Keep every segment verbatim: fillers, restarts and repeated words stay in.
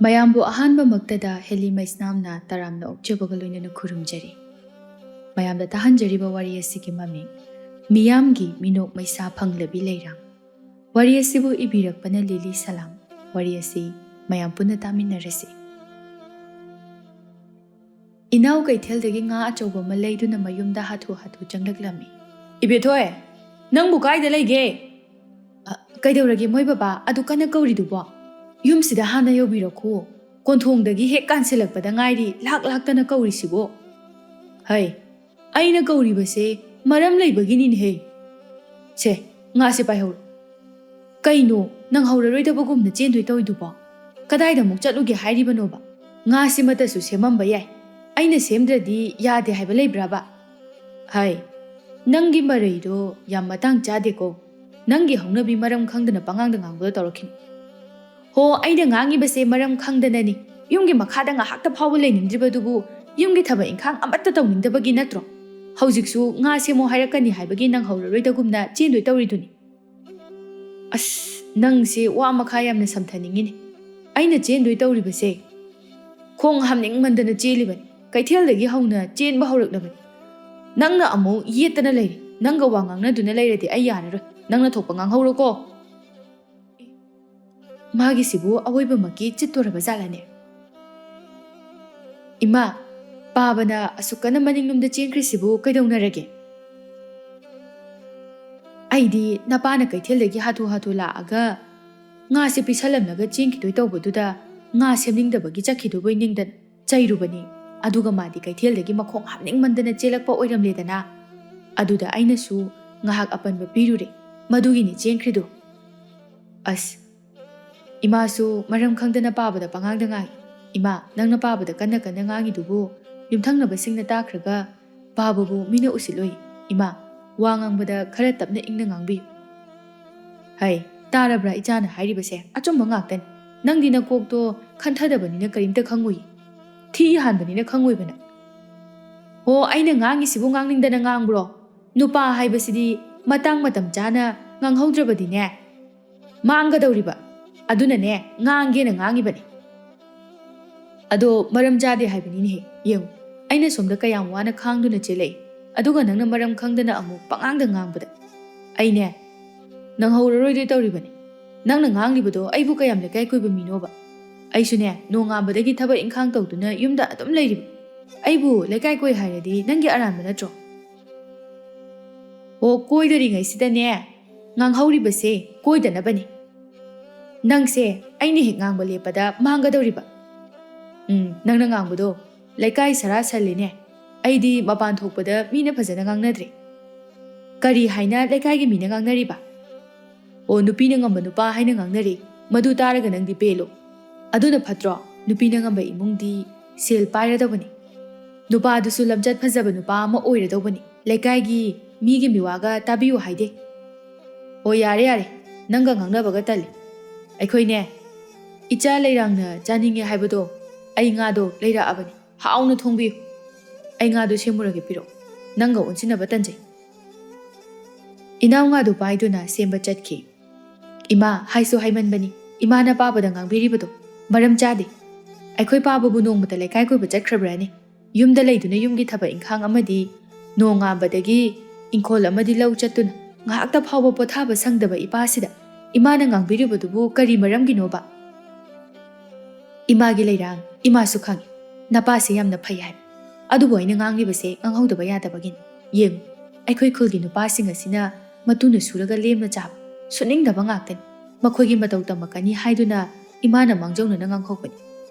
ꯃꯌꯥꯝꯕꯨ ꯑꯍꯥꯟꯕꯃꯛꯇꯗ ꯍꯦꯂꯤ ꯃꯩꯁꯅꯥꯝꯅ ꯇꯔꯥꯝꯅ ꯑꯣꯛꯆꯕꯒ ꯂꯣꯏꯅꯅ ꯈꯨꯔꯨꯝꯖꯔꯤ꯫ ꯃꯌꯥꯝꯗ ꯇꯥꯍꯟꯖꯔꯤꯕ ꯋꯥꯔꯤ ꯑꯁꯤꯒꯤ ꯃꯃꯤꯡ ꯃꯤꯌꯥꯝꯒꯤ ꯃꯤꯅꯣꯛ ꯃꯩꯁꯥ ꯐꯪꯂꯕꯤ ꯂꯩꯔꯥꯡ꯫ ꯋꯥꯔꯤ ꯑꯁꯤꯕꯨ ꯏꯕꯤꯔꯛꯄꯅ ꯂꯤꯂꯤ ꯁꯂꯥꯝ꯫ ꯋꯥꯔꯤ ꯑꯁꯤ ꯃꯌꯥꯝ ꯄꯨꯟꯅ ꯇꯥꯃꯤꯟꯅꯔꯁꯤ꯫ ꯏꯅꯥꯎ ꯀꯩꯊꯦꯜꯗꯒꯤ ꯉꯥ ꯑꯆꯧꯕ ꯑꯃ ꯂꯩꯗꯨꯅ ꯃꯌꯨꯝꯗ ꯍꯥꯊꯨ ꯍꯥꯊꯨ ꯆꯪꯂꯛꯂꯝꯃꯤ꯫ "ꯏꯕꯦꯊꯣꯏ, ꯅꯪꯕꯨ ꯀꯥꯏꯗ ꯂꯩꯒꯦ?" "ꯑ, ꯀꯩꯗꯧꯔꯒꯦ ꯃꯣꯏ ꯕꯕꯥ? ꯑꯗꯨ ꯀꯟꯅ ꯀꯧꯔꯤꯗꯨꯕꯣ? ꯌꯨꯝꯁꯤꯗ ꯍꯥꯟꯅ ꯌꯧꯕꯤꯔꯛꯈꯣ꯫ ꯀꯣꯟꯊꯣꯡꯗꯒꯤ ꯍꯦꯛ ꯀꯥꯟꯁꯤꯜꯂꯛꯄꯗ ꯉꯥꯏꯔꯤ ꯂꯥꯛ ꯂꯥꯛꯇꯅ ꯀꯧꯔꯤꯁꯤꯕꯣ?" "ꯍꯩ, ꯑꯩꯅ ꯀꯧꯔꯤꯕꯁꯦ ꯃꯔꯝ ꯂꯩꯕꯒꯤꯅꯤꯅꯦꯍꯦ꯫ ꯁꯦ, ꯉꯥꯁꯦ ꯄꯥꯏꯍꯧꯔꯣ꯫" "ꯀꯩꯅꯣ, ꯅꯪ ꯍꯧꯔꯔꯣꯏꯗꯕꯒꯨꯝꯅ ꯆꯦꯟꯗꯣꯏ ꯇꯧꯏꯗꯨꯕꯣ? ꯀꯗꯥꯏꯗ ꯑꯃꯨꯛ ꯆꯠꯂꯨꯒꯦ ꯍꯥꯏꯔꯤꯕꯅꯣꯕ? ꯉꯥꯁꯤꯃꯇꯁꯨ ꯁꯦꯝꯃꯝꯕ ꯌꯥꯏ꯫ ꯑꯩꯅ ꯁꯦꯝꯗ꯭ꯔꯗꯤ ꯌꯥꯗꯦ ꯍꯥꯏꯕ ꯂꯩꯕ꯭ꯔꯥꯕ?" "ꯍꯥꯏ, ꯅꯪꯒꯤ ꯃꯔꯩꯗꯣ ꯌꯥꯝ ꯃꯇꯥꯡ ꯆꯥꯗꯦꯀꯣ꯫ ꯅꯪꯒꯤ ꯍꯧꯅꯕꯤ ꯃꯔꯝ ꯈꯪꯗꯅ ꯄꯉꯥꯡꯗ ꯉꯥꯡꯕꯗꯣ ꯇꯧꯔꯛꯈꯤꯅꯨ꯫" "ꯍꯣ, ꯑꯩꯅ ꯉꯥꯡꯉꯤꯕꯁꯦ ꯃꯔꯝ ꯈꯪꯗꯅꯅꯤ꯫ ꯌꯨꯝꯒꯤ ꯃꯈꯥꯗ ꯉꯥꯏꯍꯥꯛꯇ ꯐꯥꯎꯕ ꯂꯩꯅꯤꯡꯗ꯭ꯔꯤꯕꯗꯨꯕꯨ ꯌꯨꯝꯒꯤ ꯊꯕꯛ ꯏꯪꯈꯥꯡ ꯑꯃꯠꯇ ꯇꯧꯅꯤꯡꯗꯕꯒꯤ ꯅꯠꯇ꯭ꯔꯣ? ꯍꯧꯖꯤꯛꯁꯨ ꯉꯥ ꯁꯦꯝꯃꯣ ꯍꯥꯏꯔꯛꯀꯅꯤ ꯍꯥꯏꯕꯒꯤ ꯅꯪ ꯍꯧꯔꯔꯣꯏꯗꯒꯨꯝꯅ ꯆꯦꯟꯗꯣꯏ ꯇꯧꯔꯤꯗꯨꯅꯤ꯫" "ꯑꯁ, ꯅꯪꯁꯦ ꯋꯥ ꯃꯈꯥ ꯌꯥꯝꯅ ꯁꯝꯊꯅꯤꯡꯉꯤꯅꯦ꯫ ꯑꯩꯅ ꯆꯦꯟꯗꯣꯏ ꯇꯧꯔꯤꯕꯁꯦ ꯈꯣꯡ ꯍꯥꯝꯅꯤꯡꯃꯟꯗꯅ ꯆꯦꯜꯂꯤꯕꯅꯤ꯫ ꯀꯩꯊꯦꯜꯗꯒꯤ ꯍꯧꯅ ꯆꯦꯟꯕ ꯍꯧꯔꯛꯂꯕꯅꯤ꯫ ꯅꯪꯅ ꯑꯃꯨꯛ ꯌꯦꯠꯇꯅ ꯂꯩꯔꯤ꯫ ꯅꯪꯒ ꯋꯥ ꯉꯥꯡꯅꯗꯨꯅ ꯂꯩꯔꯗꯤ ꯑꯩ ꯌꯥꯔꯔꯣꯏ꯫ ꯅꯪꯅ ꯊꯣꯛꯄ ꯉꯥꯡꯍꯧꯔꯣꯀꯣ꯫" ꯃꯥꯒꯤꯁꯤꯕꯨ ꯑꯋꯣꯏꯕꯃꯛꯀꯤ ꯆꯤꯠꯇꯣꯔꯕ ꯖꯥꯠꯂꯅꯦ? "ꯏꯃꯥ, ꯄꯥꯕꯅ ꯑꯁꯨꯛ ꯀꯟꯅ ꯃꯅꯤꯡꯂꯣꯝꯗ ꯆꯦꯟꯈ꯭ꯔꯤꯁꯤꯕꯨ ꯀꯩꯗꯧꯅꯔꯒꯦ?" "ꯑꯩꯗꯤ ꯅꯄꯥꯅ ꯀꯩꯊꯦꯜꯗꯒꯤ ꯍꯥꯊꯨ ꯍꯥꯊꯨ ꯂꯥꯛꯑꯒ ꯉꯥꯁꯦ ꯄꯤꯁꯜꯂꯝꯂꯒ ꯆꯦꯟꯈꯤꯗꯣꯏ ꯇꯧꯕꯗꯨꯗ ꯉꯥ ꯁꯦꯝꯅꯤꯡꯗꯕꯒꯤ ꯆꯠꯈꯤꯗꯧꯕꯣꯏ ꯅꯤꯡꯗꯅ ꯆꯩꯔꯨꯕꯅꯤ꯫ ꯑꯗꯨꯒ ꯃꯥꯗꯤ ꯀꯩꯊꯦꯜꯗꯒꯤ ꯃꯈꯣꯡ ꯍꯥꯝꯅꯤꯡꯃꯟꯗꯅ ꯆꯦꯜꯂꯛꯄ ꯑꯣꯏꯔꯝꯂꯦꯗꯅ꯫ ꯑꯗꯨꯗ ꯑꯩꯅꯁꯨ ꯉꯥꯏꯍꯥꯛ ꯑꯄꯟꯕ ꯄꯤꯔꯨꯔꯦ꯫ ꯃꯗꯨꯒꯤꯅꯤ ꯆꯦꯟꯈ꯭ꯔꯤꯗꯣ꯫" "ꯑꯁ, ꯏꯃꯥꯁꯨ ꯃꯔꯝ ꯈꯪꯗꯅ ꯄꯥꯕꯗ ꯄꯉꯥꯡꯗ ꯉꯥꯡꯏ꯫ ꯏꯃꯥ, ꯅꯪꯅ ꯄꯥꯕꯗ ꯀꯟꯅ ꯀꯟꯅ ꯉꯥꯡꯉꯤꯗꯨꯕꯨ ꯌꯨꯝꯊꯪꯅꯕꯁꯤꯡꯅ ꯇꯥꯈ꯭ꯔꯒ ꯄꯥꯕꯕꯨ ꯃꯤꯅ ꯎꯁꯤꯠꯂꯣꯏ꯫ ꯏꯃꯥ, ꯋꯥ ꯉꯥꯡꯕꯗ ꯈꯔ ꯇꯞꯅ ꯏꯪꯅ ꯉꯥꯡꯕꯤꯌꯨ꯫" "ꯍꯩ, ꯇꯥꯔꯕ꯭ꯔꯥ ꯏꯆꯥꯅ ꯍꯥꯏꯔꯤꯕꯁꯦ? ꯑꯆꯨꯝꯕ ꯉꯥꯛꯇꯅꯤ꯫ ꯅꯪꯗꯤ ꯅꯀꯣꯛꯇꯣ ꯈꯟꯊꯗꯕꯅꯤꯅ ꯀꯔꯤꯝꯇ ꯈꯪꯉꯨꯏ꯫ ꯊꯤ ꯍꯥꯟꯕꯅꯤꯅ ꯈꯪꯉꯣꯏꯕ ꯅꯪ꯫ ꯍꯣ, ꯑꯩꯅ ꯉꯥꯡꯉꯤꯁꯤꯕꯨ ꯉꯥꯡꯅꯤꯡꯗꯅ ꯉꯥꯡꯕ꯭ꯔꯣ? ꯅꯨꯄꯥ ꯍꯥꯏꯕꯁꯤꯗꯤ ꯃꯇꯥꯡ ꯃꯇꯝ ꯆꯥꯅ ꯉꯥꯡꯍꯧꯗ꯭ꯔꯕꯗꯤꯅꯦ, ꯃꯥꯡꯒꯗꯧꯔꯤꯕ꯫ ꯑꯗꯨꯅꯅꯦ, ꯉꯥꯡꯒꯦꯅ ꯉꯥꯡꯉꯤꯕꯅꯤ꯫" ꯑꯗꯣ ꯃꯔꯝ ꯆꯥꯗꯦ ꯍꯥꯏꯕꯅꯤꯅꯦꯍꯦ꯫ ꯌꯦꯡꯉꯨ, ꯑꯩꯅ ꯁꯣꯝꯗ ꯀꯌꯥꯝ ꯋꯥꯅ ꯈꯥꯡꯗꯨꯅ ꯆꯦꯜꯂꯛꯏ, ꯑꯗꯨꯒ ꯅꯪꯅ ꯃꯔꯝ ꯈꯪꯗꯅ ꯑꯃꯨꯛ ꯄꯉꯥꯡꯗ ꯉꯥꯡꯕꯗ꯫ ꯑꯩꯅꯦ, ꯅꯪꯍꯧꯔꯔꯣꯏꯗꯣꯏ ꯇꯧꯔꯤꯕꯅꯤ꯫ ꯅꯪꯅ ꯉꯥꯡꯂꯤꯕꯗꯣ ꯑꯩꯕꯨ ꯀꯌꯥꯝ ꯂꯩꯀꯥꯏ ꯀꯣꯏꯕ ꯃꯤꯅꯣꯕ? ꯑꯩꯁꯨꯅꯦ, ꯅꯣꯡꯉꯥꯟꯕꯗꯒꯤ ꯊꯕꯛ ꯏꯪꯈꯥꯡ ꯇꯧꯗꯨꯅ ꯌꯨꯝꯗ ꯑꯗꯨꯝ ꯂꯩꯔꯤꯕ꯫ ꯑꯩꯕꯨ ꯂꯩꯀꯥꯏ ꯀꯣꯏ ꯍꯥꯏꯔꯗꯤ ꯅꯪꯒꯤ ꯑꯔꯥꯟꯕ ꯅꯠꯇ꯭ꯔꯣ? ꯑꯣ, ꯀꯣꯏꯗꯔꯤꯉꯩꯁꯤꯗꯅꯦ, ꯉꯥꯡꯍꯧꯔꯤꯕꯁꯦ ꯀꯣꯏꯗꯅꯕꯅꯤ꯫ ꯅꯪꯁꯦ ꯑꯩꯅ ꯍꯦꯛ ꯉꯥꯡꯕ ꯂꯦꯞꯄꯗ ꯃꯥꯡꯒꯗꯧꯔꯤꯕ꯫ ꯎꯝ, ꯅꯪꯅ ꯉꯥꯡꯕꯗꯣ ꯂꯩꯀꯥꯏ ꯁꯔꯥ ꯁꯜꯂꯤꯅꯦ꯫ ꯑꯩꯗꯤ ꯃꯄꯥꯟ ꯊꯣꯛꯄꯗ ꯃꯤꯅ ꯐꯖꯅ ꯉꯥꯡꯅꯗ꯭ꯔꯦ꯫ ꯀꯔꯤ ꯍꯥꯏꯅ ꯂꯩꯀꯥꯏꯒꯤ ꯃꯤꯅ ꯉꯥꯡꯅꯔꯤꯕ? ꯑꯣ, ꯅꯨꯄꯤꯅ ꯉꯝꯕ ꯅꯨꯄꯥ ꯍꯥꯏꯅ ꯉꯥꯡꯅꯔꯤ꯫ ꯃꯗꯨ ꯇꯥꯔꯒ ꯅꯪꯗꯤ ꯄꯦꯜꯂꯣ꯫ ꯑꯗꯨꯅ ꯐꯠꯇ꯭ꯔꯣ? ꯅꯨꯄꯤꯅ ꯉꯝꯕ ꯏꯃꯨꯡꯗꯤ ꯁꯦꯜ ꯄꯥꯏꯔꯗꯧꯕꯅꯤ꯫ ꯅꯨꯄꯥꯗꯨꯁꯨ ꯂꯝꯆꯠ ꯐꯖꯕ ꯅꯨꯄꯥ ꯑꯃ ꯑꯣꯏꯔꯗꯧꯕꯅꯤ꯫ ꯂꯩꯀꯥꯏꯒꯤ ꯃꯤꯒꯤ ꯃꯤꯋꯥꯒ ꯇꯥꯕꯤꯌꯨ ꯍꯥꯏꯗꯦ꯫ ꯑꯣ, ꯌꯥꯔꯦ, ꯌꯥꯔꯦ, ꯅꯪꯒ ꯉꯥꯡꯅꯕꯒ ꯇꯜꯂꯦ꯫ ꯑꯩꯈꯣꯏꯅꯦ, ꯏꯆꯥ ꯂꯩꯔꯥꯡꯅ ꯆꯥꯅꯤꯡꯉꯦ ꯍꯥꯏꯕꯗꯣ ꯑꯩ ꯉꯥꯗꯣ ꯂꯩꯔꯛꯑꯕꯅꯤ, ꯍꯥꯎꯅ ꯊꯣꯡꯕꯤꯌꯨ꯫ ꯑꯩ ꯉꯥꯗꯣ ꯁꯦꯝꯃꯨꯔꯒꯦ, ꯄꯤꯔꯛꯑꯣ, ꯅꯪꯒ ꯑꯣꯟꯁꯤꯟꯅꯕ ꯇꯟꯖꯩ꯫ ꯏꯅꯥꯎ ꯉꯥꯗꯨ ꯄꯥꯏꯗꯨꯅ ꯁꯦꯝꯕ ꯆꯠꯈꯤ꯫ ꯏꯃꯥ ꯍꯥꯏꯁꯨ ꯍꯥꯏꯃꯟꯕꯅꯤ, ꯏꯃꯥꯅ ꯄꯥꯕꯗ ꯉꯥꯡꯕꯤꯔꯤꯕꯗꯣ ꯃꯔꯝ ꯆꯥꯗꯦ꯫ ꯑꯩꯈꯣꯏ ꯄꯥꯕꯕꯨ ꯅꯣꯡꯃꯇ ꯂꯩꯀꯥꯏ ꯀꯣꯏꯕ ꯆꯠꯈ꯭ꯔꯕ꯭ꯔꯥꯅꯦ? ꯌꯨꯝꯗ ꯂꯩꯗꯨꯅ ꯌꯨꯝꯒꯤ ꯊꯕꯛ ꯏꯪꯈꯥꯡ ꯑꯃꯗꯤ ꯅꯣꯡꯉꯥꯟꯕꯗꯒꯤ ꯏꯪꯈꯣꯜ ꯑꯃꯗꯤ ꯂꯧ ꯆꯠꯇꯨꯅ ꯉꯥꯏꯍꯥꯛꯇ ꯐꯥꯎꯕ ꯄꯣꯊꯥꯕ ꯁꯪꯗꯕ ꯏꯄꯥꯁꯤꯗ ꯏꯃꯥꯅ ꯉꯥꯡꯕꯤꯔꯤꯕꯗꯨꯕꯨ ꯀꯔꯤ ꯃꯔꯝꯒꯤꯅꯣꯕ? ꯏꯃꯥꯒꯤ ꯂꯩꯔꯥꯡ ꯏꯃꯥꯁꯨ ꯈꯪꯏ, ꯅꯄꯥꯁꯦ ꯌꯥꯝꯅ ꯐꯩ ꯍꯥꯏꯕ꯫ ꯑꯗꯨꯕꯨ ꯑꯩꯅ ꯉꯥꯡꯂꯤꯕꯁꯦ ꯉꯥꯡꯍꯧꯗꯕ ꯌꯥꯗꯕꯒꯤꯅꯤ꯫ ꯌꯦꯡꯉꯨ, ꯑꯩꯈꯣꯏ ꯈꯨꯜꯒꯤ ꯅꯨꯄꯥꯁꯤꯡ ꯑꯁꯤꯅ ꯃꯇꯨꯅ ꯁꯨꯔꯒ ꯂꯦꯝꯅ ꯆꯥꯕ, ꯁꯨꯅꯤꯡꯗꯕ ꯉꯥꯛꯇꯅꯤ꯫ ꯃꯈꯣꯏꯒꯤ ꯃꯇꯧ ꯇꯝꯃꯛꯀꯅꯤ ꯍꯥꯏꯗꯨꯅ ꯏꯃꯥꯅ ꯃꯥꯡꯖꯧꯅꯅ ꯉꯥꯡꯍꯧꯕꯅꯤ꯫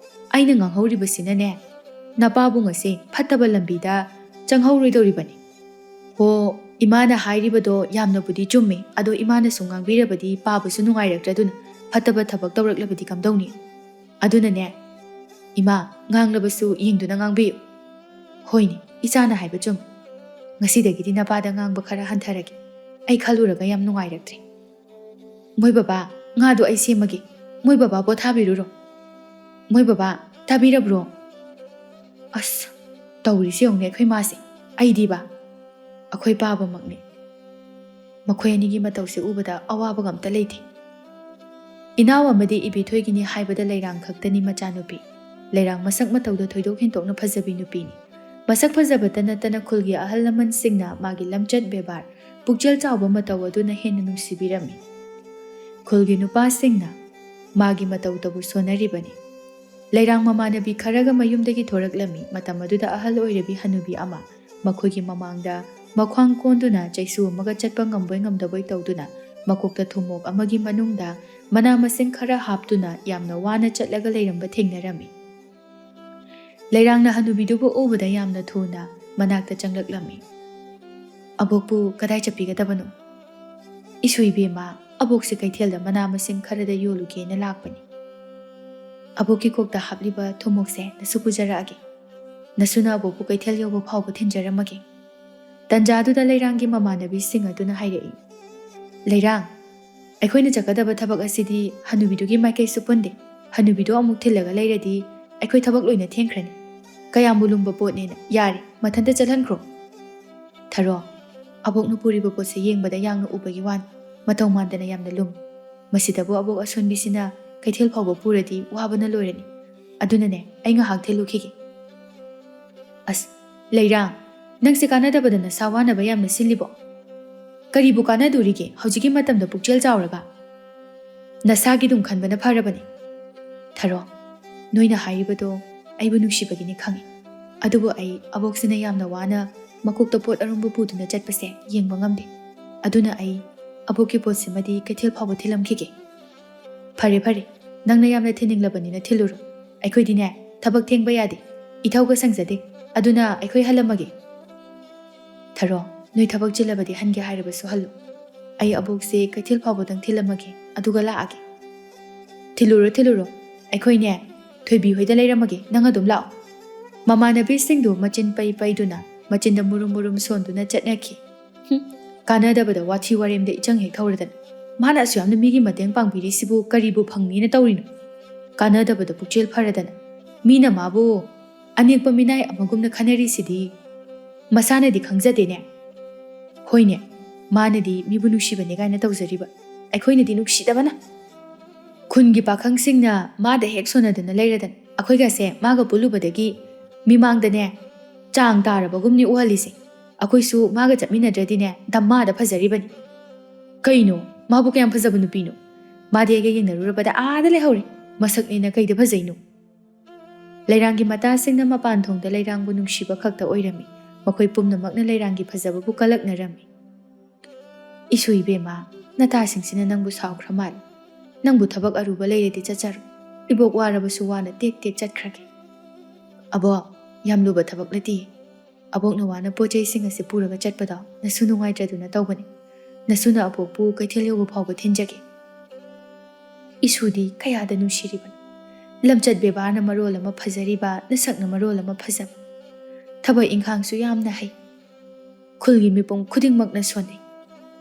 ꯑꯩꯅ ꯉꯥꯡꯍꯧꯔꯤꯕꯁꯤꯅꯅꯦ, ꯅꯄꯥꯕꯨꯡ ꯑꯁꯦ ꯐꯠꯇꯕ ꯂꯝꯕꯤꯗ ꯆꯪꯍꯧꯔꯣꯏꯗꯧꯔꯤꯕꯅꯤ꯫ ꯍꯣ, ꯏꯃꯥꯅ ꯍꯥꯏꯔꯤꯕꯗꯣ ꯌꯥꯝꯅꯕꯨꯗꯤ ꯆꯨꯝꯃꯤ, ꯑꯗꯣ ꯏꯃꯥꯅ ꯁꯨꯝ ꯉꯥꯡꯕꯤꯔꯕꯗꯤ ꯄꯥꯕꯁꯨ ꯅꯨꯡꯉꯥꯏꯔꯛꯇ꯭ꯔꯗꯨꯅ ꯐꯠꯇꯕ ꯊꯕꯛ ꯇꯧꯔꯛꯂꯕꯗꯤ ꯀꯝꯗꯧꯅꯤ? ꯑꯗꯨꯅꯅꯦ, ꯏꯃꯥ, ꯉꯥꯡꯂꯕꯁꯨ ꯌꯦꯡꯗꯨꯅ ꯉꯥꯡꯕꯤꯌꯨ꯫ ꯍꯣꯏꯅꯦ, ꯏꯆꯥꯅ ꯍꯥꯏꯕ ꯆꯨꯝꯃꯤ꯫ ꯉꯁꯤꯗꯒꯤꯗꯤ ꯅꯄꯥꯗ ꯉꯥꯡꯕ ꯈꯔ ꯍꯟꯊꯔꯒꯦ꯫ ꯑꯩ ꯈꯜꯂꯨꯔꯒ ꯌꯥꯝ ꯅꯨꯡꯉꯥꯏꯔꯛꯇ꯭ꯔꯦ꯫ ꯃꯣꯏ ꯕꯕꯥ, ꯉꯥꯗꯣ ꯑꯩ ꯁꯦꯝꯃꯒꯦ꯫ ꯃꯣꯏ ꯕꯕꯥ ꯄꯣꯊꯥꯕꯤꯔꯨꯔꯣ꯫ ꯃꯣꯏ ꯕꯕꯥ, ꯇꯥꯕꯤꯔꯕ꯭ꯔꯣ? ꯑꯁ, ꯇꯧꯔꯤꯁꯦ ꯌꯦꯡꯉꯨꯅꯦ ꯑꯩꯈꯣꯏ ꯃꯥꯁꯦ꯫ ꯑꯩꯗꯤꯕ, ꯑꯩꯈꯣꯏ ꯄꯥꯕꯃꯛꯅꯤ꯫ ꯃꯈꯣꯏ ꯑꯅꯤꯒꯤ ꯃꯇꯧꯁꯦ ꯎꯕꯗ ꯑꯋꯥꯕꯒ ꯑꯝꯇ ꯂꯩꯇꯦ꯫ ꯏꯅꯥꯎ ꯑꯃꯗꯤ ꯏꯕꯦꯊꯣꯏꯒꯤꯅꯤ ꯍꯥꯏꯕꯗ ꯂꯩꯔꯥꯡ ꯈꯛꯇꯅꯤ ꯃꯆꯥꯅꯨꯄꯤ꯫ ꯂꯩꯔꯥꯡ ꯃꯁꯛ ꯃꯇꯧꯗ ꯊꯣꯏꯗꯣꯛ ꯍꯦꯟꯗꯣꯛꯅ ꯐꯖꯕꯤ ꯅꯨꯄꯤꯅꯤ꯫ ꯃꯁꯛ ꯐꯖꯕꯇ ꯅꯠꯇꯅ ꯈꯨꯜꯒꯤ ꯑꯍꯜ ꯂꯃꯟꯁꯤꯡꯅ ꯃꯥꯒꯤ ꯂꯝꯆꯠ ꯕꯦꯕꯥꯔ, ꯄꯨꯛꯆꯦꯜ ꯆꯥꯎꯕ ꯃꯇꯧ ꯑꯗꯨꯅ ꯍꯦꯟꯅ ꯅꯨꯡꯁꯤꯕꯤꯔꯝꯃꯤ꯫ ꯈꯨꯜꯒꯤ ꯅꯨꯄꯥꯁꯤꯡꯅ ꯃꯥꯒꯤ ꯃꯇꯧꯗꯕꯨ ꯁꯣꯟꯅꯔꯤꯕꯅꯤ꯫ ꯂꯩꯔꯥꯡ ꯃꯃꯥꯟꯅꯕꯤ ꯈꯔꯒ ꯃꯌꯨꯝꯗꯒꯤ ꯊꯣꯔꯛꯂꯝꯃꯤ꯫ ꯃꯇꯝ ꯑꯗꯨꯗ ꯑꯍꯜ ꯑꯣꯏꯔꯕꯤ ꯍꯅꯨꯕꯤ ꯑꯃ ꯃꯈꯣꯏꯒꯤ ꯃꯃꯥꯡꯗ ꯃꯈ꯭ꯋꯥꯡ ꯀꯣꯟꯗꯨꯅ ꯆꯩꯁꯨ ꯑꯃꯒ ꯆꯠꯄ ꯉꯝꯕꯣꯏ ꯉꯝꯗꯕꯣꯏ ꯇꯧꯗꯨꯅ ꯃꯀꯣꯛꯇ ꯊꯨꯝꯃꯣꯛ ꯑꯃꯒꯤ ꯃꯅꯨꯡꯗ ꯃꯅꯥ ꯃꯁꯤꯡ ꯈꯔ ꯍꯥꯞꯇꯨꯅ ꯌꯥꯝꯅ ꯋꯥꯅ ꯆꯠꯂꯒ ꯂꯩꯔꯝꯕ ꯊꯦꯡꯅꯔꯝꯃꯤ꯫ ꯂꯩꯔꯥꯡꯅ ꯍꯅꯨꯕꯤꯗꯨꯕꯨ ꯎꯕꯗ ꯌꯥꯝꯅ ꯊꯨꯅ ꯃꯅꯥꯛꯇ ꯆꯪꯂꯛꯂꯝꯃꯤ꯫ "ꯑꯕꯣꯛꯄꯨ ꯀꯗꯥꯏ ꯆꯠꯄꯤꯒꯗꯕꯅꯣ?" "ꯏꯁꯨ ꯏꯕꯦꯝꯃ, ꯑꯕꯣꯛꯁꯦ ꯀꯩꯊꯦꯜꯗ ꯃꯅꯥ ꯃꯁꯤꯡ ꯈꯔꯗ ꯌꯣꯜꯂꯨꯒꯦꯅ ꯂꯥꯛꯄꯅꯤ꯫ ꯑꯕꯣꯛꯀꯤ ꯀꯣꯛꯇ ꯍꯥꯞꯂꯤꯕ ꯊꯨꯝꯃꯣꯛꯁꯦ ꯅꯁꯨ ꯄꯨꯖꯔꯛꯑꯒꯦ꯫ ꯅꯁꯨꯅ ꯑꯕꯣꯛꯄꯨ ꯀꯩꯊꯦꯜ ꯌꯧꯕ ꯐꯥꯎꯕ ꯊꯤꯟꯖꯔꯝꯃꯒꯦ꯫" ꯇꯟꯖꯥꯗꯨꯗ ꯂꯩꯔꯥꯡꯒꯤ ꯃꯃꯥꯟꯅꯕꯤꯁꯤꯡ ꯑꯗꯨꯅ ꯍꯥꯏꯔꯛꯏ, "ꯂꯩꯔꯥꯡ, ꯑꯩꯈꯣꯏꯅ ꯆꯠꯀꯗꯕ ꯊꯕꯛ ꯑꯁꯤꯗꯤ ꯍꯅꯨꯕꯤꯗꯨꯒꯤ ꯃꯥꯏꯀꯩꯁꯨ ꯄꯨꯟꯗꯦ꯫ ꯍꯅꯨꯕꯤꯗꯨ ꯑꯃꯨꯛ ꯊꯤꯜꯂꯒ ꯂꯩꯔꯗꯤ ꯑꯩꯈꯣꯏ ꯊꯕꯛ ꯂꯣꯏꯅ ꯊꯦꯡꯈ꯭ꯔꯅꯤ꯫ ꯀꯌꯥꯝꯕꯨ ꯂꯨꯝꯕ ꯄꯣꯠꯅꯦꯅ꯫ ꯌꯥꯔꯦ, ꯃꯊꯟꯇ ꯆꯠꯍꯟꯈ꯭ꯔꯣ꯫" "ꯊꯔꯣ, ꯑꯕꯣꯛꯅ ꯄꯨꯔꯤꯕ ꯄꯣꯠꯁꯦ ꯌꯦꯡꯕꯗ ꯌꯥꯡꯅ ꯎꯕꯒꯤ ꯋꯥꯅꯤ꯫ ꯃꯇꯧ ꯃꯥꯟꯗꯅ ꯌꯥꯝꯅ ꯂꯨꯝꯃꯤ꯫ ꯃꯁꯤꯗꯕꯨ ꯑꯕꯣꯛ ꯑꯁꯣꯟꯕꯤꯁꯤꯅ ꯀꯩꯊꯦꯜ ꯐꯥꯎꯕ ꯄꯨꯔꯗꯤ ꯋꯥꯕꯅ ꯂꯣꯏꯔꯅꯤ꯫ ꯑꯗꯨꯅꯅꯦ, ꯑꯩ ꯉꯥꯏꯍꯥꯛ ꯊꯤꯜꯂꯨꯈꯤꯒꯦ꯫" "ꯑꯁ, ꯂꯩꯔꯥꯡ, ꯅꯪꯁꯦ ꯀꯥꯟꯅꯗꯕꯗ ꯅꯁꯥ ꯋꯥꯅꯕ ꯌꯥꯝꯅ ꯁꯤꯜꯂꯤꯕꯣ? ꯀꯔꯤꯕꯨ ꯀꯥꯟꯅꯗꯣꯔꯤꯒꯦ ꯍꯧꯖꯤꯛꯀꯤ ꯃꯇꯝꯗ ꯄꯨꯛꯆꯦꯜ ꯆꯥꯎꯔꯒ? ꯅꯁꯥꯒꯤꯗꯨꯝ ꯈꯟꯕꯅ ꯐꯔꯕꯅꯤ꯫" "ꯊꯔꯣ, ꯅꯣꯏꯅ ꯍꯥꯏꯔꯤꯕꯗꯣ ꯑꯩꯕꯨ ꯅꯨꯡꯁꯤꯕꯒꯤꯅꯤ ꯈꯪꯉꯤ꯫ ꯑꯗꯨꯕꯨ ꯑꯩ ꯑꯕꯣꯛꯁꯤꯅ ꯌꯥꯝꯅ ꯋꯥꯅ ꯃꯀꯣꯛꯇ ꯄꯣꯠ ꯑꯔꯨꯝꯕ ꯄꯨꯗꯨꯅ ꯆꯠꯄꯁꯦ ꯌꯦꯡꯕ ꯉꯝꯗꯦ꯫ ꯑꯗꯨꯅ ꯑꯩ ꯑꯕꯣꯛꯀꯤ ꯄꯣꯠꯁꯤꯃꯗꯤ ꯀꯩꯊꯦꯜ ꯐꯥꯎꯕ ꯊꯤꯜꯂꯝꯈꯤꯒꯦ꯫" "ꯐꯔꯦ, ꯐꯔꯦ, ꯅꯪꯅ ꯌꯥꯝꯅ ꯊꯤꯟꯅꯤꯡꯂꯕꯅꯤꯅ ꯊꯤꯜꯂꯨꯔꯣ꯫ ꯑꯩꯈꯣꯏꯗꯤꯅꯦ, ꯊꯕꯛ ꯊꯦꯡꯕ ꯌꯥꯗꯦ꯫ ꯏꯊꯧꯒ ꯁꯪꯖꯗꯦ꯫ ꯑꯗꯨꯅ ꯑꯩꯈꯣꯏ ꯍꯜꯂꯝꯃꯒꯦ꯫" "ꯊꯔꯣ, ꯅꯣꯏ ꯊꯕꯛ ꯆꯤꯜꯂꯕꯗꯤ ꯍꯟꯒꯦ ꯍꯥꯏꯔꯕꯁꯨ ꯍꯜꯂꯨ꯫ ꯑꯩ ꯑꯕꯣꯛꯁꯦ ꯀꯩꯊꯦꯜ ꯐꯥꯎꯕꯗꯪ ꯊꯤꯜꯂꯝꯃꯒꯦ, ꯑꯗꯨꯒ ꯂꯥꯛꯑꯒꯦ꯫" "ꯊꯤꯜꯂꯨꯔꯣ, ꯊꯤꯜꯂꯨꯔꯣ꯫ ꯑꯩꯈꯣꯏꯅꯦ, ꯊꯣꯏꯕꯤ ꯍꯣꯏꯗ ꯂꯩꯔꯝꯃꯒꯦ, ꯅꯪ ꯑꯗꯨꯝ ꯂꯥꯛꯑꯣ꯫" ꯃꯃꯥꯟꯅꯕꯤꯁꯤꯡꯗꯨ ꯃꯆꯤꯟ ꯄꯩ ꯄꯩꯗꯨꯅ, ꯃꯆꯤꯟꯗ ꯃꯨꯔꯨꯝ ꯃꯨꯔꯨꯝ ꯁꯣꯟꯗꯨꯅ ꯆꯠꯅꯈꯤ꯫ "ꯍꯨꯝ, ꯀꯥꯟꯅꯗꯕꯗ ꯋꯥꯊꯤ ꯋꯥꯔꯦꯝꯗ ꯏꯆꯪ ꯍꯦꯛ ꯊꯧꯔꯗꯅ꯫ ꯃꯥꯅ ꯑꯁꯨꯛ ꯌꯥꯝꯅ ꯃꯤꯒꯤ ꯃꯇꯦꯡ ꯄꯥꯡꯕꯤꯔꯤꯁꯤꯕꯨ ꯀꯔꯤꯕꯨ ꯐꯪꯅꯤꯅ ꯇꯧꯔꯤꯅꯣ? ꯀꯥꯟꯅꯗꯕꯗ ꯄꯨꯛꯆꯦꯜ ꯐꯔꯗꯅ꯫ ꯃꯤꯅ ꯃꯥꯕꯨ ꯑꯅꯦꯛꯄ ꯃꯤꯅꯥꯏ ꯑꯃꯒꯨꯝꯅ ꯈꯟꯅꯔꯤꯁꯤꯗꯤ꯫ ꯃꯁꯥꯅꯗꯤ ꯈꯪꯖꯗꯦꯅꯦ꯫ ꯍꯣꯏꯅꯦ, ꯃꯥꯅꯗꯤ ꯃꯤꯕꯨ ꯅꯨꯡꯁꯤꯕꯅꯦ ꯀꯥꯏꯅ ꯇꯧꯖꯔꯤꯕ, ꯑꯩꯈꯣꯏꯅꯗꯤ ꯅꯨꯡꯁꯤꯗꯕꯅ꯫ ꯈꯨꯟꯒꯤ ꯄꯥꯈꯪꯁꯤꯡꯅ ꯃꯥꯗ ꯍꯦꯛ ꯁꯣꯟꯅꯗꯅ ꯂꯩꯔꯗꯅ, ꯑꯩꯈꯣꯏꯒꯁꯦ ꯃꯥꯒ ꯄꯨꯜꯂꯨꯕꯗꯒꯤ ꯃꯤꯃꯥꯡꯗꯅꯦ ꯆꯥꯡ ꯇꯥꯔꯕꯒꯨꯝꯅꯤ ꯎꯍꯜꯂꯤꯁꯦ꯫ ꯑꯩꯈꯣꯏꯁꯨ ꯃꯥꯒ ꯆꯠꯃꯤꯟꯅꯗ꯭ꯔꯗꯤꯅꯦ ꯗꯝꯃꯥꯗ ꯐꯖꯔꯤꯕꯅꯤ꯫ ꯀꯩꯅꯣ? ꯃꯥꯕꯨ ꯀꯌꯥꯝ ꯐꯖꯕ ꯅꯨꯄꯤꯅꯣ? ꯃꯥꯗꯤ ꯑꯩꯒ ꯌꯦꯡꯅꯔꯨꯔꯕꯗ ꯑꯥꯗ ꯂꯩꯍꯧꯔꯦ꯫ ꯃꯁꯛꯅꯦꯅ ꯀꯩꯗ ꯐꯖꯩꯅꯣ? ꯂꯩꯔꯥꯡꯒꯤ ꯃꯇꯥꯁꯤꯡꯅ ꯃꯄꯥꯟ ꯊꯣꯡꯗ ꯂꯩꯔꯥꯡꯕꯨ ꯅꯨꯡꯁꯤꯕ ꯈꯛꯇ ꯑꯣꯏꯔꯝꯃꯤ꯫ ꯃꯈꯣꯏ ꯄꯨꯝꯅꯃꯛꯅ ꯂꯩꯔꯥꯡꯒꯤ ꯐꯖꯕꯕꯨ ꯀꯂꯛꯅꯔꯝꯃꯤ꯫ "ꯏꯁꯨ ꯏꯕꯦꯝꯃ, ꯅꯇꯥꯁꯤꯡꯁꯤꯅ ꯅꯪꯕꯨ ꯁꯥꯎꯈ꯭ꯔ ꯃꯥꯜꯂꯤ꯫ ꯅꯪꯕꯨ ꯊꯕꯛ ꯑꯔꯨꯕ ꯂꯩꯔꯗꯤ ꯆꯠꯆꯔꯣ꯫ ꯏꯕꯣꯛ ꯋꯥꯔꯕꯁꯨ ꯋꯥꯅ ꯇꯦꯛ ꯇꯦꯛ ꯆꯠꯈ꯭ꯔꯒꯦ꯫" "ꯑꯕꯣ, ꯌꯥꯝ ꯂꯨꯕ ꯊꯕꯛ ꯅꯠꯇꯦ꯫ ꯑꯕꯣꯛꯅ ꯋꯥꯅ ꯄꯣꯠ ꯆꯩꯁꯤꯡ ꯑꯁꯤ ꯄꯨꯔꯒ ꯆꯠꯄꯗꯣ ꯅꯁꯨ ꯅꯨꯡꯉꯥꯏꯇ꯭ꯔꯗꯨꯅ ꯇꯧꯕꯅꯤ꯫ ꯅꯁꯨꯅ ꯑꯕꯣꯛꯄꯨ ꯀꯩꯊꯦꯜ ꯌꯧꯕ ꯐꯥꯎꯕ ꯊꯤꯟꯖꯒꯦ꯫" ꯏꯁꯨꯗꯤ ꯀꯌꯥꯗ ꯅꯨꯡꯁꯤꯔꯤꯕꯅꯣ! ꯂꯝꯆꯠ ꯕꯦꯕꯥꯔꯅ ꯃꯔꯣꯜ ꯑꯃ ꯐꯖꯔꯤꯕ, ꯅꯁꯛꯅ ꯃꯔꯣꯜ ꯑꯃ ꯐꯖꯕ꯫ ꯊꯕꯛ ꯏꯪꯈꯥꯡꯁꯨ ꯌꯥꯝꯅ ꯍꯩ꯫ ꯈꯨꯜꯒꯤ ꯃꯤꯄꯨꯝ ꯈꯨꯗꯤꯡꯃꯛꯅ ꯁꯣꯟꯅꯩ꯫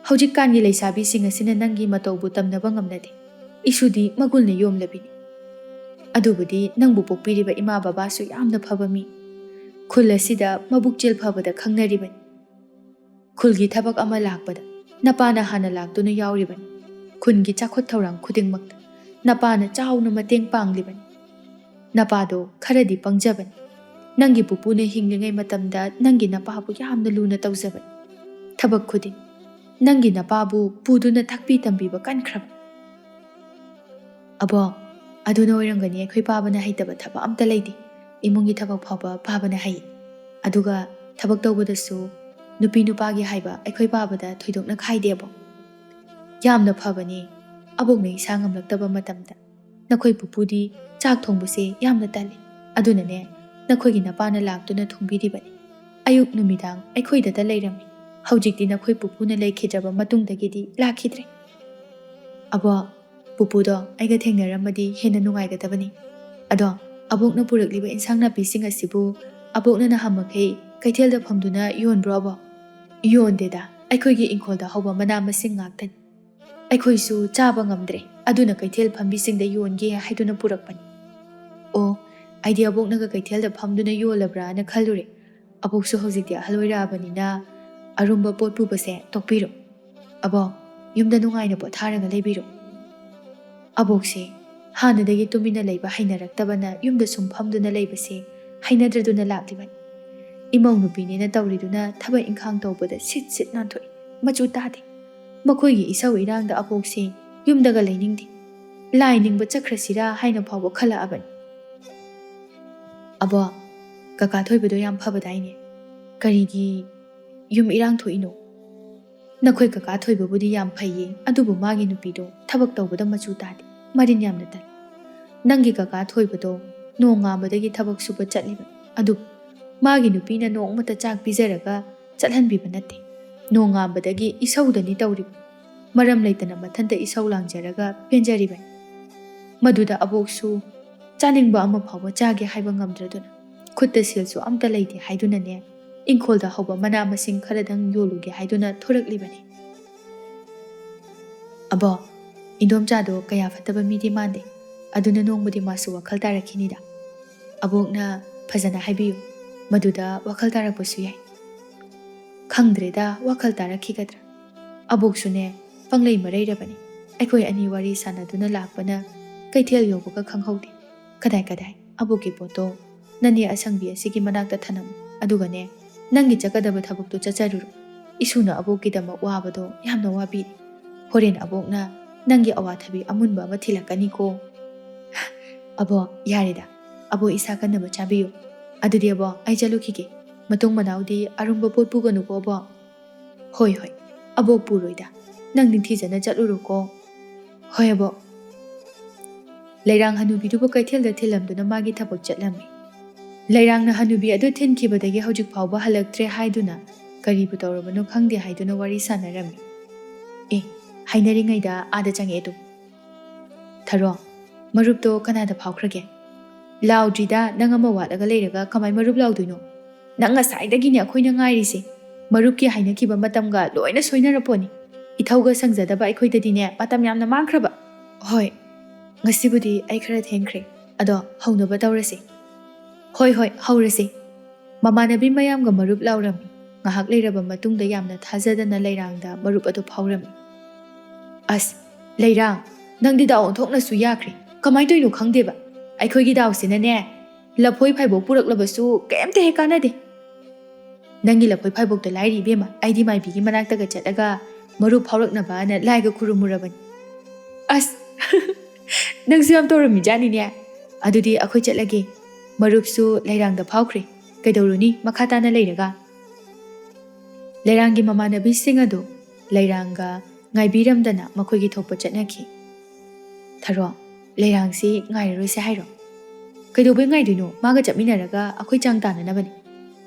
ꯍꯧꯖꯤꯛꯀꯥꯟꯒꯤ ꯂꯩꯁꯥꯕꯤꯁꯤꯡ ꯑꯁꯤꯅ ꯅꯪꯒꯤ ꯃꯇꯧꯕꯨ ꯇꯝꯅꯕ ꯉꯝꯅꯗꯦ꯫ ꯏꯁꯨꯗꯤ ꯃꯒꯨꯟꯅ ꯌꯣꯝꯂꯕꯤꯅꯤ꯫ ꯑꯗꯨꯕꯨꯗꯤ ꯅꯪꯕꯨ ꯄꯣꯛꯄꯤꯔꯤꯕ ꯏꯃꯥ ꯕꯕꯥꯁꯨ ꯌꯥꯝꯅ ꯐꯕ ꯃꯤ꯫ ꯈꯨꯜ ꯑꯁꯤꯗ ꯃꯕꯨꯛꯆꯦꯜ ꯐꯕꯗ ꯈꯪꯅꯔꯤꯕꯅꯤ꯫ ꯈꯨꯜꯒꯤ ꯊꯕꯛ ꯑꯃ ꯂꯥꯛꯄꯗ ꯅꯄꯥꯅ ꯍꯥꯟꯅ ꯂꯥꯛꯇꯨꯅ ꯌꯥꯎꯔꯤꯕꯅꯤ꯫ ꯈꯨꯟꯒꯤ ꯆꯥꯎꯈꯠ ꯊꯧꯔꯥꯡ ꯈꯨꯗꯤꯡꯃꯛꯇ ꯅꯄꯥꯅ ꯆꯥꯎꯅ ꯃꯇꯦꯡ ꯄꯥꯡꯂꯤꯕꯅꯤ꯫ ꯅꯄꯥꯗꯣ ꯈꯔꯗꯤ ꯄꯪꯖꯕꯅꯤ꯫ ꯅꯪꯒꯤ ꯄꯨꯄꯨꯅ ꯍꯤꯡꯂꯤꯉꯩ ꯃꯇꯝꯗ ꯅꯪꯒꯤ ꯅꯄꯥꯕꯨ ꯌꯥꯝꯅ ꯂꯨꯅ ꯇꯧꯖꯕꯅꯤ꯫ ꯊꯕꯛ ꯈꯨꯗꯤꯡ ꯅꯪꯒꯤ ꯅꯄꯥꯕꯨ ꯄꯨꯗꯨꯅ ꯇꯥꯛꯄꯤ ꯇꯝꯕꯤꯕ ꯀꯟꯈ꯭ꯔꯕꯅꯤ꯫ "ꯑꯕꯣ, ꯑꯗꯨꯅ ꯑꯣꯏꯔꯝꯒꯅꯤ ꯑꯩꯈꯣꯏ ꯄꯥꯕꯅ ꯍꯩꯇꯕ ꯊꯕꯛ ꯑꯝꯇ ꯂꯩꯇꯦ꯫ ꯏꯃꯨꯡꯒꯤ ꯊꯕꯛ ꯐꯥꯎꯕ ꯄꯥꯕꯅ ꯍꯩ꯫ ꯑꯗꯨꯒ ꯊꯕꯛ ꯇꯧꯕꯗꯁꯨ ꯅꯨꯄꯤ ꯅꯨꯄꯥꯒꯤ ꯍꯥꯏꯕ ꯑꯩꯈꯣꯏ ꯄꯥꯕꯗ ꯊꯣꯏꯗꯣꯛꯅ ꯈꯥꯏꯗꯦꯕꯣ꯫ ꯌꯥꯝꯅ ꯐꯕꯅꯦ꯫ ꯑꯕꯣꯛꯅ ꯏꯁꯥ ꯉꯝꯂꯛꯇꯕ ꯃꯇꯝꯗ ꯅꯈꯣꯏ ꯄꯨꯄꯨꯗꯤ ꯆꯥꯛ ꯊꯣꯡꯕꯁꯦ ꯌꯥꯝꯅ ꯇꯜꯂꯤ꯫ ꯑꯗꯨꯅꯅꯦ, ꯅꯈꯣꯏꯒꯤ ꯅꯄꯥꯅ ꯂꯥꯛꯇꯨꯅ ꯊꯣꯡꯕꯤꯔꯤꯕꯅꯤ꯫ ꯑꯌꯨꯛ ꯅꯨꯃꯤꯗꯥꯡ ꯑꯩꯈꯣꯏꯗꯇ ꯂꯩꯔꯝꯃꯤ꯫ ꯍꯧꯖꯤꯛꯇꯤ ꯅꯈꯣꯏ ꯄꯨꯄꯨꯅ ꯂꯩꯈꯤꯗ꯭ꯔꯕ ꯃꯇꯨꯡꯗꯒꯤꯗꯤ ꯂꯥꯛꯈꯤꯗ꯭ꯔꯦ꯫" "ꯑꯕꯣ, ꯄꯨꯄꯨꯗꯣ ꯑꯩꯒ ꯊꯦꯡꯅꯔꯝꯃꯗꯤ ꯍꯦꯟꯅ ꯅꯨꯡꯉꯥꯏꯒꯗꯕꯅꯤ꯫ ꯑꯗꯣ, ꯑꯕꯣꯛꯅ ꯄꯨꯔꯛꯂꯤꯕ ꯏꯟꯁꯥꯡ ꯅꯥꯄꯤꯁꯤꯡ ꯑꯁꯤꯕꯨ ꯑꯕꯣꯛꯅ ꯅꯍꯥꯟꯃꯈꯩ ꯀꯩꯊꯦꯜꯗ ꯐꯝꯗꯨꯅ ꯌꯣꯟꯕ꯭ꯔꯣ ꯑꯕꯣ?" "ꯌꯣꯟꯗꯦꯗ, ꯑꯩꯈꯣꯏꯒꯤ ꯏꯪꯈꯣꯜꯗ ꯍꯧꯕ ꯃꯅꯥ ꯃꯁꯤꯡ ꯉꯥꯛꯇꯅꯤ꯫ ꯑꯩꯈꯣꯏꯁꯨ ꯆꯥꯕ ꯉꯝꯗ꯭ꯔꯦ, ꯑꯗꯨꯅ ꯀꯩꯊꯦꯜ ꯐꯝꯕꯤꯁꯤꯡꯗ ꯌꯣꯟꯒꯦ ꯍꯥꯏꯗꯨꯅ ꯄꯨꯔꯛꯄꯅꯤ꯫" "ꯑꯣ, ꯑꯩꯗꯤ ꯑꯕꯣꯛꯅꯒ ꯀꯩꯊꯦꯜꯗ ꯐꯝꯗꯨꯅ ꯌꯣꯜꯂꯕ꯭ꯔꯥꯅ ꯈꯜꯂꯨꯔꯦ꯫ ꯑꯕꯣꯛꯁꯨ ꯍꯧꯖꯤꯛꯇꯤ ꯑꯍꯜ ꯑꯣꯏꯔꯛꯑꯕꯅꯤꯅ ꯑꯔꯨꯝꯕ ꯄꯣꯠ ꯄꯨꯕꯁꯦ ꯇꯣꯛꯄꯤꯔꯣ꯫ ꯑꯕꯣꯛ, ꯌꯨꯝꯗ ꯅꯨꯡꯉꯥꯏꯅ ꯄꯣꯊꯥꯔꯒ ꯂꯩꯕꯤꯔꯣ꯫" ꯑꯕꯣꯛꯁꯦ ꯍꯥꯟꯅꯗꯒꯤ ꯇꯨꯃꯤꯟꯅ ꯂꯩꯕ ꯍꯩꯅꯔꯛꯇꯕꯅ ꯌꯨꯝꯗ ꯁꯨꯝ ꯐꯝꯗꯨꯅ ꯂꯩꯕꯁꯦ ꯍꯩꯅꯗ꯭ꯔꯗꯨꯅ ꯂꯥꯛꯂꯤꯕꯅꯤ꯫ ꯏꯃꯧ ꯅꯨꯄꯤꯅꯦꯅ ꯇꯧꯔꯤꯗꯨꯅ ꯊꯕꯛ ꯏꯪꯈꯥꯡ ꯇꯧꯕꯗ ꯁꯤꯠ ꯁꯤꯠ ꯅꯥꯟꯊꯣꯛꯏ, ꯃꯆꯨ ꯇꯥꯗꯦ꯫ ꯃꯈꯣꯏꯒꯤ ꯏꯁꯧ ꯏꯔꯥꯡꯗ ꯑꯕꯣꯛꯁꯦ ꯌꯨꯝꯗꯒ ꯂꯩꯅꯤꯡꯗꯦ꯫ ꯂꯥꯏ ꯅꯤꯡꯕ ꯆꯠꯈ꯭ꯔꯁꯤꯔꯥ ꯍꯥꯏꯅ ꯐꯥꯎꯕ ꯈꯜꯂꯛꯑꯕꯅꯤ꯫ "ꯑꯕꯣ, ꯀꯀꯥ ꯊꯣꯏꯕꯗꯣ ꯌꯥꯝ ꯐꯕꯗꯥꯏꯅꯦ? ꯀꯔꯤꯒꯤ ꯌꯨꯝ ꯏꯔꯥꯡ ꯊꯣꯛꯏꯅꯣ?" "ꯅꯈꯣꯏ ꯀꯀꯥ ꯊꯣꯏꯕꯕꯨꯗꯤ ꯌꯥꯝ ꯐꯩꯌꯦ, ꯑꯗꯨꯕꯨ ꯃꯥꯒꯤ ꯅꯨꯄꯤꯗꯣ ꯊꯕꯛ ꯇꯧꯕꯗ ꯃꯆꯨ ꯇꯥꯗꯦ, ꯃꯔꯤꯟ ꯌꯥꯝꯅ ꯇꯜꯂꯤ꯫ ꯅꯪꯒꯤ ꯀꯀꯥ ꯊꯣꯏꯕꯗꯣ ꯅꯣꯡꯉꯥꯟꯕꯗꯒꯤ ꯊꯕꯛ ꯁꯨꯕ ꯆꯠꯂꯤꯕꯅꯤ, ꯑꯗꯨꯕꯨ ꯃꯥꯒꯤ ꯅꯨꯄꯤꯅ ꯅꯣꯡꯃꯇ ꯆꯥꯛ ꯄꯤꯖꯔꯒ ꯆꯠꯍꯟꯕꯤꯕ ꯅꯠꯇꯦ꯫ ꯅꯣꯡꯉꯥꯟꯕꯗꯒꯤ ꯏꯁꯧꯗꯅꯤ ꯇꯧꯔꯤꯕ꯫ ꯃꯔꯝ ꯂꯩꯇꯅ ꯃꯊꯟꯇ ꯏꯁꯧ ꯂꯥꯡꯖꯔꯒ ꯄꯦꯟꯖꯔꯤꯕꯅꯤ꯫" ꯃꯗꯨꯗ ꯑꯕꯣꯛꯁꯨ ꯆꯥꯅꯤꯡꯕ ꯑꯃ ꯐꯥꯎꯕ ꯆꯥꯒꯦ ꯍꯥꯏꯕ ꯉꯝꯗ꯭ꯔꯗꯨꯅ, ꯈꯨꯠꯇ ꯁꯦꯜꯁꯨ ꯑꯝꯇ ꯂꯩꯇꯦ ꯍꯥꯏꯗꯨꯅꯅꯦ, ꯏꯪꯈꯣꯜꯗ ꯍꯧꯕ ꯃꯅꯥ ꯃꯁꯤꯡ ꯈꯔꯗꯪ ꯌꯣꯜꯂꯨꯒꯦ ꯍꯥꯏꯗꯨꯅ ꯊꯣꯔꯛꯂꯤꯕꯅꯤ꯫ "ꯑꯕꯣ, ꯏꯟꯗꯣꯝꯆꯥꯗꯣ ꯀꯌꯥ ꯐꯠꯇꯕ ꯃꯤꯗꯤ ꯃꯥꯟꯗꯦ, ꯑꯗꯨꯅ ꯅꯣꯡꯃꯗꯤ ꯃꯥꯁꯨ ꯋꯥꯈꯜ ꯇꯥꯔꯛꯈꯤꯅꯤꯗ꯫ ꯑꯕꯣꯛꯅ ꯐꯖꯅ ꯍꯥꯏꯕꯤꯌꯨ, ꯃꯗꯨꯗ ꯋꯥꯈꯜ ꯇꯥꯔꯛꯄꯁꯨ ꯌꯥꯏ꯫" "ꯈꯪꯗ꯭ꯔꯦꯗ, ꯋꯥꯈꯜ ꯇꯥꯔꯛꯈꯤꯒꯗ꯭ꯔꯥ? ꯑꯕꯣꯛꯁꯨꯅꯦ, ꯄꯪꯂꯩ ꯃꯔꯩꯔꯕꯅꯤ꯫ ꯑꯩꯈꯣꯏ ꯑꯅꯤ ꯋꯥꯔꯤ ꯁꯥꯟꯅꯗꯨꯅ ꯂꯥꯛꯄꯅ ꯀꯩꯊꯦꯜ ꯌꯧꯕꯒ ꯈꯪꯍꯧꯗꯦ꯫ ꯀꯗꯥꯏ ꯀꯗꯥꯏ ꯑꯕꯣꯛꯀꯤ ꯄꯣꯠꯇꯣ ꯅꯅꯦ ꯑꯁꯪꯕꯤ ꯑꯁꯤꯒꯤ ꯃꯅꯥꯛꯇ ꯊꯅꯝꯃꯨ, ꯑꯗꯨꯒꯅꯦ, ꯅꯪꯒꯤ ꯆꯠꯀꯗꯕ ꯊꯕꯛꯇꯣ ꯆꯠꯆꯔꯨꯔꯣ꯫ ꯏꯁꯨꯅ ꯑꯕꯣꯛꯀꯤꯗꯃꯛ ꯋꯥꯕꯗꯣ ꯌꯥꯝꯅ ꯋꯥꯕꯤꯔꯤ꯫ ꯍꯣꯔꯦꯟ ꯑꯕꯣꯛꯅ ꯅꯪꯒꯤ ꯑꯋꯥꯊꯕꯤ ꯑꯃꯨꯟꯕ ꯑꯃ ꯊꯤꯜꯂꯛꯀꯅꯤꯀꯣ꯫" "ꯑꯕꯣ, ꯌꯥꯔꯦꯗ, ꯑꯕꯣ ꯏꯁꯥ ꯀꯟꯅꯕ ꯆꯥꯕꯤꯌꯨ꯫ ꯑꯗꯨꯗꯤ ꯑꯕꯣ, ꯑꯩ ꯆꯠꯂꯨꯈꯤꯒꯦ꯫ ꯃꯇꯨꯡ ꯃꯅꯥꯎꯗꯤ ꯑꯔꯨꯝꯕ ꯄꯣꯠ ꯄꯨꯒꯅꯨꯀꯣ ꯑꯕꯣ꯫" "ꯍꯣꯏ ꯍꯣꯏ, ꯑꯕꯣꯛ ꯄꯨꯔꯣꯏꯗ, ꯅꯪ ꯅꯤꯡꯊꯤꯖꯅ ꯆꯠꯂꯨꯔꯣꯀꯣ꯫" "ꯍꯣꯏ ꯑꯕꯣꯛ꯫" ꯂꯩꯔꯥꯡ ꯍꯅꯨꯕꯤꯗꯨꯕꯨ ꯀꯩꯊꯦꯜꯗ ꯊꯤꯜꯂꯝꯗꯨꯅ ꯃꯥꯒꯤ ꯊꯕꯛ ꯆꯠꯂꯝꯃꯤ꯫ ꯂꯩꯔꯥꯡꯅ ꯍꯅꯨꯕꯤ ꯑꯗꯨ ꯊꯤꯟꯈꯤꯕꯗꯒꯤ ꯍꯧꯖꯤꯛ ꯐꯥꯎꯕ ꯍꯜꯂꯛꯇ꯭ꯔꯦ ꯍꯥꯏꯗꯨꯅ, ꯀꯔꯤꯕꯨ ꯇꯧꯔꯕꯅꯣ ꯈꯪꯗꯦ ꯍꯥꯏꯗꯨꯅ ꯋꯥꯔꯤ ꯁꯥꯟꯅꯔꯝꯃꯤ꯫ ꯑꯦ, ꯍꯥꯏꯅꯔꯤꯉꯩꯗ ꯑꯥꯗ ꯆꯪꯉꯛꯑꯦ ꯇꯨ꯫ "ꯊꯔꯣ, ꯃꯔꯨꯞꯇꯣ ꯀꯅꯥꯗ ꯐꯥꯎꯈ꯭ꯔꯒꯦ?" "ꯂꯥꯎꯗ꯭ꯔꯤꯗ, ꯅꯪ ꯑꯃ ꯋꯥꯠꯂꯒ ꯂꯩꯔꯒ ꯀꯃꯥꯏ ꯃꯔꯨꯞ ꯂꯥꯎꯗꯣꯏꯅꯣ? ꯅꯪ ꯉꯁꯥꯏꯗꯒꯤꯅꯦ ꯑꯩꯈꯣꯏꯅ ꯉꯥꯏꯔꯤꯁꯦ꯫ ꯃꯔꯨꯞꯀꯤ ꯍꯥꯏꯅꯈꯤꯕ ꯃꯇꯝꯒ ꯂꯣꯏꯅ ꯁꯣꯏꯅꯔꯄꯣꯠꯅꯤ꯫ ꯏꯊꯧꯒ ꯁꯪꯖꯗꯕ ꯑꯩꯈꯣꯏꯗꯗꯤꯅꯦ ꯃꯇꯝ ꯌꯥꯝꯅ ꯃꯥꯡꯈ꯭ꯔꯕ꯫" "ꯍꯣꯏ, ꯉꯁꯤꯕꯨꯗꯤ ꯑꯩ ꯈꯔ ꯊꯦꯡꯈ꯭ꯔꯦ꯫ ꯑꯗꯣ ꯍꯧꯅꯕ ꯇꯧꯔꯁꯤ꯫" "ꯍꯣꯏ ꯍꯣꯏ, ꯍꯧꯔꯁꯤ꯫" ꯃꯃꯥꯟꯅꯕꯤ ꯃꯌꯥꯝꯒ ꯃꯔꯨꯞ ꯂꯥꯎꯔꯝꯃꯤ꯫ ꯉꯥꯏꯍꯥꯛ ꯂꯩꯔꯕ ꯃꯇꯨꯡꯗ ꯌꯥꯝꯅ ꯊꯥꯖꯗꯅ ꯂꯩꯔꯥꯡꯗ ꯃꯔꯨꯞ ꯑꯗꯨ ꯐꯥꯎꯔꯝꯃꯤ꯫ "ꯑꯁ, ꯂꯩꯔꯥꯡ, ꯅꯪꯗꯤ ꯗꯥ ꯑꯣꯟꯊꯣꯛꯅꯁꯨ ꯌꯥꯈ꯭ꯔꯦ꯫ ꯀꯃꯥꯏꯅ ꯇꯧꯔꯤꯅꯣ ꯈꯪꯗꯦꯕ, ꯑꯩꯈꯣꯏꯒꯤ ꯗꯥꯎꯁꯤꯅꯅꯦ, ꯂꯐꯣꯏ ꯐꯥꯏꯕꯣꯛ ꯄꯨꯔꯛꯂꯕꯁꯨ ꯀꯩꯝꯇ ꯍꯦꯛ ꯀꯥꯟꯅꯗꯦ꯫ ꯅꯪꯒꯤ ꯂꯐꯣꯏ ꯐꯥꯏꯕꯣꯛꯇꯣ ꯂꯥꯏꯔꯤ ꯏꯕꯦꯝꯃ, ꯑꯩꯗꯤ ꯃꯥꯏꯕꯤꯒꯤ ꯃꯅꯥꯛꯇꯒ ꯆꯠꯂꯒ ꯃꯔꯨꯞ ꯐꯥꯎꯔꯛꯅꯕꯅ ꯂꯥꯏꯒ ꯈꯨꯔꯨꯝꯃꯨꯔꯕꯅꯤ꯫ ꯑꯁ, ꯅꯪꯁꯨ ꯌꯥꯝ ꯇꯧꯔꯝꯃꯤꯖꯥꯠꯅꯤꯅꯦ꯫ ꯑꯗꯨꯗꯤ ꯑꯩꯈꯣꯏ ꯆꯠꯂꯒꯦ꯫ ꯃꯔꯨꯞꯁꯨ ꯂꯩꯔꯥꯡꯗ ꯐꯥꯎꯈ꯭ꯔꯦ꯫ ꯀꯩꯗꯧꯔꯨꯅꯤ ꯃꯈꯥ ꯇꯥꯅ ꯂꯩꯔꯒ? ꯂꯩꯔꯥꯡꯒꯤ ꯃꯃꯥꯟꯅꯕꯤꯁꯤꯡ ꯑꯗꯨ ꯂꯩꯔꯥꯡꯒ ꯉꯥꯏꯕꯤꯔꯝꯗꯅ ꯃꯈꯣꯏꯒꯤ ꯊꯣꯛꯄ ꯆꯠꯅꯈꯤ꯫ ꯊꯔꯣ, ꯂꯩꯔꯥꯡꯁꯤ ꯉꯥꯏꯔꯔꯣꯏꯁꯦ ꯍꯥꯏꯔꯣ? ꯀꯩꯗꯧꯕꯩ ꯉꯥꯏꯗꯣꯏꯅꯣ? ꯃꯥꯒ ꯆꯠꯃꯤꯟꯅꯔꯒ ꯑꯩꯈꯣꯏ ꯆꯥꯡ ꯇꯥꯅꯅꯕꯅꯤ꯫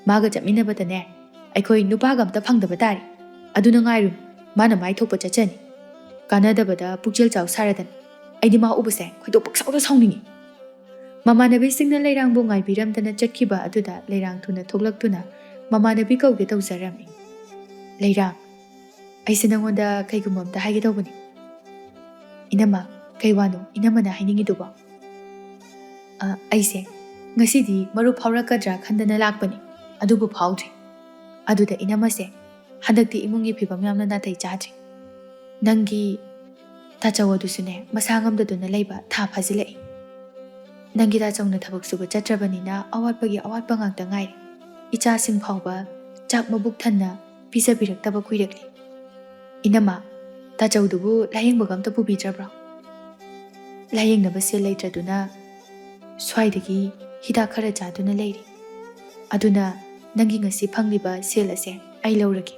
ꯃꯥꯒ ꯆꯠꯃꯤꯟꯅꯕꯗꯅꯦ, ꯑꯩꯈꯣꯏ ꯅꯨꯄꯥꯒ ꯑꯝꯇ ꯐꯪꯗꯕ ꯇꯥꯔꯦ꯫ ꯑꯗꯨꯅ ꯉꯥꯏꯔꯨꯅꯨ, ꯃꯥꯅ ꯃꯥꯏ ꯊꯣꯛꯄ ꯆꯠꯆꯅꯤ꯫ ꯀꯥꯟꯅꯗꯕꯗ ꯄꯨꯛꯆꯦꯜ ꯆꯥꯎ ꯁꯥꯔꯗꯅ꯫ ꯑꯩꯗꯤ ꯃꯥ ꯎꯕꯁꯦ ꯈꯣꯏꯗꯧ ꯄꯪꯁꯥꯎꯗ ꯁꯥꯎꯅꯤꯡꯉꯤ꯫ ꯃꯃꯥꯟꯅꯕꯤꯁꯤꯡꯅ ꯂꯩꯔꯥꯡꯕꯨ ꯉꯥꯏꯕꯤꯔꯝꯗꯅ ꯆꯠꯈꯤꯕ ꯑꯗꯨꯗ ꯂꯩꯔꯥꯡ ꯊꯨꯅ ꯊꯣꯛꯂꯛꯇꯨꯅ ꯃꯃꯥꯟꯅꯕꯤ ꯀꯧꯒꯦ ꯇꯧꯖꯔꯝꯃꯤ꯫ "ꯂꯩꯔꯥꯡ, ꯑꯩꯁꯦ ꯅꯪꯉꯣꯟꯗ ꯀꯩꯒꯨꯝꯕ ꯑꯝꯇ ꯍꯥꯏꯒꯦ ꯇꯧꯕꯅꯤ꯫" "ꯏꯅꯝꯃ, ꯀꯩ ꯋꯥꯅꯣ ꯏꯅꯝꯃꯅ ꯍꯥꯏꯅꯤꯡꯉꯤꯗꯨꯕꯣ?" "ꯑ, ꯑꯩꯁꯦ ꯉꯁꯤꯗꯤ ꯃꯔꯨꯞ ꯐꯥꯎꯔꯛꯀꯗ꯭ꯔꯥ ꯈꯟꯗꯅ ꯂꯥꯛꯄꯅꯤ, ꯑꯗꯨꯕꯨ ꯐꯥꯎꯗ꯭ꯔꯤ꯫ ꯑꯗꯨꯗ ꯏꯅꯝꯃꯁꯦ, ꯍꯟꯗꯛꯇꯤ ꯏꯃꯨꯡꯒꯤ ꯐꯤꯕꯝ ꯌꯥꯝꯅ ꯅꯥꯇꯩ ꯆꯥꯗ꯭ꯔꯤ꯫ ꯅꯪꯒꯤ ꯇꯥꯆꯧ ꯑꯗꯨꯁꯨꯅꯦ, ꯃꯁꯥ ꯉꯝꯗꯗꯨꯅ ꯂꯩꯕ ꯊꯥ ꯐꯥꯖꯤꯜꯂꯛꯏ꯫ ꯅꯪꯒꯤ ꯇꯥꯆꯧꯅ ꯊꯕꯛ ꯁꯨꯕ ꯆꯠꯇ꯭ꯔꯕꯅꯤꯅ ꯑꯋꯥꯠꯄꯒꯤ ꯑꯋꯥꯠꯄ ꯉꯥꯛꯇ ꯉꯥꯏꯔꯦ꯫ ꯏꯆꯥꯁꯤꯡ ꯐꯥꯎꯕ ꯆꯥꯛ ꯃꯕꯨꯛ ꯊꯟꯅ ꯄꯤꯖꯕꯤꯔꯛꯇꯕ ꯀꯨꯏꯔꯛꯂꯦ꯫ ꯏꯅꯝꯃ, ꯇꯥꯆꯧꯗꯨꯕꯨ ꯂꯥꯌꯦꯡꯕꯒ ꯑꯝꯇ ꯄꯨꯕꯤꯗ꯭ꯔꯕ꯭ꯔꯣ?" "ꯂꯥꯌꯦꯡꯅꯕ ꯁꯦꯜ ꯂꯩꯇ꯭ꯔꯗꯨꯅ ꯁ꯭ꯋꯥꯏꯗꯒꯤ ꯍꯤꯗꯥꯛ ꯈꯔ ꯆꯥꯗꯨꯅ ꯂꯩꯔꯤ꯫ ꯑꯗꯨꯅ ꯅꯪꯒꯤ ꯉꯁꯤ ꯐꯪꯂꯤꯕ ꯁꯦꯜ ꯑꯁꯦ ꯑꯩ ꯂꯧꯔꯒꯦ꯫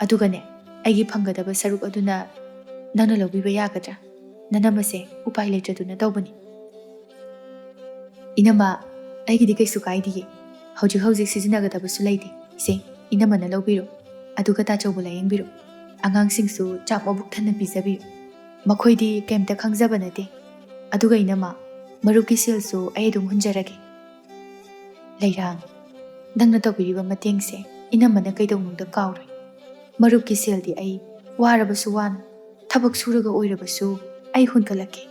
ꯑꯗꯨꯒꯅꯦ, ꯑꯩꯒꯤ ꯐꯪꯒꯗꯕ ꯁꯔꯨꯛ ꯑꯗꯨꯅ ꯅꯪꯅ ꯂꯧꯕꯤꯕ ꯌꯥꯒꯗ꯭ꯔꯥ? ꯅꯅꯝꯃꯁꯦ ꯎꯄꯥꯏ ꯂꯩꯇ꯭ꯔꯗꯨꯅ ꯇꯧꯕꯅꯤ꯫" "ꯏꯅꯝꯃ, ꯑꯩꯒꯤꯗꯤ ꯀꯩꯁꯨ ꯀꯥꯏꯗꯤꯌꯦ꯫ ꯍꯧꯖꯤꯛ ꯍꯧꯖꯤꯛ ꯁꯤꯖꯤꯟꯅꯒꯗꯕꯁꯨ ꯂꯩꯇꯦ꯫ ꯁꯦ, ꯏꯅꯝꯃꯅ ꯂꯧꯕꯤꯔꯣ꯫ ꯑꯗꯨꯒ ꯇꯥꯆꯧꯕꯨ ꯂꯥꯌꯦꯡꯕꯤꯔꯣ꯫ ꯑꯉꯥꯡꯁꯤꯡꯁꯨ ꯆꯥꯛ ꯃꯕꯨꯛ ꯊꯟꯅ ꯄꯤꯖꯕꯤꯌꯨ꯫ ꯃꯈꯣꯏꯗꯤ ꯀꯩꯝꯇ ꯈꯪꯖꯕ ꯅꯠꯇꯦ꯫ ꯑꯗꯨꯒ ꯏꯅꯝꯃ, ꯃꯔꯨꯞꯀꯤ ꯁꯦꯜꯁꯨ ꯑꯩ ꯑꯗꯨꯝ ꯍꯨꯟꯖꯔꯒꯦ꯫" "ꯂꯩꯔꯥꯡ, ꯅꯪꯅ ꯇꯧꯕꯤꯔꯤꯕ ꯃꯇꯦꯡꯁꯦ ꯏꯅꯝꯃꯅ ꯀꯩꯗꯧꯅꯨꯡꯗ ꯀꯥꯎꯔꯣꯏ꯫ ꯃꯔꯨꯞꯀꯤ ꯁꯦꯜꯗꯤ ꯑꯩ ꯋꯥꯔꯕꯁꯨ ꯋꯥꯅ, ꯊꯕꯛ ꯁꯨꯔꯒ ꯑꯣꯏꯔꯕꯁꯨ ꯑꯩ ꯍꯨꯟꯒꯠꯂꯛꯀꯦ꯫"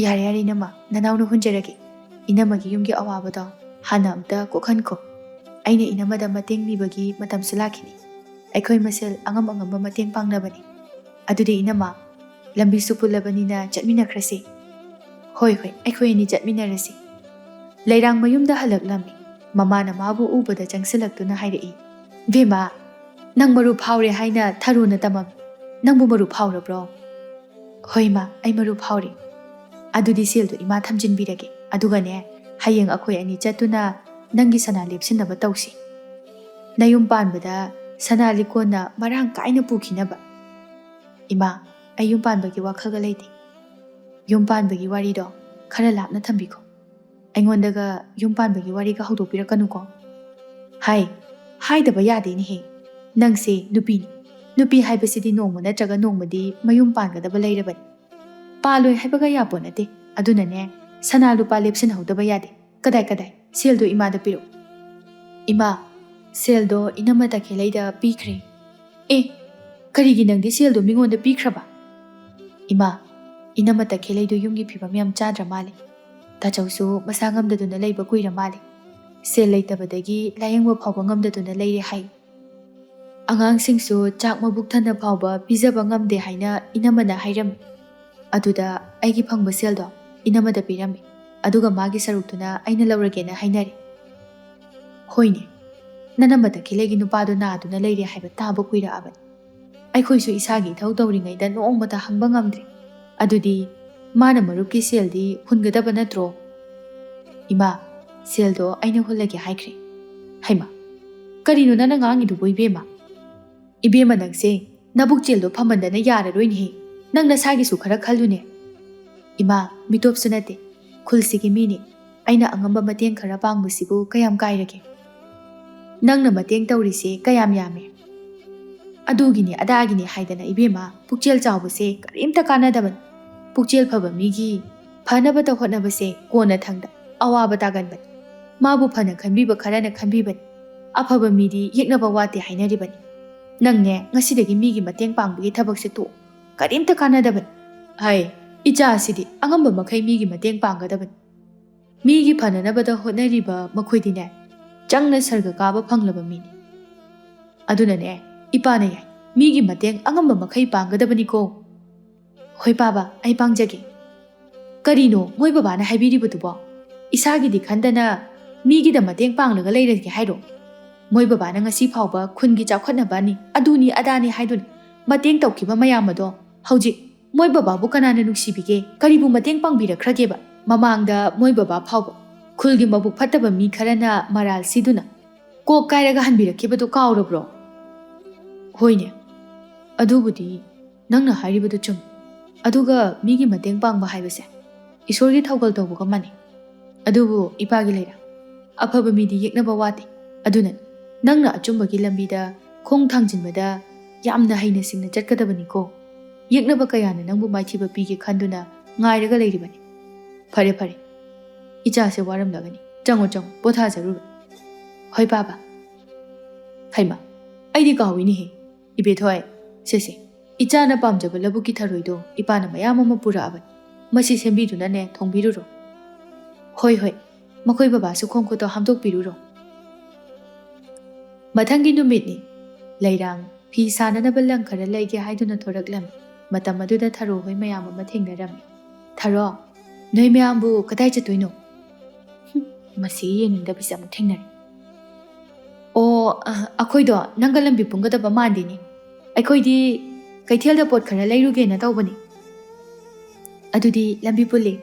"ꯌꯥꯔꯦ, ꯌꯥꯔꯦ ꯏꯅꯝꯃ, ꯅꯅꯥꯎꯅ ꯍꯨꯟꯖꯔꯒꯦ꯫ ꯏꯅꯝꯃꯒꯤ ꯌꯨꯝꯒꯤ ꯑꯋꯥꯕꯗꯣ ꯍꯥꯟꯅ ꯑꯝꯇ ꯀꯣꯛꯍꯟꯈꯣ꯫ ꯑꯩꯅ ꯏꯅꯝꯃꯗ ꯃꯇꯦꯡ ꯅꯤꯕꯒꯤ ꯃꯇꯝꯁꯨ ꯂꯥꯛꯈꯤꯅꯤ꯫ ꯑꯩꯈꯣꯏ ꯃꯁꯦꯜ ꯑꯉꯝ ꯑꯉꯝꯕ ꯃꯇꯦꯡ ꯄꯥꯡꯅꯕꯅꯤ꯫ ꯑꯗꯨꯗꯤ ꯏꯅꯝꯃ, ꯂꯝꯕꯤꯁꯨ ꯄꯨꯜꯂꯕꯅꯤꯅ ꯆꯠꯃꯤꯟꯅꯈ꯭ꯔꯁꯤ꯫" "ꯍꯣꯏ, ꯍꯣꯏ, ꯑꯩꯈꯣꯏ ꯑꯅꯤ ꯆꯠꯃꯤꯟꯅꯔꯁꯤ꯫" ꯂꯩꯔꯥꯡ ꯃꯌꯨꯝꯗ ꯍꯜꯂꯛꯂꯝꯃꯤ꯫ ꯃꯃꯥꯅ ꯃꯥꯕꯨ ꯎꯕꯗ ꯆꯪꯁꯤꯜꯂꯛꯇꯨꯅ ꯍꯥꯏꯔꯛꯏ, "ꯕꯦꯝꯃ, ꯅꯪ ꯃꯔꯨꯞ ꯐꯥꯎꯔꯦ ꯍꯥꯏꯅ ꯊꯔꯣꯅ ꯇꯝꯃꯝꯃꯤ꯫ ꯅꯪꯕꯨ ꯃꯔꯨꯞ ꯐꯥꯎꯔꯕ꯭ꯔꯣ?" "ꯍꯣꯏ ꯏꯃꯥ, ꯑꯩ ꯃꯔꯨꯞ ꯐꯥꯎꯔꯦ꯫" "ꯑꯗꯨꯗꯤ ꯁꯦꯜꯗꯣ ꯏꯃꯥ ꯊꯝꯖꯤꯟꯕꯤꯔꯒꯦ꯫ ꯑꯗꯨꯒꯅꯦ, ꯍꯌꯦꯡ ꯑꯩꯈꯣꯏ ꯑꯅꯤ ꯆꯠꯇꯨꯅ ꯅꯪꯒꯤ ꯁꯅꯥ ꯂꯦꯞꯁꯤꯟꯅꯕ ꯇꯧꯁꯤ꯫ ꯅꯌꯨꯝ ꯄꯥꯟꯕꯗ ꯁꯅꯥ ꯂꯤꯛꯀꯣꯟꯅ ꯃꯔꯥꯡ ꯀꯥꯏꯅ ꯄꯨꯈꯤꯅꯕ꯫" "ꯏꯃꯥ, ꯑꯩ ꯌꯨꯝ ꯄꯥꯟꯕꯒꯤ ꯋꯥꯈꯜꯒ ꯂꯩꯇꯦ꯫ ꯌꯨꯝ ꯄꯥꯟꯕꯒꯤ ꯋꯥꯔꯤꯗꯣ ꯈꯔ ꯂꯥꯞꯅ ꯊꯝꯕꯤꯈꯣ꯫ ꯑꯩꯉꯣꯟꯗꯒ ꯌꯨꯝ ꯄꯥꯟꯕꯒꯤ ꯋꯥꯔꯤꯒ ꯍꯧꯗꯣꯛꯄꯤꯔꯛꯀꯅꯨꯀꯣ꯫" "ꯍꯥꯏ, ꯍꯥꯏꯗꯕ ꯌꯥꯗꯦꯅꯦꯍꯦ꯫ ꯅꯪꯁꯦ ꯅꯨꯄꯤꯅꯤ꯫ ꯅꯨꯄꯤ ꯍꯥꯏꯕꯁꯤꯗꯤ ꯅꯣꯡꯃ ꯅꯠꯇ꯭ꯔꯒ ꯅꯣꯡꯃꯗꯤ ꯃꯌꯨꯝ ꯄꯥꯟꯒꯗꯕ ꯂꯩꯔꯕꯅꯤ꯫ ꯄꯥꯜꯂꯣꯏ ꯍꯥꯏꯕꯒ ꯌꯥꯄꯣꯠ ꯅꯠꯇꯦ꯫ ꯑꯗꯨꯅꯅꯦ, ꯁꯅꯥ ꯂꯨꯄꯥ ꯂꯦꯞꯁꯤꯟꯍꯧꯗꯕ ꯌꯥꯗꯦ꯫ ꯀꯗꯥꯏ, ꯀꯗꯥꯏ? ꯁꯦꯜꯗꯣ ꯏꯃꯥꯗ ꯄꯤꯔꯛꯎ꯫" "ꯏꯃꯥ, ꯁꯦꯜꯗꯣ ꯏꯅꯝꯃ ꯇꯈꯦꯜꯂꯩꯗ ꯄꯤꯈ꯭ꯔꯦ꯫" "ꯑꯦ, ꯀꯔꯤꯒꯤ ꯅꯪꯗꯤ ꯁꯦꯜꯗꯣ ꯃꯤꯉꯣꯟꯗ ꯄꯤꯈ꯭ꯔꯕ?" "ꯏꯃꯥ, ꯏꯅꯝꯃ ꯇꯈꯦꯜꯂꯩꯗꯣ ꯌꯨꯝꯒꯤ ꯐꯤꯕꯝ ꯌꯥꯝ ꯆꯥꯗ꯭ꯔ ꯃꯥꯜꯂꯦ꯫ ꯇꯥꯆꯧꯁꯨ ꯃꯁꯥ ꯉꯝꯗꯗꯨꯅ ꯂꯩꯕ ꯀꯨꯏꯔ ꯃꯥꯜꯂꯦ꯫ ꯁꯦꯜ ꯂꯩꯇꯕꯗꯒꯤ ꯂꯥꯌꯦꯡꯕ ꯐꯥꯎꯕ ꯉꯝꯗꯗꯨꯅ ꯂꯩꯔꯦ ꯍꯥꯏ꯫ ꯑꯉꯥꯡꯁꯤꯡꯁꯨ ꯆꯥꯛ ꯃꯕꯨꯛ ꯊꯟꯅ ꯐꯥꯎꯕ ꯄꯤꯖꯕ ꯉꯝꯗꯦ ꯍꯥꯏꯅ ꯏꯅꯝꯃꯅ ꯍꯥꯏꯔꯝꯃꯤ꯫ ꯑꯗꯨꯗ ꯑꯩꯒꯤ ꯐꯪꯕ ꯁꯦꯜꯗꯣ ꯏꯅꯝꯃꯗ ꯄꯤꯔꯝꯃꯤ꯫ ꯑꯗꯨꯒ ꯃꯥꯒꯤ ꯁꯔꯨꯛꯇꯨꯅ ꯑꯩꯅ ꯂꯧꯔꯒꯦꯅ ꯍꯥꯏꯅꯔꯦ꯫" "ꯍꯣꯏꯅꯦ, ꯅꯅꯝꯃ ꯇꯈꯦꯜꯂꯩꯒꯤ ꯅꯨꯄꯥꯗꯣ ꯅꯥꯗꯨꯅ ꯂꯩꯔꯦ ꯍꯥꯏꯕ ꯇꯥꯕ ꯀꯨꯏꯔꯛꯑꯕꯅꯤ꯫ ꯑꯩꯈꯣꯏꯁꯨ ꯏꯁꯥꯒꯤ ꯏꯊꯧ ꯇꯧꯔꯤꯉꯩꯗ ꯅꯣꯡꯃꯇ ꯍꯪꯕ ꯉꯝꯗ꯭ꯔꯦ꯫ ꯑꯗꯨꯗꯤ ꯃꯥꯅ ꯃꯔꯨꯞꯀꯤ ꯁꯦꯜꯗꯤ ꯍꯨꯟꯒꯗꯕ ꯅꯠꯇ꯭ꯔꯣ?" "ꯏꯃꯥ, ꯁꯦꯜꯗꯣ ꯑꯩꯅ ꯍꯨꯜꯂꯒꯦ ꯍꯥꯏꯈ꯭ꯔꯦ꯫" "ꯍꯩꯃꯥ, ꯀꯔꯤꯅꯣ ꯅꯪꯅ ꯉꯥꯡꯉꯤꯗꯨꯕꯨ, ꯏꯕꯦꯝꯃ?" "ꯏꯕꯦꯝꯃ, ꯅꯪꯁꯦ ꯅꯕꯨꯛꯆꯦꯜꯗꯣ ꯐꯃꯟꯗꯅ ꯌꯥꯔꯔꯣꯏꯅꯦꯍꯦ꯫ ꯅꯪ ꯅꯁꯥꯒꯤꯁꯨ ꯈꯔ ꯈꯜꯂꯨꯅꯦ꯫" "ꯏꯃꯥ, ꯃꯤꯇꯣꯞꯁꯨ ꯅꯠꯇꯦ, ꯈꯨꯜꯁꯤꯒꯤ ꯃꯤꯅꯤ꯫ ꯑꯩꯅ ꯑꯉꯝꯕ ꯃꯇꯦꯡ ꯈꯔ ꯄꯥꯡꯕꯁꯤꯕꯨ ꯀꯌꯥꯝ ꯀꯥꯏꯔꯒꯦ? ꯅꯪꯅ ꯃꯇꯦꯡ ꯇꯧꯔꯤꯁꯦ ꯀꯌꯥꯝ ꯌꯥꯝꯃꯦ?" "ꯑꯗꯨꯒꯤꯅꯦ ꯑꯗꯥꯒꯤꯅꯦ ꯍꯥꯏꯗꯅ, ꯏꯕꯦꯝꯃ, ꯄꯨꯛꯆꯦꯜ ꯆꯥꯎꯕꯁꯦ ꯀꯔꯤꯝꯇ ꯀꯥꯟꯅꯗꯕꯅꯤ꯫ ꯄꯨꯛꯆꯦꯜ ꯐꯕ ꯃꯤꯒꯤ ꯐꯅꯕꯇ ꯍꯣꯠꯅꯕꯁꯦ ꯀꯣꯟꯅꯊꯪꯗ ꯑꯋꯥꯕ ꯇꯥꯒꯟꯕꯅꯤ꯫ ꯃꯥꯕꯨ ꯐꯅ ꯈꯟꯕꯤꯕ ꯈꯔꯅ ꯈꯟꯕꯤꯕꯅꯤ꯫ ꯑꯐꯕ ꯃꯤꯗꯤ ꯌꯦꯛꯅꯕ ꯋꯥꯠꯇꯦ ꯍꯥꯏꯅꯔꯤꯕꯅꯤ꯫ ꯅꯪꯅꯦ, ꯉꯁꯤꯗꯒꯤ ꯃꯤꯒꯤ ꯃꯇꯦꯡ ꯄꯥꯡꯕꯒꯤ ꯊꯕꯛꯁꯦ ꯇꯣꯛꯑꯣ꯫ ꯀꯔꯤꯝꯇ ꯀꯥꯟꯅꯗꯕꯅꯤ꯫ ꯍꯥꯏ, ꯏꯆꯥꯁꯤꯗꯤ ꯑꯉꯝꯕ ꯃꯈꯩ ꯃꯤꯒꯤ ꯃꯇꯦꯡ ꯄꯥꯡꯒꯗꯕꯅꯤ꯫ ꯃꯤꯒꯤ ꯐꯅꯅꯕꯗ ꯍꯣꯠꯅꯔꯤꯕ ꯃꯈꯣꯏꯗꯤꯅꯦ, ꯆꯪꯅ ꯁꯔꯒ ꯀꯥꯕ ꯐꯪꯂꯕ ꯃꯤꯅꯤ꯫ ꯑꯗꯨꯅꯅꯦ, ꯏꯄꯥꯅ ꯌꯥꯏ, ꯃꯤꯒꯤ ꯃꯇꯦꯡ ꯑꯉꯝꯕ ꯃꯈꯩ ꯄꯥꯡꯒꯗꯕꯅꯤꯀꯣ꯫" "ꯍꯣꯏ ꯄꯥꯕ, ꯑꯩ ꯄꯥꯡꯖꯒꯦ꯫" ꯀꯔꯤꯅꯣ ꯃꯣꯏ ꯕꯕꯥꯅ ꯍꯥꯏꯕꯤꯔꯤꯕꯗꯨꯕꯣ? ꯏꯁꯥꯒꯤꯗꯤ ꯈꯟꯗꯅ ꯃꯤꯒꯤꯗ ꯃꯇꯦꯡ ꯄꯥꯡꯂꯒ ꯂꯩꯔꯒꯦ ꯍꯥꯏꯔꯣ? ꯃꯣꯏ ꯕꯕꯥꯅ ꯉꯁꯤ ꯐꯥꯎꯕ ꯈꯨꯟꯒꯤ ꯆꯥꯎꯈꯠꯅꯕꯅꯤ, ꯑꯗꯨꯅꯤ ꯑꯗꯥꯅꯤ ꯍꯥꯏꯗꯨꯅ ꯃꯇꯦꯡ ꯇꯧꯈꯤꯕ ꯃꯌꯥꯝ ꯑꯗꯣ ꯍꯧꯖꯤꯛ ꯃꯣꯏ ꯕꯕꯥꯕꯨ ꯀꯅꯥꯅ ꯅꯨꯡꯁꯤꯕꯤꯒꯦ? ꯀꯔꯤꯕꯨ ꯃꯇꯦꯡ ꯄꯥꯡꯕꯤꯔꯛꯈ꯭ꯔꯒꯦꯕ? ꯃꯃꯥꯡꯗ ꯃꯣꯏ ꯕꯕꯥ ꯐꯥꯎꯕ ꯈꯨꯜꯒꯤ ꯃꯕꯨꯛ ꯐꯠꯇꯕ ꯃꯤ ꯈꯔꯅ ꯃꯔꯥꯜ ꯁꯤꯗꯨꯅ ꯀꯣꯛ ꯀꯥꯏꯔꯒ ꯍꯟꯕꯤꯔꯛꯈꯤꯕꯗꯨ ꯀꯥꯎꯔꯕ꯭ꯔꯣ? ꯍꯣꯏꯅꯦ, ꯑꯗꯨꯕꯨꯗꯤ ꯅꯪꯅ ꯍꯥꯏꯔꯤꯕꯗꯨ ꯆꯨꯝꯃꯤ꯫ ꯑꯗꯨꯒ ꯃꯤꯒꯤ ꯃꯇꯦꯡ ꯄꯥꯡꯕ ꯍꯥꯏꯕꯁꯦ ꯏꯁꯣꯔꯒꯤ ꯊꯧꯒꯜ ꯇꯧꯕꯒ ꯃꯥꯟꯅꯩ꯫ ꯑꯗꯨꯕꯨ ꯏꯄꯥꯒꯤ ꯂꯩꯔꯥ, ꯑꯐꯕ ꯃꯤꯗꯤ ꯌꯦꯛꯅꯕ ꯋꯥꯠꯇꯦ꯫ ꯑꯗꯨꯅ ꯅꯪꯅ ꯑꯆꯨꯝꯕꯒꯤ ꯂꯝꯕꯤꯗ ꯈꯣꯡ ꯊꯥꯡꯖꯤꯟꯕꯗ ꯌꯥꯝꯅ ꯍꯩꯅ ꯁꯤꯡꯅ ꯆꯠꯀꯗꯕꯅꯤꯀꯣ꯫ ꯌꯦꯛꯅꯕ ꯀꯌꯥꯅ ꯅꯪꯕꯨ ꯃꯥꯏꯊꯤꯕ ꯄꯤꯒꯦ ꯈꯟꯗꯨꯅ ꯉꯥꯏꯔꯒ ꯂꯩꯔꯤꯕꯅꯤ꯫ ꯐꯔꯦ ꯐꯔꯦ, ꯏꯆꯥꯁꯦ ꯋꯥꯔꯝꯂꯒꯅꯤ꯫ ꯆꯪꯉꯣ ꯆꯪꯉꯣ, ꯄꯣꯊꯥꯖꯔꯨꯔꯣ꯫ ꯍꯣꯏ ꯄꯥꯕ꯫ ꯍꯩꯃ, ꯑꯩꯗꯤ ꯀꯥꯎꯏꯅꯦꯍꯦ꯫ ꯏꯕꯦꯊꯣꯏ, ꯁꯦꯁꯦ, ꯏꯆꯥꯅ ꯄꯥꯝꯖꯕ ꯂꯧꯕꯨꯛꯀꯤ ꯊꯔꯣꯏꯗꯣ ꯏꯄꯥꯅ ꯃꯌꯥꯝ ꯑꯃ ꯄꯨꯔꯛꯑꯕꯅꯤ꯫ ꯃꯁꯤ ꯁꯦꯝꯕꯤꯗꯨꯅꯅꯦ ꯊꯣꯡꯕꯤꯔꯨꯔꯣ꯫ ꯍꯣꯏ ꯍꯣꯏ, ꯃꯈꯣꯏ ꯕꯕꯥꯁꯨ ꯈꯣꯡ ꯈꯨꯠꯇꯣ ꯍꯥꯝꯗꯣꯛꯄꯤꯔꯨꯔꯣ꯫ ꯃꯊꯪꯒꯤ ꯅꯨꯃꯤꯠꯅꯤ꯫ ꯂꯩꯔꯥꯡ ꯐꯤ ꯁꯥꯅꯅꯕ ꯂꯪ ꯈꯔ ꯂꯩꯒꯦ ꯍꯥꯏꯗꯨꯅ ꯊꯣꯔꯛꯂꯝꯃꯤ꯫ ꯃꯇꯝ ꯑꯗꯨꯗ ꯊꯔꯣ ꯍꯣꯏ ꯃꯌꯥꯝ ꯑꯃ ꯊꯦꯡꯅꯔꯝꯃꯤ꯫ "ꯊꯔꯣ, ꯅꯣꯏ ꯃꯌꯥꯝꯕꯨ ꯀꯗꯥꯏ ꯆꯠꯇꯣꯏꯅꯣ?" "ꯍꯨꯝ, ꯃꯁꯤ ꯌꯦꯡꯅꯤꯡꯗꯕꯁꯦ ꯑꯃꯨꯛ ꯊꯦꯡꯅꯔꯦ꯫ ꯑꯣ, ꯑ, ꯑꯩꯈꯣꯏꯗꯣ ꯅꯪꯒ ꯂꯝꯕꯤ ꯄꯨꯟꯒꯗꯕ ꯃꯥꯟꯗꯦꯅꯦ꯫ ꯑꯩꯈꯣꯏꯗꯤ ꯀꯩꯊꯦꯜꯗ ꯄꯣꯠ ꯈꯔ ꯂꯩꯔꯨꯒꯦꯅ ꯇꯧꯕꯅꯤ꯫" "ꯑꯗꯨꯗꯤ ꯂꯝꯕꯤ ꯄꯨꯜꯂꯦ꯫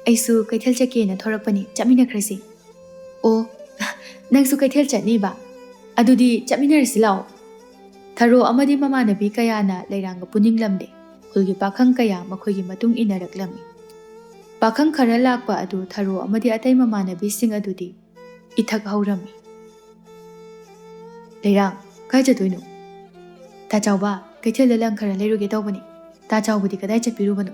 ꯑꯩꯁꯨ ꯀꯩꯊꯦꯜ ꯆꯠꯀꯦꯅ ꯊꯣꯔꯛꯄꯅꯤ, ꯆꯠꯃꯤꯟꯅꯈ꯭ꯔꯁꯤ꯫" "ꯑꯣ, ꯅꯪꯁꯨ ꯀꯩꯊꯦꯜ ꯆꯠꯅꯤꯕ? ꯑꯗꯨꯗꯤ ꯆꯠꯃꯤꯟꯅꯔꯁꯤ ꯂꯥꯛꯑꯣ꯫" ꯊꯔꯣ ꯑꯃꯗꯤ ꯃꯃꯥꯟꯅꯕꯤ ꯀꯌꯥꯅ ꯂꯩꯔꯥꯡꯒ ꯄꯨꯅꯤꯡꯂꯝꯗꯦ꯫ ꯈꯨꯜꯒꯤ ꯄꯥꯈꯪ ꯀꯌꯥ ꯃꯈꯣꯏꯒꯤ ꯃꯇꯨꯡ ꯏꯟꯅꯔꯛꯂꯝꯃꯤ꯫ ꯄꯥꯈꯪ ꯈꯔ ꯂꯥꯛꯄ ꯑꯗꯨ ꯊꯔꯣ ꯑꯃꯗꯤ ꯑꯇꯩ ꯃꯃꯥꯟꯅꯕꯤꯁꯤꯡ ꯑꯗꯨꯗꯤ ꯏꯊꯛ ꯍꯧꯔꯝꯃꯤ꯫ "ꯂꯩꯔꯥꯡ, ꯀꯥꯏ ꯆꯠꯇꯣꯏꯅꯣ?" "ꯇꯥ ꯆꯥꯎꯕ, ꯀꯩꯊꯦꯜꯗ ꯂꯪ ꯈꯔ ꯂꯩꯔꯨꯒꯦ ꯇꯧꯕꯅꯤ꯫ ꯇꯥ ꯆꯥꯎꯕꯗꯤ ꯀꯗꯥꯏ ꯆꯠꯄꯤꯔꯨꯕꯅꯣ?"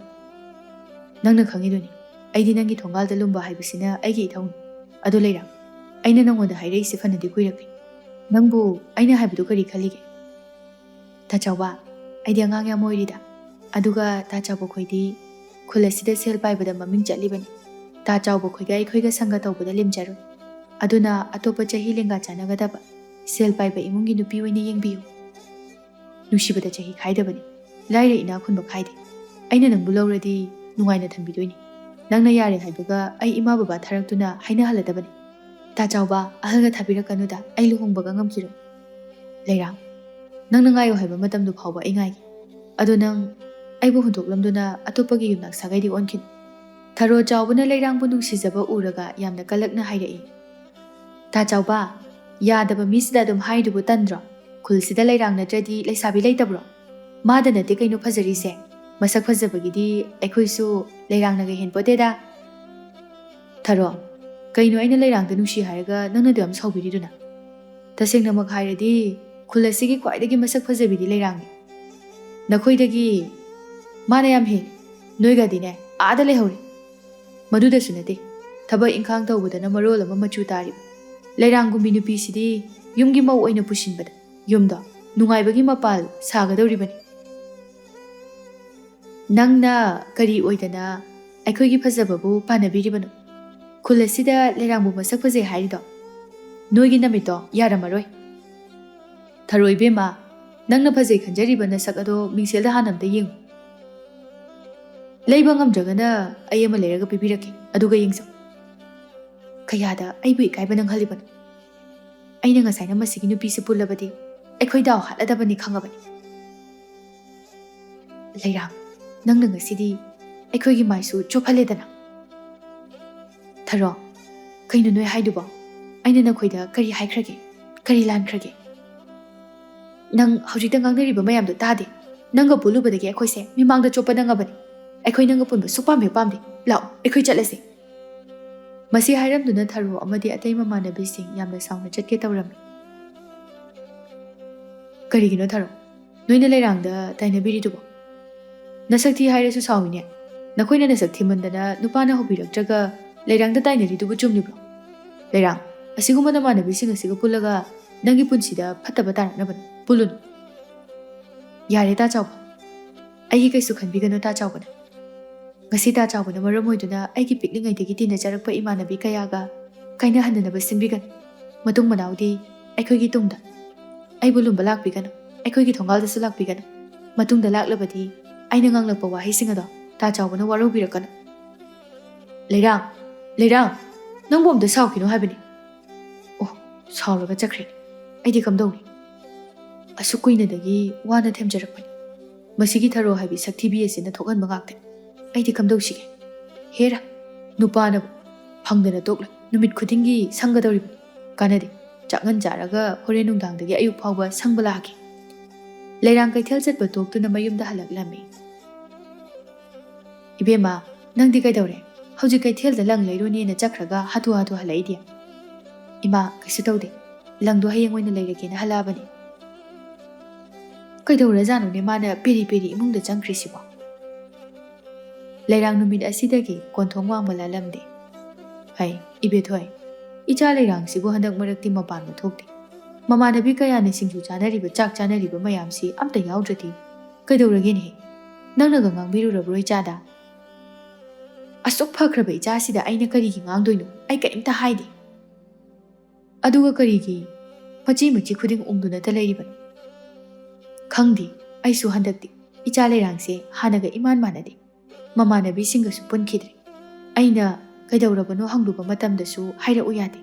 "ꯅꯪꯅ ꯈꯪꯉꯤꯗꯨꯅꯤ, ꯑꯩꯗꯤ ꯅꯪꯒꯤ ꯊꯣꯡꯒꯥꯜꯗ ꯂꯨꯝꯕ ꯍꯥꯏꯕꯁꯤꯅ ꯑꯩꯒꯤ ꯏꯊꯧꯅꯤ꯫ ꯑꯗꯣ ꯂꯩꯔꯥꯡ, ꯑꯩꯅ ꯅꯪꯉꯣꯟꯗ ꯍꯥꯏꯔꯛꯏꯁꯦ ꯐꯅꯗꯤ ꯀꯨꯏꯔꯛꯂꯦ꯫ ꯅꯪꯕꯨ ꯑꯩꯅ ꯍꯥꯏꯕꯗꯨ ꯀꯔꯤ ꯈꯜꯂꯤꯒꯦ?" "ꯇꯥ ꯆꯥꯎꯕ, ꯑꯩꯗꯤ ꯑꯉꯥꯡ ꯌꯥꯝ ꯑꯣꯏꯔꯤꯗ꯫ ꯑꯗꯨꯒ ꯇꯥ ꯆꯥꯎꯕ ꯈꯣꯏꯗꯤ ꯈꯨꯜ ꯑꯁꯤꯗ ꯁꯦꯜ ꯄꯥꯏꯕꯗ ꯃꯃꯤꯡ ꯆꯠꯂꯤꯕꯅꯤ꯫ ꯇꯥ ꯆꯥꯎꯕ ꯈꯣꯏꯒ ꯑꯩꯈꯣꯏꯒ ꯁꯪꯒ ꯇꯧꯕꯗ ꯂꯦꯝꯖꯔꯣꯏ꯫ ꯑꯗꯨꯅ ꯑꯇꯣꯞꯄ ꯆꯍꯤ ꯂꯦꯡꯒꯥ ꯆꯥꯟꯅꯒꯗꯕ ꯁꯦꯜ ꯄꯥꯏꯕ ꯏꯃꯨꯡꯒꯤ ꯅꯨꯄꯤ ꯑꯣꯏꯅ ꯌꯦꯡꯕꯤꯌꯨ꯫ ꯅꯨꯡꯁꯤꯕꯗ ꯆꯍꯤ ꯈꯥꯏꯗꯕꯅꯤ, ꯂꯥꯏꯔ ꯏꯅꯥ ꯈꯨꯟꯕ ꯈꯥꯏꯗꯦ꯫ ꯑꯩꯅ ꯅꯪꯕꯨ ꯂꯧꯔꯗꯤ ꯅꯨꯡꯉꯥꯏꯅ ꯊꯝꯕꯤꯗꯣꯏꯅꯤ꯫" ꯅꯪꯅ ꯌꯥꯔꯦ ꯍꯥꯏꯕꯒ ꯑꯩ ꯏꯃꯥ ꯕꯕꯥ ꯊꯥꯔꯛꯇꯨꯅ ꯍꯥꯏꯅꯍꯜꯂꯗꯕꯅꯤ꯫ ꯇꯥ ꯆꯥꯎꯕ, ꯑꯍꯜꯒ ꯊꯥꯕꯤꯔꯛꯀꯅꯨꯗ, ꯑꯩ ꯂꯨꯍꯣꯡꯕꯒ ꯉꯝꯈꯤꯔꯣꯏ꯫ ꯂꯩꯔꯥꯡ, ꯅꯪꯅ ꯉꯥꯏꯌꯣ ꯍꯥꯏꯕ ꯃꯇꯝꯗꯨ ꯐꯥꯎꯕ ꯑꯩ ꯉꯥꯏꯒꯦ꯫ ꯑꯗꯣ ꯅꯪ ꯑꯩꯕꯨ ꯍꯨꯟꯗꯣꯛꯂꯝꯗꯨꯅ ꯑꯇꯣꯞꯄꯒꯤ ꯌꯨꯝꯅꯥꯛ ꯁꯥꯒꯩꯗꯤ ꯑꯣꯟꯈꯤꯅꯨ꯫ ꯊꯔꯣ ꯆꯥꯎꯕꯅ ꯂꯩꯔꯥꯡꯕꯨ ꯅꯨꯡꯁꯤꯖꯕ ꯎꯔꯒ ꯌꯥꯝꯅ ꯀꯜꯂꯛꯅ ꯍꯥꯏꯔꯛꯏ꯫ ꯇꯥ ꯆꯥꯎꯕ, ꯌꯥꯗꯕ ꯃꯤꯁꯤꯗ ꯑꯗꯨꯝ ꯍꯥꯏꯗꯨꯕꯨ ꯇꯟꯗ꯭ꯔꯣ? ꯈꯨꯜꯁꯤꯗ ꯂꯩꯔꯥꯡ ꯅꯠꯇ꯭ꯔꯗꯤ ꯂꯩꯁꯥꯕꯤ ꯂꯩꯇꯕ꯭ꯔꯣ? ꯃꯥꯗ ꯅꯠꯇꯦ ꯀꯩꯅꯣ ꯐꯖꯔꯤꯁꯦ꯫ ꯃꯁꯛ ꯐꯖꯕꯒꯤꯗꯤ ꯑꯩꯈꯣꯏꯁꯨ ꯂꯩꯔꯥꯡꯅꯒ ꯍꯦꯟꯄꯣꯠꯇꯦꯗ꯫ ꯊꯔꯣ, ꯀꯩꯅꯣ ꯑꯩꯅ ꯂꯩꯔꯥꯡꯗ ꯅꯨꯡꯁꯤ ꯍꯥꯏꯔꯒ ꯅꯪꯅ ꯑꯗꯨ ꯌꯥꯝ ꯁꯥꯎꯕꯤꯔꯤꯗꯨꯅ? ꯇꯁꯦꯡꯅꯃꯛ ꯍꯥꯏꯔꯗꯤ ꯈꯨꯜ ꯑꯁꯤꯒꯤ ꯈ꯭ꯋꯥꯏꯗꯒꯤ ꯃꯁꯛ ꯐꯖꯕꯤꯗꯤ ꯂꯩꯔꯥꯡꯅꯤ꯫ ꯅꯈꯣꯏꯗꯒꯤ ꯃꯥꯅ ꯌꯥꯝ ꯍꯦꯜꯂꯤ꯫ ꯅꯣꯏꯒꯗꯤꯅꯦ ꯑꯥꯗ ꯂꯩꯍꯧꯔꯤ꯫ ꯃꯗꯨꯗꯁꯨ ꯅꯠꯇꯦ, ꯊꯕꯛ ꯏꯪꯈꯥꯡ ꯇꯧꯕꯗꯅ ꯃꯔꯣꯜ ꯑꯃ ꯃꯆꯨ ꯇꯥꯔꯤꯕ꯫ ꯂꯩꯔꯥꯡꯒꯨꯝꯕꯤ ꯅꯨꯄꯤꯁꯤꯗꯤ ꯌꯨꯝꯒꯤ ꯃꯧ ꯑꯣꯏꯅ ꯄꯨꯁꯤꯟꯕꯗ ꯌꯨꯝꯗꯣ ꯅꯨꯡꯉꯥꯏꯕꯒꯤ ꯃꯄꯥꯜ ꯁꯥꯒꯗꯧꯔꯤꯕꯅꯤ꯫ ꯅꯪꯅ ꯀꯔꯤ ꯑꯣꯏꯗꯅ ꯑꯩꯈꯣꯏꯒꯤ ꯐꯖꯕꯕꯨ ꯄꯥꯟꯅꯕꯤꯔꯤꯕꯅꯣ? ꯈꯨꯜ ꯑꯁꯤꯗ ꯂꯩꯔꯥꯡꯕꯨ ꯃꯁꯛ ꯐꯖꯩ ꯍꯥꯏꯔꯤꯗꯣ? ꯅꯣꯏꯒꯤ ꯅꯃꯤꯠꯇꯣ ꯌꯥꯔꯝꯃꯔꯣꯏ꯫ ꯊꯔꯣ ꯏꯕꯦꯝꯃ, ꯅꯪꯅ ꯐꯖꯩ ꯈꯟꯖꯔꯤꯕ ꯅꯁꯛ ꯑꯗꯣ ꯃꯤꯡꯁꯦꯜꯗ ꯍꯥꯟꯅ ꯑꯝꯇ ꯌꯦꯡꯉꯨ꯫ ꯂꯩꯕ ꯉꯝꯗ꯭ꯔꯒꯅ ꯑꯩ ꯑꯃ ꯂꯩꯔꯒ ꯄꯤꯕꯤꯔꯛꯀꯦ, ꯑꯗꯨꯒ ꯌꯦꯡꯖꯧ꯫ ꯀꯌꯥꯗ ꯑꯩꯕꯨ ꯏꯀꯥꯏꯕ ꯅꯪꯍꯜꯂꯤꯕꯅꯣ? ꯑꯩꯅ ꯉꯁꯥꯏꯅ ꯃꯁꯤꯒꯤ ꯅꯨꯄꯤꯁꯤ ꯄꯨꯜꯂꯕꯗꯤ ꯑꯩꯈꯣꯏ ꯗꯥꯎ ꯍꯥꯠꯂꯗꯕꯅꯤ ꯈꯪꯉꯕꯅꯤ꯫ ꯂꯩꯔꯥꯡ, ꯅꯪꯅ ꯉꯁꯤꯗꯤ ꯑꯩꯈꯣꯏꯒꯤ ꯃꯥꯏꯁꯨ ꯆꯣꯞꯍꯜꯂꯦꯗꯅ꯫ ꯊꯔꯣ, ꯀꯩꯅꯣ ꯅꯣꯏ ꯍꯥꯏꯗꯨꯕꯣ? ꯑꯩꯅ ꯅꯈꯣꯏꯗ ꯀꯔꯤ ꯍꯥꯏꯈ꯭ꯔꯒꯦ? ꯀꯔꯤ ꯂꯥꯟꯈ꯭ꯔꯒꯦ? ꯅꯪ ꯍꯧꯖꯤꯛꯇ ꯉꯥꯡꯅꯔꯤꯕ ꯃꯌꯥꯝꯗꯣ ꯇꯥꯗꯦ? ꯅꯪꯒ ꯄꯨꯜꯂꯨꯕꯗꯒꯤ ꯑꯩꯈꯣꯏꯁꯦ ꯃꯤꯃꯥꯡꯗ ꯆꯣꯞꯄ ꯅꯪꯉꯕꯅꯤ꯫ ꯑꯩꯈꯣꯏ ꯅꯪꯒ ꯄꯨꯟꯕ ꯁꯨꯛꯄꯥꯝ ꯍꯦꯛ ꯄꯥꯝꯗꯦ꯫ ꯂꯥꯛꯑꯣ, ꯑꯩꯈꯣꯏ ꯆꯠꯂꯁꯦ꯫ ꯃꯁꯤ ꯍꯥꯏꯔꯝꯗꯨꯅ ꯊꯔꯣ ꯑꯃꯗꯤ ꯑꯇꯩ ꯃꯃꯥꯟꯅꯕꯤꯁꯤꯡ ꯌꯥꯝꯅ ꯁꯥꯎꯅ ꯆꯠꯀꯦ ꯇꯧꯔꯝꯃꯤ꯫ ꯀꯔꯤꯒꯤꯅꯣ ꯊꯔꯣ? ꯅꯣꯏꯅ ꯂꯩꯔꯥꯡꯗ ꯇꯥꯏꯅꯕꯤꯔꯤꯗꯨꯕꯣ? ꯅꯁꯛ ꯊꯤ ꯍꯥꯏꯔꯁꯨ ꯁꯥꯎꯏꯅꯦ꯫ ꯅꯈꯣꯏꯅ ꯅꯁꯛ ꯊꯤꯃꯟꯗꯅ ꯅꯨꯄꯥꯅ ꯍꯧꯕꯤꯔꯛꯇ꯭ꯔꯒ ꯂꯩꯔꯥꯡꯗ ꯇꯥꯏꯅꯔꯤꯗꯨꯕꯨ ꯆꯨꯝꯂꯤꯕ꯭ꯔꯣ? ꯂꯩꯔꯥꯡ, ꯑꯁꯤꯒꯨꯝꯕ ꯅꯃꯥꯟꯅꯕꯤꯁꯤꯡ ꯑꯁꯤꯒ ꯄꯨꯜꯂꯒ ꯅꯪꯒꯤ ꯄꯨꯟꯁꯤꯗ ꯐꯠꯇꯕ ꯇꯥꯔꯛꯅꯕꯅꯤ꯫ ꯄꯨꯜꯂꯨꯅꯨ꯫ ꯌꯥꯔꯦ ꯇꯥ ꯆꯥꯎꯕ꯫ ꯑꯩꯒꯤ ꯀꯩꯁꯨ ꯈꯟꯕꯤꯒꯅꯨ ꯇꯥ ꯆꯥꯎꯕꯅ꯫ ꯉꯁꯤ ꯇꯥ ꯆꯥꯎꯕꯅ ꯃꯔꯝ ꯑꯣꯏꯗꯨꯅ ꯑꯩꯒꯤ ꯄꯤꯛꯂꯤꯉꯩꯗꯒꯤ ꯇꯤꯟꯅꯖꯔꯛꯄ ꯏꯃꯥꯟꯅꯕꯤ ꯀꯌꯥꯒ ꯀꯥꯏꯅꯍꯟꯅꯅꯕ ꯁꯤꯟꯕꯤꯒꯅꯨ꯫ ꯃꯇꯨꯡ ꯃꯅꯥꯎꯗꯤ ꯑꯩꯈꯣꯏꯒꯤ ꯇꯨꯡꯗ ꯑꯩꯕꯨ ꯂꯨꯝꯕ ꯂꯥꯛꯄꯤꯒꯅꯨ꯫ ꯑꯩꯈꯣꯏꯒꯤ ꯊꯣꯡꯒꯥꯜꯗꯁꯨ ꯂꯥꯛꯄꯤꯒꯅꯨ꯫ ꯃꯇꯨꯡꯗ ꯂꯥꯛꯂꯕꯗꯤ ꯑꯩꯅ ꯉꯥꯡꯂꯛꯄ ꯋꯥꯍꯩꯁꯤꯡ ꯑꯗꯣ ꯇꯥ ꯆꯥꯎꯕꯅ ꯋꯥꯔꯧꯕꯤꯔꯛꯀꯅꯨ꯫ ꯂꯩꯔꯥꯡ, ꯂꯩꯔꯥꯡ, ꯅꯪꯕꯨ ꯑꯝꯇ ꯁꯥꯎꯈꯤꯅꯣ ꯍꯥꯏꯕꯅꯤ꯫ ꯑꯣ, ꯁꯥꯎꯔꯒ ꯆꯠꯈ꯭ꯔꯦ꯫ ꯑꯩꯗꯤ ꯀꯝꯗꯧꯅꯤ? ꯑꯁꯨꯛ ꯀꯨꯏꯅꯗꯒꯤ ꯋꯥꯅ ꯊꯦꯝꯖꯔꯛꯄꯅꯤ꯫ ꯃꯁꯤꯒꯤ ꯊꯔꯣ ꯍꯥꯏꯕꯤ ꯁꯛꯊꯤꯕꯤ ꯑꯁꯤꯅ ꯊꯣꯛꯍꯟꯕ ꯉꯥꯛꯇꯅꯤ꯫ ꯑꯩꯗꯤ ꯀꯝꯗꯧꯁꯤꯒꯦ? ꯍꯦꯔꯥ, ꯅꯨꯄꯥꯅꯕꯨ ꯐꯪꯗꯅ ꯇꯣꯛꯂꯣꯏ꯫ ꯅꯨꯃꯤꯠ ꯈꯨꯗꯤꯡꯒꯤ ꯁꯪꯒꯗꯧꯔꯤꯕꯅꯤ꯫ ꯀꯥꯟꯅꯗꯦ꯫ ꯆꯥꯛꯉꯟ ꯆꯥꯔꯒ ꯍꯣꯔꯦꯟ ꯅꯨꯡꯗꯥꯡꯗꯒꯤ ꯑꯌꯨꯛ ꯐꯥꯎꯕ ꯁꯪꯕ ꯂꯥꯛꯀꯦ꯫ ꯂꯩꯔꯥꯡ ꯀꯩꯊꯦꯜ ꯆꯠꯄ ꯇꯣꯛꯇꯨꯅ ꯃꯌꯨꯝꯗ ꯍꯜꯂꯛꯂꯝꯃꯤ꯫ "ꯏꯕꯦꯝꯃ, ꯅꯪꯗꯤ ꯀꯩꯗꯧꯔꯦ? ꯍꯧꯖꯤꯛ ꯀꯩꯊꯦꯜꯗ ꯂꯪ ꯂꯩꯔꯨꯅꯦꯅ ꯆꯠꯈ꯭ꯔꯒ ꯍꯥꯊꯨ ꯍꯥꯊꯨ ꯍꯜꯂꯛꯏꯗꯤ?" "ꯏꯃꯥ, ꯀꯩꯁꯨ ꯇꯧꯗꯦ꯫ ꯂꯪꯗꯣ ꯍꯌꯦꯡ ꯑꯣꯏꯅ ꯂꯩꯔꯒꯦꯅ ꯍꯜꯂꯛꯑꯕꯅꯤ꯫" ꯀꯩꯗꯧꯔꯖꯥꯠꯅꯣꯅꯦ ꯃꯥꯅ ꯄꯦꯔꯤ ꯄꯦꯔꯤ ꯏꯃꯨꯡꯗ ꯆꯪꯈ꯭ꯔꯤꯁꯤꯕꯣ? ꯂꯩꯔꯥꯡ ꯅꯨꯃꯤꯠ ꯑꯁꯤꯗꯒꯤ ꯀꯣꯟꯊꯣꯡ ꯋꯥꯡꯃ ꯂꯥꯜꯂꯝꯗꯦ꯫ "ꯍꯩ, ꯏꯕꯦꯊꯣꯏ, ꯏꯆꯥ ꯂꯩꯔꯥꯡꯁꯤꯕꯨ ꯍꯟꯗꯛ ꯃꯔꯛꯇꯤ ꯃꯄꯥꯟꯗ ꯊꯣꯛꯇꯦ꯫ ꯃꯃꯥꯟꯅꯕꯤ ꯀꯌꯥꯅ ꯁꯤꯡꯖꯨ ꯆꯥꯅꯔꯤꯕ, ꯆꯥꯛ ꯆꯥꯅꯔꯤꯕ ꯃꯌꯥꯝꯁꯤ ꯑꯝꯇ ꯌꯥꯎꯗ꯭ꯔꯗꯤ ꯀꯩꯗꯧꯔꯒꯦꯅꯦꯍꯦ? ꯅꯪꯅꯒ ꯉꯥꯡꯕꯤꯔꯨꯔꯕ꯭ꯔꯣ ꯏꯆꯥꯗ? ꯑꯁꯨꯛ ꯐꯈ꯭ꯔꯕ ꯏꯆꯥꯁꯤꯗ ꯑꯩꯅ ꯀꯔꯤꯒꯤ ꯉꯥꯡꯗꯣꯏꯅꯣ? ꯑꯩ ꯀꯔꯤꯝꯇ ꯍꯥꯏꯗꯦ꯫ ꯑꯗꯨꯒ ꯀꯔꯤꯒꯤ ꯃꯆꯤ ꯃꯆꯤ ꯈꯨꯗꯤꯡ ꯎꯪꯗꯨꯅꯇ ꯂꯩꯔꯤꯕꯅꯣ? ꯈꯪꯗꯦ, ꯑꯩꯁꯨ ꯍꯟꯗꯛꯇꯤ ꯏꯆꯥ ꯂꯩꯔꯥꯡꯁꯦ ꯍꯥꯟꯅꯒ ꯏꯃꯥꯟ ꯃꯥꯟꯅꯗꯦ꯫ ꯃꯃꯥꯟꯅꯕꯤꯁꯤꯡꯒꯁꯨ ꯄꯨꯟꯈꯤꯗ꯭ꯔꯦ꯫ ꯑꯩꯅ ꯀꯩꯗꯧꯔꯕꯅꯣ ꯍꯪꯂꯨꯕ ꯃꯇꯝꯗꯁꯨ ꯍꯥꯏꯔꯛꯎ ꯌꯥꯗꯦ꯫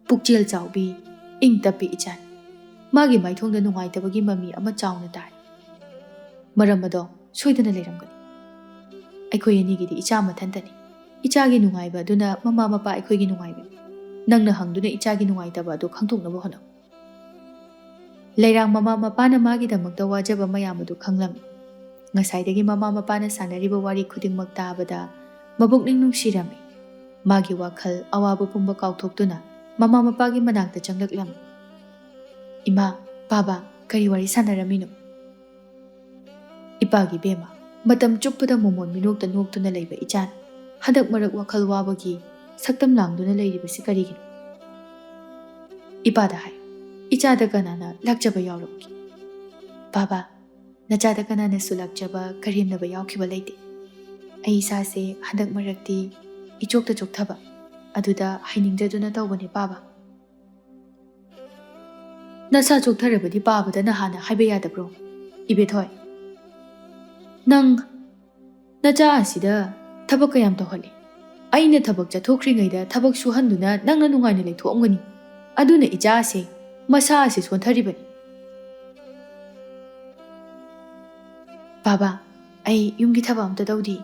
ꯄꯨꯛꯆꯦꯜ ꯆꯥꯎꯕꯤ, ꯏꯪ ꯇꯞꯄꯤ ꯏꯆꯥꯅꯤ꯫ ꯃꯥꯒꯤ ꯃꯥꯏꯊꯣꯡꯗ ꯅꯨꯡꯉꯥꯏꯇꯕꯒꯤ ꯃꯃꯤ ꯑꯃ ꯆꯥꯎꯅ ꯇꯥꯔꯤ꯫ ꯃꯔꯝ ꯑꯗꯣ ꯁꯣꯏꯗꯅ ꯂꯩꯔꯝꯒꯅꯤ꯫ ꯑꯩꯈꯣꯏ ꯑꯅꯤꯒꯤꯗꯤ ꯏꯆꯥ ꯃꯊꯟꯇꯅꯤ꯫ ꯏꯆꯥꯒꯤ ꯅꯨꯡꯉꯥꯏꯕ ꯑꯗꯨꯅ ꯃꯃꯥ ꯃꯄꯥ ꯑꯩꯈꯣꯏꯒꯤ ꯅꯨꯡꯉꯥꯏꯕꯅꯤ꯫ ꯅꯪꯅ ꯍꯪꯗꯨꯅ ꯏꯆꯥꯒꯤ ꯅꯨꯡꯉꯥꯏꯇꯕ ꯑꯗꯨ ꯈꯪꯗꯣꯛꯅꯕ ꯍꯣꯠꯅꯧ꯫" ꯂꯩꯔꯥꯡ ꯃꯃꯥ ꯃꯄꯥꯅ ꯃꯥꯒꯤꯗꯃꯛꯇ ꯋꯥꯖꯕ ꯃꯌꯥꯝ ꯑꯗꯨ ꯈꯪꯂꯝꯃꯤ꯫ ꯉꯁꯥꯏꯗꯒꯤ ꯃꯃꯥ ꯃꯄꯥꯅ ꯁꯥꯟꯅꯔꯤꯕ ꯋꯥꯔꯤ ꯈꯨꯗꯤꯡꯃꯛ ꯇꯥꯕꯗ ꯃꯕꯨꯛꯅꯤꯡ ꯅꯨꯡꯁꯤꯔꯝꯃꯤ꯫ ꯃꯥꯒꯤ ꯋꯥꯈꯜ ꯑꯋꯥꯕ ꯄꯨꯝꯕ ꯀꯥꯎꯊꯣꯛꯇꯨꯅ ꯃꯃꯥ ꯃꯄꯥꯒꯤ ꯃꯅꯥꯛꯇ ꯆꯪꯂꯛꯂꯝꯃꯤ꯫ "ꯏꯃꯥ, ꯕꯥꯕꯥ, ꯀꯔꯤ ꯋꯥꯔꯤ ꯁꯥꯟꯅꯔꯝꯃꯤꯅꯣ?" "ꯏꯄꯥꯒꯤ ꯕꯦꯝꯃ, ꯃꯇꯝ ꯆꯨꯞꯄꯗ ꯃꯣꯃꯣꯟ ꯃꯤꯅꯣꯛꯇ ꯅꯣꯛꯇꯨꯅ ꯂꯩꯕ ꯏꯆꯥꯅ ꯍꯟꯗꯛ ꯃꯔꯛ ꯋꯥꯈꯜ ꯋꯥꯕꯒꯤ ꯁꯛꯇꯝ ꯂꯥꯡꯗꯨꯅ ꯂꯩꯔꯤꯕꯁꯤ ꯀꯔꯤꯒꯤꯅꯣ?" ꯏꯄꯥꯗ ꯍꯥꯏ, "ꯏꯆꯥꯗ ꯀꯅꯥꯅ ꯂꯥꯛꯆꯕ ꯌꯥꯎꯔꯕꯒꯦ?" "ꯕꯥꯕꯥ, ꯅꯆꯥꯗ ꯀꯅꯥꯅꯁꯨ ꯂꯥꯛꯆꯕ, ꯀꯔꯦꯝꯅꯕ ꯌꯥꯎꯈꯤꯕ ꯂꯩꯇꯦ꯫ ꯑꯩ ꯏꯁꯥꯁꯦ ꯍꯟꯗꯛ ꯃꯔꯛꯇꯤ ꯏꯆꯣꯛꯇ ꯆꯣꯛꯊꯕ, ꯑꯗꯨꯗ ꯍꯥꯏꯅꯤꯡꯗꯗꯨꯅ ꯇꯧꯕꯅꯦ ꯄꯥꯕ꯫" "ꯅꯁꯥ ꯆꯣꯛꯊꯔꯕꯗꯤ ꯄꯥꯕꯗ ꯅꯍꯥꯟꯅ ꯍꯥꯏꯕ ꯌꯥꯗꯕ꯭ꯔꯣ? ꯏꯕꯦꯊꯣꯏ, ꯅꯪ ꯅꯆꯥ ꯑꯁꯤꯗ ꯊꯕꯛ ꯀꯌꯥꯝ ꯇꯧꯍꯜꯂꯤ? ꯑꯩꯅ ꯊꯕꯛ ꯆꯠꯊꯣꯛꯈ꯭ꯔꯤꯉꯩꯗ ꯊꯕꯛ ꯁꯨꯍꯟꯗꯨꯅ ꯅꯪꯅ ꯅꯨꯡꯉꯥꯏꯅ ꯂꯩꯊꯣꯛꯑꯝꯒꯅꯤ꯫ ꯑꯗꯨꯅ ꯏꯆꯥꯁꯦ ꯃꯁꯥ ꯑꯁꯤ ꯁꯣꯟꯊꯔꯤꯕꯅꯤ꯫ ꯕꯥꯕꯥ, ꯑꯩ ꯌꯨꯝꯒꯤ ꯊꯕꯛ ꯑꯝꯇ ꯇꯧꯗꯦ꯫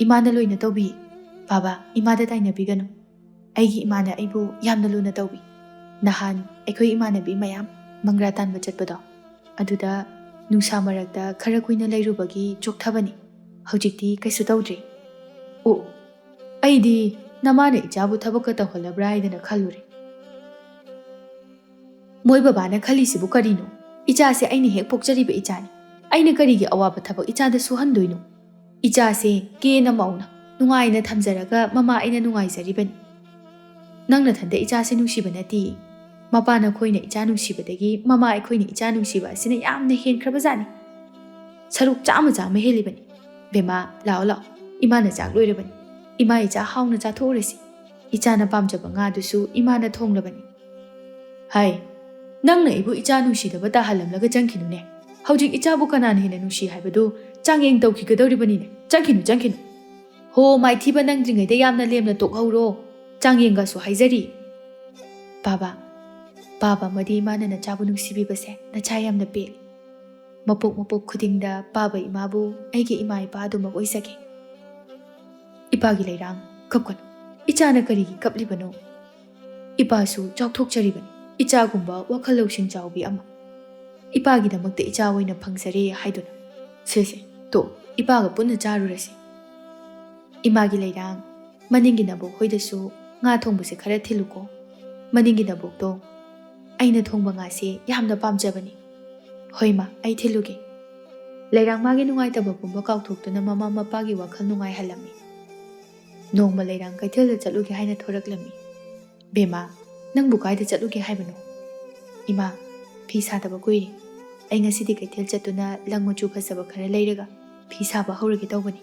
ꯏꯃꯥꯅ ꯂꯣꯏꯅ ꯇꯧꯕꯤ꯫ ꯕꯥꯕꯥ, ꯏꯃꯥꯗ ꯇꯥꯏꯅꯕꯤꯒꯅꯨ꯫ ꯑꯩꯒꯤ ꯏꯃꯥꯅ ꯑꯩꯕꯨ ꯌꯥꯝꯅ ꯂꯨꯅ ꯇꯧꯕꯤ꯫ ꯅꯍꯥꯟ ꯑꯩꯈꯣꯏ ꯏꯃꯥꯟꯅꯕꯤ ꯃꯌꯥꯝ ꯃꯪꯒ꯭ꯔꯥ ꯇꯥꯟꯕ ꯆꯠꯄꯗꯣ, ꯑꯗꯨꯗ ꯅꯨꯡꯁꯥ ꯃꯔꯛꯇ ꯈꯔ ꯀꯨꯏꯅ ꯂꯩꯔꯨꯕꯒꯤ ꯆꯣꯛꯊꯕꯅꯤ꯫ ꯍꯧꯖꯤꯛꯇꯤ ꯀꯩꯁꯨ ꯇꯧꯗ꯭ꯔꯦ꯫ ꯑꯣ, ꯑꯩꯗꯤ ꯅꯃꯥꯅ ꯏꯆꯥꯕꯨ ꯊꯕꯛꯀ ꯇꯧꯍꯜꯂꯕ꯭ꯔꯥ ꯍꯥꯏꯗꯅ ꯈꯜꯂꯨꯔꯦ꯫ ꯃꯣꯏ ꯕꯕꯥꯅ ꯈꯜꯂꯤꯁꯤꯕꯨ ꯀꯔꯤꯅꯣ? ꯏꯆꯥꯁꯦ ꯑꯩꯅ ꯍꯦꯛ ꯄꯣꯛꯆꯔꯤꯕ ꯏꯆꯥꯅꯤ꯫ ꯑꯩꯅ ꯀꯔꯤꯒꯤ ꯑꯋꯥꯕ ꯊꯕꯛ ꯏꯆꯥꯗ ꯁꯨꯍꯟꯗꯣꯏꯅꯣ? ꯏꯆꯥꯁꯦ ꯀꯦꯅ ꯃꯧꯅ ꯅꯨꯡꯉꯥꯏꯅ ꯊꯝꯖꯔꯒ ꯃꯃꯥ ꯑꯩꯅ ꯅꯨꯡꯉꯥꯏꯖꯔꯤꯕꯅꯤ꯫ ꯅꯪ ꯅꯊꯟꯗ ꯏꯆꯥꯁꯦ ꯅꯨꯡꯁꯤꯕ ꯅꯠꯇꯦ꯫ ꯃꯄꯥ ꯅꯈꯣꯏꯅ ꯏꯆꯥ ꯅꯨꯡꯁꯤꯕꯗꯒꯤ ꯃꯃꯥ ꯑꯩꯈꯣꯏꯅ ꯏꯆꯥ ꯅꯨꯡꯁꯤꯕ ꯑꯁꯤꯅ ꯌꯥꯝꯅ ꯍꯦꯟꯈ꯭ꯔꯕꯖꯥꯠꯅꯤ꯫ ꯁꯔꯨꯛ ꯆꯥꯝꯃ ꯆꯥꯝꯃ ꯍꯦꯜꯂꯤꯕꯅꯤ꯫ ꯕꯦꯝꯃ, ꯂꯥꯛꯑꯣ ꯂꯥꯛꯑꯣ, ꯏꯃꯥꯅ ꯆꯥꯛ ꯂꯣꯏꯔꯕꯅꯤ꯫ ꯏꯃꯥ ꯏꯆꯥ ꯍꯥꯎꯅ ꯆꯥꯊꯣꯛꯎꯔꯁꯤ꯫ ꯏꯆꯥꯅ ꯄꯥꯝꯖꯕ ꯉꯥꯗꯨꯁꯨ ꯏꯃꯥꯅ ꯊꯣꯡꯂꯕꯅꯤ꯫ ꯍꯥꯏ, ꯅꯪꯅ ꯑꯩꯕꯨ ꯏꯆꯥ ꯅꯨꯡꯁꯤꯗꯕ ꯇꯥꯍꯜꯂꯝꯂꯒ ꯆꯪꯈꯤꯅꯨꯅꯦ꯫ ꯍꯧꯖꯤꯛ ꯏꯆꯥꯕꯨ ꯀꯅꯥꯅ ꯍꯦꯟꯅ ꯅꯨꯡꯁꯤ ꯍꯥꯏꯕꯗꯨ ꯆꯥꯡꯌꯦꯡ ꯇꯧꯈꯤꯒꯗꯧꯔꯤꯕꯅꯤꯅꯦ꯫ ꯆꯪꯈꯤꯅꯨ, ꯆꯪꯈꯤꯅꯨ꯫ ꯍꯣ, ꯃꯥꯏꯊꯤꯕ ꯅꯪꯗ꯭ꯔꯤꯉꯩꯗ ꯌꯥꯝꯅ ꯂꯦꯝꯅ ꯇꯣꯛꯍꯧꯔꯣ꯫ ꯆꯥꯡꯌꯦꯡꯒꯁꯨ ꯍꯥꯏꯖꯔꯤ꯫ ꯕꯥꯕꯥ, ꯕꯥꯕꯥ ꯑꯃꯗꯤ ꯏꯃꯥꯅ ꯅꯆꯥꯕꯨ ꯅꯨꯡꯁꯤꯕꯤꯕꯁꯦ ꯅꯆꯥ ꯌꯥꯝꯅ ꯄꯦꯜꯂꯤ꯫ ꯃꯄꯣꯛ ꯃꯄꯣꯛ ꯈꯨꯗꯤꯡꯗ ꯕꯥꯕꯥ ꯏꯃꯥꯕꯨ ꯑꯩꯒꯤ ꯏꯃꯥ ꯏꯄꯥ ꯑꯗꯨꯃꯛ ꯑꯣꯏꯖꯒꯦ꯫ ꯏꯄꯥꯒꯤ ꯂꯩꯔꯥꯡ, ꯀꯞꯀꯅꯨ꯫ ꯏꯆꯥꯅ ꯀꯔꯤꯒꯤ ꯀꯞꯂꯤꯕꯅꯣ? ꯏꯄꯥꯁꯨ ꯆꯥꯎꯊꯣꯛꯆꯔꯤꯕꯅꯤ꯫ ꯏꯆꯥꯒꯨꯝꯕ ꯋꯥꯈꯜ ꯂꯧꯁꯤꯡ ꯆꯥꯎꯕꯤ ꯑꯃ꯫ ꯏꯄꯥꯒꯤꯗꯃꯛꯇ ꯏꯆꯥ ꯑꯣꯏꯅ ꯐꯪꯖꯔꯦ ꯍꯥꯏꯗꯨꯅ꯫ ꯁꯦ ꯁꯦ, ꯇꯣ, ꯏꯄꯥꯒ ꯄꯨꯟꯅ ꯆꯥꯔꯨꯔꯁꯤ꯫ ꯏꯃꯥꯒꯤ ꯂꯩꯔꯥꯡ, ꯃꯅꯤꯡꯒꯤ ꯅꯕꯣꯛ ꯍꯣꯏꯗꯁꯨ ꯉꯥ ꯊꯣꯡꯕꯁꯦ ꯈꯔ ꯊꯤꯜꯂꯨꯀꯣ꯫ ꯃꯅꯤꯡꯒꯤ ꯅꯕꯣꯛꯇꯣ ꯑꯩꯅ ꯊꯣꯡꯕ ꯉꯥꯁꯦ ꯌꯥꯝꯅ ꯄꯥꯝꯖꯕꯅꯤ꯫ ꯍꯣꯏ ꯃꯥ, ꯑꯩ ꯊꯤꯜꯂꯨꯒꯦ꯫ ꯂꯩꯔꯥꯡ ꯃꯥꯒꯤ ꯅꯨꯡꯉꯥꯏꯇꯕ ꯄꯨꯝꯕ ꯀꯥꯎꯊꯣꯛꯇꯨꯅ ꯃꯃꯥ ꯃꯄꯥꯒꯤ ꯋꯥꯈꯜ ꯅꯨꯡꯉꯥꯏꯍꯜꯂꯝꯃꯤ꯫ ꯅꯣꯡꯃ ꯂꯩꯔꯥꯡ ꯀꯩꯊꯦꯜꯗ ꯆꯠꯂꯨꯒꯦ ꯍꯥꯏꯅ ꯊꯣꯔꯛꯂꯝꯃꯤ꯫ "ꯕꯦꯝꯃ, ꯅꯪꯕꯨ ꯀꯥꯏꯗ ꯆꯠꯂꯨꯒꯦ ꯍꯥꯏꯕꯅꯣ?" "ꯏꯃꯥ, ꯐꯤ ꯁꯥꯗꯕ ꯀꯨꯏꯔꯦ꯫ ꯑꯩ ꯉꯁꯤꯗꯤ ꯀꯩꯊꯦꯜ ꯆꯠꯇꯨꯅ ꯂꯪ ꯃꯆꯨ ꯐꯖꯕ ꯈꯔ ꯂꯩꯔꯒ ꯐꯤ ꯁꯥꯕ ꯍꯧꯔꯒꯦ ꯇꯧꯕꯅꯤ꯫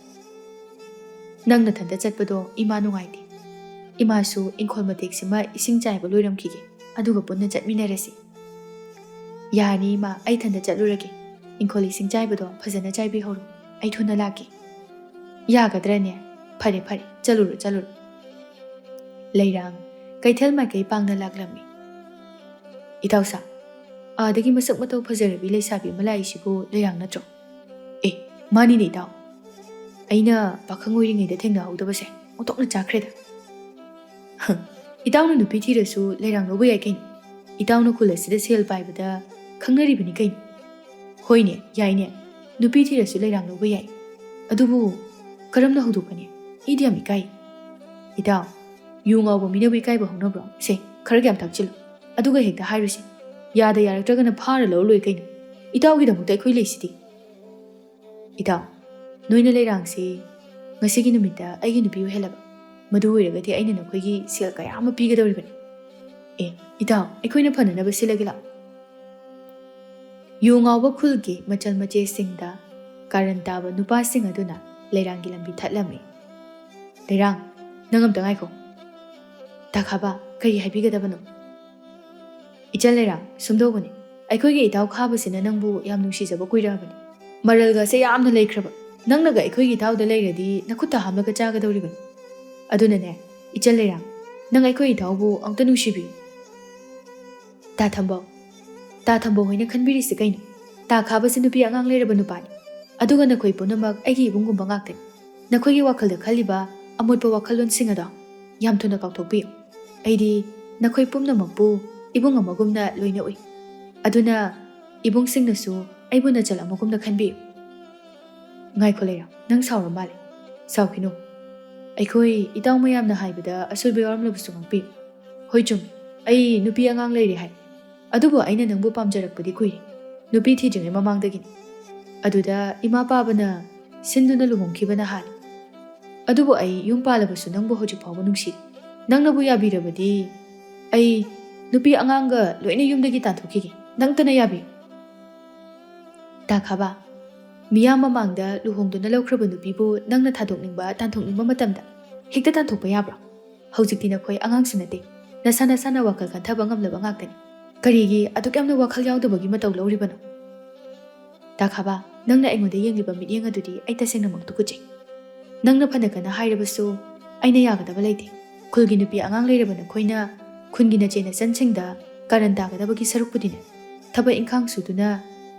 ꯅꯪ ꯅꯊꯟꯇ ꯆꯠꯄꯗꯣ ꯏꯃꯥ ꯅꯨꯡꯉꯥꯏꯇꯦ꯫ ꯏꯃꯥꯁꯨ ꯏꯪꯈꯣꯜ ꯃꯇꯦꯛꯁꯤꯃ ꯏꯁꯤꯡ ꯆꯥꯏꯕ ꯂꯣꯏꯔꯝꯈꯤꯒꯦ, ꯑꯗꯨꯒ ꯄꯨꯟꯅ ꯆꯠꯃꯤꯟꯅꯔꯁꯤ꯫" "ꯌꯥꯔꯅꯤ ꯏꯃꯥ, ꯑꯩ ꯏꯊꯟꯇ ꯆꯠꯂꯨꯔꯒꯦ꯫ ꯏꯪꯈꯣꯜ ꯏꯁꯤꯡ ꯆꯥꯏꯕꯗꯣ ꯐꯖꯅ ꯆꯥꯏꯕꯤꯍꯧꯔꯣ꯫ ꯑꯩ ꯊꯨꯅ ꯂꯥꯛꯀꯦ꯫" "ꯌꯥꯒꯗ꯭ꯔꯅꯦ?" "ꯐꯔꯦ, ꯐꯔꯦ, ꯆꯠꯂꯨꯔꯣ, ꯆꯠꯂꯨꯔꯣ꯫" ꯂꯩꯔꯥꯡ ꯀꯩꯊꯦꯜ ꯃꯥꯏꯀꯩ ꯄꯥꯡꯅ ꯂꯥꯛꯂꯝꯃꯤ꯫ "ꯏꯇꯥꯎꯁꯥ, ꯑꯥꯗꯒꯤ ꯃꯁꯛ ꯃꯇꯧ ꯐꯖꯔꯕꯤ ꯂꯩꯁꯥꯕꯤ ꯑꯃ ꯂꯥꯛꯏꯁꯤꯕꯨ ꯂꯩꯔꯥꯡ ꯅꯠꯇ꯭ꯔꯣ?" "ꯑꯦ, ꯃꯥꯅꯤꯅꯦ ꯏꯇꯥꯎ꯫ ꯑꯩꯅ ꯄꯥꯈꯪ ꯑꯣꯏꯔꯤꯉꯩꯗ ꯊꯦꯡꯅꯍꯧꯗꯕꯁꯦ ꯑꯣꯟꯊꯣꯛꯅ ꯆꯥꯛꯈ꯭ꯔꯦꯗ꯫" "ꯍꯪ, ꯏꯇꯥꯎꯅ ꯅꯨꯄꯤ ꯊꯤꯔꯁꯨ ꯂꯩꯔꯥꯡ ꯂꯧꯕ ꯌꯥꯏ ꯀꯩꯅꯣ꯫ ꯏꯇꯥꯎꯅ ꯈꯨꯜ ꯑꯁꯤꯗ ꯁꯦꯜ ꯄꯥꯏꯕꯗ ꯈꯪꯅꯔꯤꯕꯅꯤ ꯀꯩꯅꯣ꯫" "ꯍꯣꯏꯅꯦ, ꯌꯥꯏꯅꯦ꯫ ꯅꯨꯄꯤ ꯊꯤꯔꯁꯨ ꯂꯩꯔꯥꯡ ꯂꯧꯕ ꯌꯥꯏ꯫ ꯑꯗꯨꯕꯨ ꯀꯔꯝꯅ ꯍꯧꯗꯣꯛꯀꯅꯤ? ꯑꯩꯗꯤ ꯌꯥꯝ ꯏꯀꯥꯏ꯫" "ꯏꯇꯥꯎ, ꯌꯨ ꯉꯥꯎꯕ ꯃꯤꯅꯕꯨ ꯏꯀꯥꯏꯕ ꯍꯧꯅꯕ꯭ꯔꯣ? ꯁꯦ, ꯈꯔ ꯌꯥꯝ ꯊꯛꯆꯤꯜꯂꯨ꯫ ꯑꯗꯨꯒ ꯍꯦꯛꯇ ꯍꯥꯏꯔꯨꯁꯤ꯫ ꯌꯥꯗ ꯌꯥꯔꯛꯇ꯭ꯔꯒꯅ ꯐꯥꯔ ꯂꯧꯔ ꯂꯣꯏ ꯀꯩꯅꯣ꯫ ꯏꯇꯥꯎꯒꯤꯗꯃꯛꯇ ꯑꯩꯈꯣꯏ ꯂꯩꯁꯤꯗꯤ꯫" "ꯏꯇꯥꯎ, ꯅꯣꯏꯅ ꯂꯩꯔꯥꯡꯁꯤ ꯉꯁꯤꯒꯤ ꯅꯨꯃꯤꯠꯇ ꯑꯩꯒꯤ ꯅꯨꯄꯤ ꯑꯣꯏꯍꯜꯂꯕ꯫ ꯃꯗꯨ ꯑꯣꯏꯔꯒꯗꯤ ꯑꯩꯅ ꯅꯈꯣꯏꯒꯤ ꯁꯦꯜ ꯀꯌꯥ ꯑꯃ ꯄꯤꯒꯗꯧꯔꯤꯕꯅꯤ꯫" "ꯑꯦ, ꯏꯇꯥꯎ, ꯑꯩꯈꯣꯏꯅ ꯐꯅꯅꯕ ꯁꯤꯜꯂꯒꯦ ꯂꯥꯛꯑꯣ꯫" ꯌꯨ ꯉꯥꯎꯕ ꯈꯨꯜꯒꯤ ꯃꯆꯜ ꯃꯆꯦꯁꯤꯡꯗ ꯀꯥꯔꯟ ꯇꯥꯕ ꯅꯨꯄꯥꯁꯤꯡ ꯑꯗꯨꯅ ꯂꯩꯔꯥꯡꯒꯤ ꯂꯝꯕꯤ ꯊꯠꯂꯝꯃꯤ꯫ "ꯂꯩꯔꯥꯡ, ꯅꯪ ꯑꯝꯇ ꯉꯥꯏꯈꯣ꯫" "ꯇꯥꯈꯥꯕ, ꯀꯔꯤ ꯍꯥꯏꯕꯤꯒꯗꯕꯅꯣ?" "ꯏꯆꯜ ꯂꯩꯔꯥꯡ, ꯁꯨꯝꯗꯧꯕꯅꯤ꯫ ꯑꯩꯈꯣꯏꯒꯤ ꯏꯇꯥꯎ ꯈꯥꯕꯁꯤꯅ ꯅꯪꯕꯨ ꯌꯥꯝ ꯅꯨꯡꯁꯤꯖꯕ ꯀꯨꯏꯔꯛꯑꯕꯅꯤ꯫ ꯃꯔꯜꯒꯁꯦ ꯌꯥꯝꯅ ꯂꯩꯈ꯭ꯔꯕ꯫ ꯅꯪꯅꯒ ꯑꯩꯈꯣꯏꯒꯤ ꯏꯇꯥꯎꯗ ꯂꯩꯔꯗꯤ ꯅꯈꯨꯠꯇ ꯍꯥꯝꯂꯒ ꯆꯥꯒꯗꯧꯔꯤꯕꯅꯤ꯫ ꯑꯗꯨꯅꯅꯦ, ꯏꯆꯜ ꯂꯩꯔꯥꯡ, ꯅꯪ ꯑꯩꯈꯣꯏ ꯏꯇꯥꯎꯕꯨ ꯑꯃꯨꯛꯇ ꯅꯨꯡꯁꯤꯕꯤꯌꯨ꯫" "ꯇꯥ ꯊꯝꯕꯧ, ꯇꯥ ꯊꯝꯕꯧ ꯍꯣꯏꯅ ꯈꯟꯕꯤꯔꯤꯁꯤ ꯀꯩꯅꯣ? ꯇꯥ ꯈꯥꯕꯁꯤ ꯅꯨꯄꯤ ꯑꯉꯥꯡ ꯂꯩꯔꯕ ꯅꯨꯄꯥꯅꯤ꯫ ꯑꯗꯨꯒ ꯅꯈꯣꯏ ꯄꯨꯝꯅꯃꯛ ꯑꯩꯒꯤ ꯏꯕꯨꯡꯒꯨꯝꯕ ꯉꯥꯛꯇꯅꯤ꯫ ꯅꯈꯣꯏꯒꯤ ꯋꯥꯈꯜꯗ ꯈꯜꯂꯤꯕ ꯑꯃꯣꯠꯄ ꯋꯥꯈꯜꯂꯣꯟꯁꯤꯡ ꯑꯗꯣ ꯌꯥꯝ ꯊꯨꯅ ꯀꯥꯎꯊꯣꯛꯄꯤꯌꯨ꯫ ꯑꯩꯗꯤ ꯅꯈꯣꯏ ꯄꯨꯝꯅꯃꯛꯄꯨ ꯏꯕꯨꯡ ꯑꯃꯒꯨꯝꯅ ꯂꯣꯏꯅ ꯎꯏ꯫ ꯑꯗꯨꯅ ꯏꯕꯨꯡꯁꯤꯡꯅꯁꯨ ꯑꯩꯕꯨ ꯅꯆꯜ ꯑꯃꯒꯨꯝꯅ ꯈꯟꯕꯤꯌꯨ꯫" "ꯉꯥꯏꯈꯣ ꯂꯩꯔꯥꯡ, ꯅꯪ ꯁꯥꯎꯔ ꯃꯥꯜꯂꯦ꯫ ꯁꯥꯎꯈꯤꯅꯨ꯫ ꯑꯩꯈꯣꯏ ꯏꯇꯥꯎ ꯃꯌꯥꯝꯅ ꯍꯥꯏꯕꯗ ꯑꯁꯣꯏꯕ ꯌꯥꯎꯔꯝꯂꯕꯁꯨ ꯉꯥꯛꯄꯤꯌꯨ꯫" "ꯍꯣꯏ ꯆꯨꯝꯃꯤ, ꯑꯩ ꯅꯨꯄꯤ ꯑꯉꯥꯡ ꯂꯩꯔꯦ ꯍꯥꯏ꯫ ꯑꯗꯨꯕꯨ ꯑꯩꯅ ꯅꯪꯕꯨ ꯄꯥꯝꯖꯔꯛꯄꯗꯤ ꯀꯨꯏꯔꯦ, ꯅꯨꯄꯤ ꯊꯤꯗ꯭ꯔꯤꯉꯩ ꯃꯃꯥꯡꯗꯒꯤꯅꯤ꯫ ꯑꯗꯨꯗ ꯏꯃꯥ ꯄꯥꯕꯅ ꯁꯤꯟꯗꯨꯅ ꯂꯨꯍꯣꯡꯈꯤꯕꯅ ꯍꯥꯜꯂꯤ꯫ ꯑꯗꯨꯕꯨ ꯑꯩ ꯌꯨꯝ ꯄꯥꯜꯂꯕꯁꯨ ꯅꯪꯕꯨ ꯍꯧꯖꯤꯛ ꯐꯥꯎꯕ ꯅꯨꯡꯁꯤ꯫ ꯅꯪꯅꯕꯨ ꯌꯥꯕꯤꯔꯕꯗꯤ ꯑꯩ ꯅꯨꯄꯤ ꯑꯉꯥꯡꯒ ꯂꯣꯏꯅ ꯌꯨꯝꯗꯒꯤ ꯇꯥꯟꯊꯣꯛꯈꯤꯒꯦ꯫ ꯅꯪꯇꯅ ꯌꯥꯕꯤꯌꯨ꯫" "ꯇꯥꯈꯥꯕ, ꯃꯤꯌꯥꯝ ꯃꯃꯥꯡꯗ ꯂꯨꯍꯣꯡꯗꯨꯅ ꯂꯧꯈ꯭ꯔꯕ ꯅꯨꯄꯤꯕꯨ ꯅꯪꯅ ꯊꯥꯗꯣꯛꯅꯤꯡꯕ, ꯇꯥꯟꯊꯣꯛꯅꯤꯡꯕ ꯃꯇꯝꯗ ꯍꯦꯛꯇ ꯇꯥꯟꯊꯣꯛꯄ ꯌꯥꯕ꯭ꯔꯣ? ꯍꯧꯖꯤꯛꯇꯤ ꯅꯈꯣꯏ ꯑꯉꯥꯡꯁꯨ ꯅꯠꯇꯦ꯫ ꯅꯁꯥ ꯅꯁꯥꯅ ꯋꯥꯈꯜ ꯈꯟꯊꯕ ꯉꯝꯂꯕ ꯉꯥꯛꯇꯅꯤ꯫ ꯀꯔꯤꯒꯤ ꯑꯗꯨꯛ ꯌꯥꯝꯅ ꯋꯥꯈꯜ ꯌꯥꯎꯗꯕꯒꯤ ꯃꯇꯧ ꯂꯧꯔꯤꯕꯅꯣ?" "ꯇꯥꯈꯥꯕ, ꯅꯪꯅ ꯑꯩꯉꯣꯟꯗ ꯌꯦꯡꯂꯤꯕ ꯃꯤꯠꯌꯦꯡ ꯑꯗꯨꯗꯤ ꯑꯩ ꯇꯁꯦꯡꯅꯃꯛ ꯇꯨꯀꯠꯆꯩ꯫" ꯅꯪꯅ ꯐꯅ ꯀꯟꯅ ꯍꯥꯏꯔꯕꯁꯨ ꯑꯩꯅ ꯌꯥꯒꯗꯕ ꯂꯩꯇꯦ꯫ ꯈꯨꯜꯒꯤ ꯅꯨꯄꯤ ꯑꯉꯥꯡ ꯂꯩꯔꯕ ꯅꯈꯣꯏꯅ ꯈꯨꯟꯒꯤ ꯅꯆꯦ ꯅꯆꯟꯁꯤꯡꯗ ꯀꯥꯔꯟ ꯇꯥꯒꯗꯕꯒꯤ ꯁꯔꯨꯛꯄꯨꯗꯤꯅꯦ, ꯊꯕꯛ ꯏꯪꯈꯥꯡ ꯁꯨꯗꯨꯅ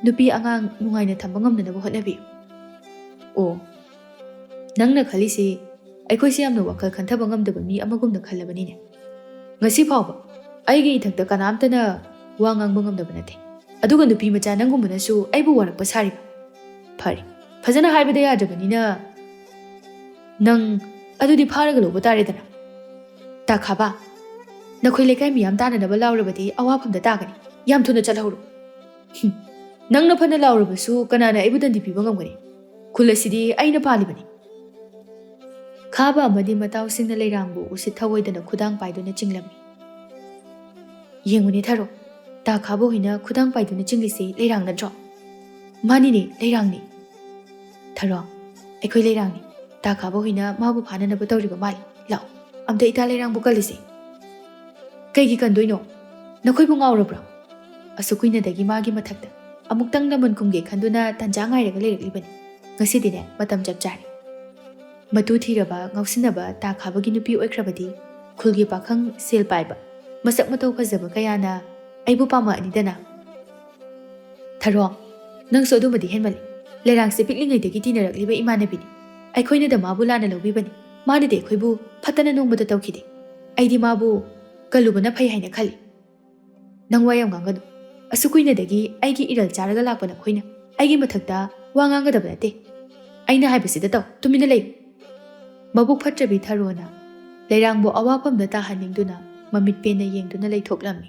ꯅꯨꯄꯤ ꯑꯉꯥꯡ ꯅꯨꯡꯉꯥꯏꯅ ꯊꯝꯕ ꯉꯝꯅꯅꯕ ꯍꯣꯠꯅꯕꯤꯌꯨ꯫ ꯑꯣ, ꯅꯪꯅ ꯈꯜꯂꯤꯁꯤ ꯑꯩꯈꯣꯏꯁꯦ ꯌꯥꯝꯅ ꯋꯥꯈꯜ ꯈꯟꯊꯕ ꯉꯝꯗꯕ ꯃꯤ ꯑꯃꯒꯨꯝꯅ ꯈꯜꯂꯕꯅꯤꯅꯦ꯫ ꯉꯁꯤ ꯐꯥꯎꯕ ꯑꯩꯒꯤ ꯏꯊꯛꯇ ꯀꯅꯥꯝꯇꯅ ꯋꯥ ꯉꯥꯡꯕ ꯉꯝꯗꯕ ꯅꯠꯇꯦ꯫ ꯑꯗꯨꯒ ꯅꯨꯄꯤ ꯃꯆꯥ ꯅꯪꯒꯨꯝꯕꯅꯁꯨ ꯑꯩꯕꯨ ꯋꯥꯔꯛꯄ ꯁꯥꯔꯤꯕ꯫ ꯐꯔꯦ, ꯐꯖꯅ ꯍꯥꯏꯕꯗ ꯌꯥꯗ꯭ꯔꯕꯅꯤꯅ ꯅꯪ ꯑꯗꯨꯗꯤ ꯐꯥꯔꯒ ꯂꯧꯕ ꯇꯥꯔꯦꯗꯅ꯫ ꯇꯥꯈꯥꯕ, ꯅꯈꯣꯏ ꯂꯩꯀꯥꯏ ꯃꯤꯌꯥꯝ ꯇꯥꯅꯅꯕ ꯂꯥꯎꯔꯕꯗꯤ ꯑꯋꯥꯐꯝꯗ ꯇꯥꯒꯅꯤ꯫ ꯌꯥꯝ ꯊꯨꯅ ꯆꯠꯍꯧꯔꯣ꯫ ꯍꯨꯝ, ꯅꯪꯅ ꯐꯅ ꯂꯥꯎꯔꯕꯁꯨ ꯀꯅꯥꯅ ꯑꯩꯕꯨ ꯗꯟꯗꯤ ꯄꯤꯕ ꯉꯝꯒꯅꯤ? ꯈꯨꯜ ꯑꯁꯤꯗꯤ ꯑꯩꯅ ꯄꯥꯜꯂꯤꯕꯅꯤ꯫ ꯈꯥꯕ ꯑꯃꯗꯤ ꯃꯇꯥꯎꯁꯤꯡꯅ ꯂꯩꯔꯥꯡꯕꯨ ꯎꯁꯤꯠ ꯊꯑꯣꯏꯗꯅ ꯈꯨꯗꯥꯡ ꯄꯥꯏꯗꯨꯅ ꯆꯤꯡꯂꯝꯃꯤ꯫ ꯌꯦꯡꯉꯨꯅꯦ ꯊꯔꯣ, ꯇꯥ ꯈꯥꯕ ꯍꯣꯏꯅ ꯈꯨꯗꯥꯡ ꯄꯥꯏꯗꯨꯅ ꯆꯤꯡꯂꯤꯁꯤ ꯂꯩꯔꯥꯡ ꯅꯠꯇ꯭ꯔꯣ? ꯃꯥꯅꯤꯅꯦ, ꯂꯩꯔꯥꯡꯅꯤ꯫ ꯊꯔꯣ, ꯑꯩꯈꯣꯏ ꯂꯩꯔꯥꯡꯅꯤ꯫ ꯇꯥ ꯈꯥꯕ ꯍꯣꯏꯅ ꯃꯥꯕꯨ ꯐꯥꯅꯅꯕ ꯇꯧꯔꯤꯕ ꯃꯥꯜꯂꯤ꯫ ꯂꯥꯛꯑꯣ, ꯑꯝꯇ ꯏꯇꯥ ꯂꯩꯔꯥꯡꯕꯨ ꯀꯜꯂꯤꯁꯦ꯫ ꯀꯩꯒꯤ ꯀꯟꯗꯣꯏꯅꯣ? ꯅꯈꯣꯏꯕꯨ ꯉꯥꯎꯔꯕ꯭ꯔꯣ? ꯑꯁꯨꯛ ꯀꯨꯏꯅꯗꯒꯤ ꯃꯥꯒꯤ ꯃꯊꯛꯇ ꯑꯃꯨꯛꯇꯪ ꯅꯃꯟ ꯈꯨꯝꯒꯦ ꯈꯟꯗꯨꯅ ꯇꯥꯟꯖꯥ ꯉꯥꯏꯔꯒ ꯂꯩꯔꯛꯂꯤꯕꯅꯤ꯫ ꯉꯁꯤꯗꯤꯅꯦ, ꯃꯇꯝ ꯆꯞ ꯆꯥꯔꯦ꯫ ꯃꯇꯨ ꯊꯤꯔꯕ, ꯉꯥꯎꯁꯤꯟꯅꯕ ꯇꯥ ꯈꯥꯕꯒꯤ ꯅꯨꯄꯤ ꯑꯣꯏꯈ꯭ꯔꯕꯗꯤ ꯈꯨꯜꯒꯤ ꯄꯥꯈꯪ, ꯁꯦꯜ ꯄꯥꯏꯕ, ꯃꯁꯛ ꯃꯇꯧ ꯐꯖꯕ ꯀꯌꯥꯅ ꯑꯩꯕꯨ ꯄꯥꯝꯃꯛꯑꯅꯤꯗꯅ꯫ ꯊꯔꯣ, ꯅꯪꯁꯨ ꯑꯗꯨꯃꯗꯤ ꯍꯦꯟꯃꯜꯂꯤ꯫ ꯂꯩꯔꯥꯡꯁꯦ ꯄꯤꯛꯂꯤꯉꯩꯗꯒꯤ ꯇꯤꯟꯅꯔꯛꯂꯤꯕ ꯏꯃꯥꯟꯅꯕꯤꯅꯤ꯫ ꯑꯩꯈꯣꯏꯅꯗ ꯃꯥꯕꯨ ꯂꯥꯟꯅ ꯂꯧꯕꯤꯕꯅꯤ꯫ ꯃꯥꯅꯗꯤ ꯑꯩꯈꯣꯏꯕꯨ ꯐꯠꯇꯅ ꯅꯣꯡꯃꯗ ꯇꯧꯈꯤꯗꯦ꯫ ꯑꯩꯗꯤ ꯃꯥꯕꯨ ꯀꯜꯂꯨꯕꯅ ꯐꯩ ꯍꯥꯏꯅ ꯈꯜꯂꯤ꯫ ꯅꯪ ꯋꯥ ꯌꯥꯝ ꯉꯥꯡꯒꯅꯨ꯫ ꯑꯁꯨꯛ ꯀꯨꯏꯅꯗꯒꯤ ꯑꯩꯒꯤ ꯏꯔꯜ ꯆꯥꯔꯒ ꯂꯥꯛꯄ ꯅꯈꯣꯏꯅ ꯑꯩꯒꯤ ꯃꯊꯛꯇ ꯋꯥ ꯉꯥꯡꯒꯗꯕ ꯅꯠꯇꯦ꯫ ꯑꯩꯅ ꯍꯥꯏꯕꯁꯤꯗ ꯇꯧ, ꯇꯨꯃꯤꯟꯅ ꯂꯩꯌꯨ꯫ ꯃꯕꯨꯛ ꯐꯠꯇ꯭ꯔꯕꯤ ꯊꯔꯣꯅ ꯂꯩꯔꯥꯡꯕꯨ ꯑꯋꯥꯐꯝꯗ ꯇꯥꯍꯟꯅꯤꯡꯗꯨꯅ ꯃꯃꯤꯠ ꯄꯦꯟꯅ ꯌꯦꯡꯗꯨꯅ ꯂꯩꯊꯣꯛꯂꯝꯃꯤ꯫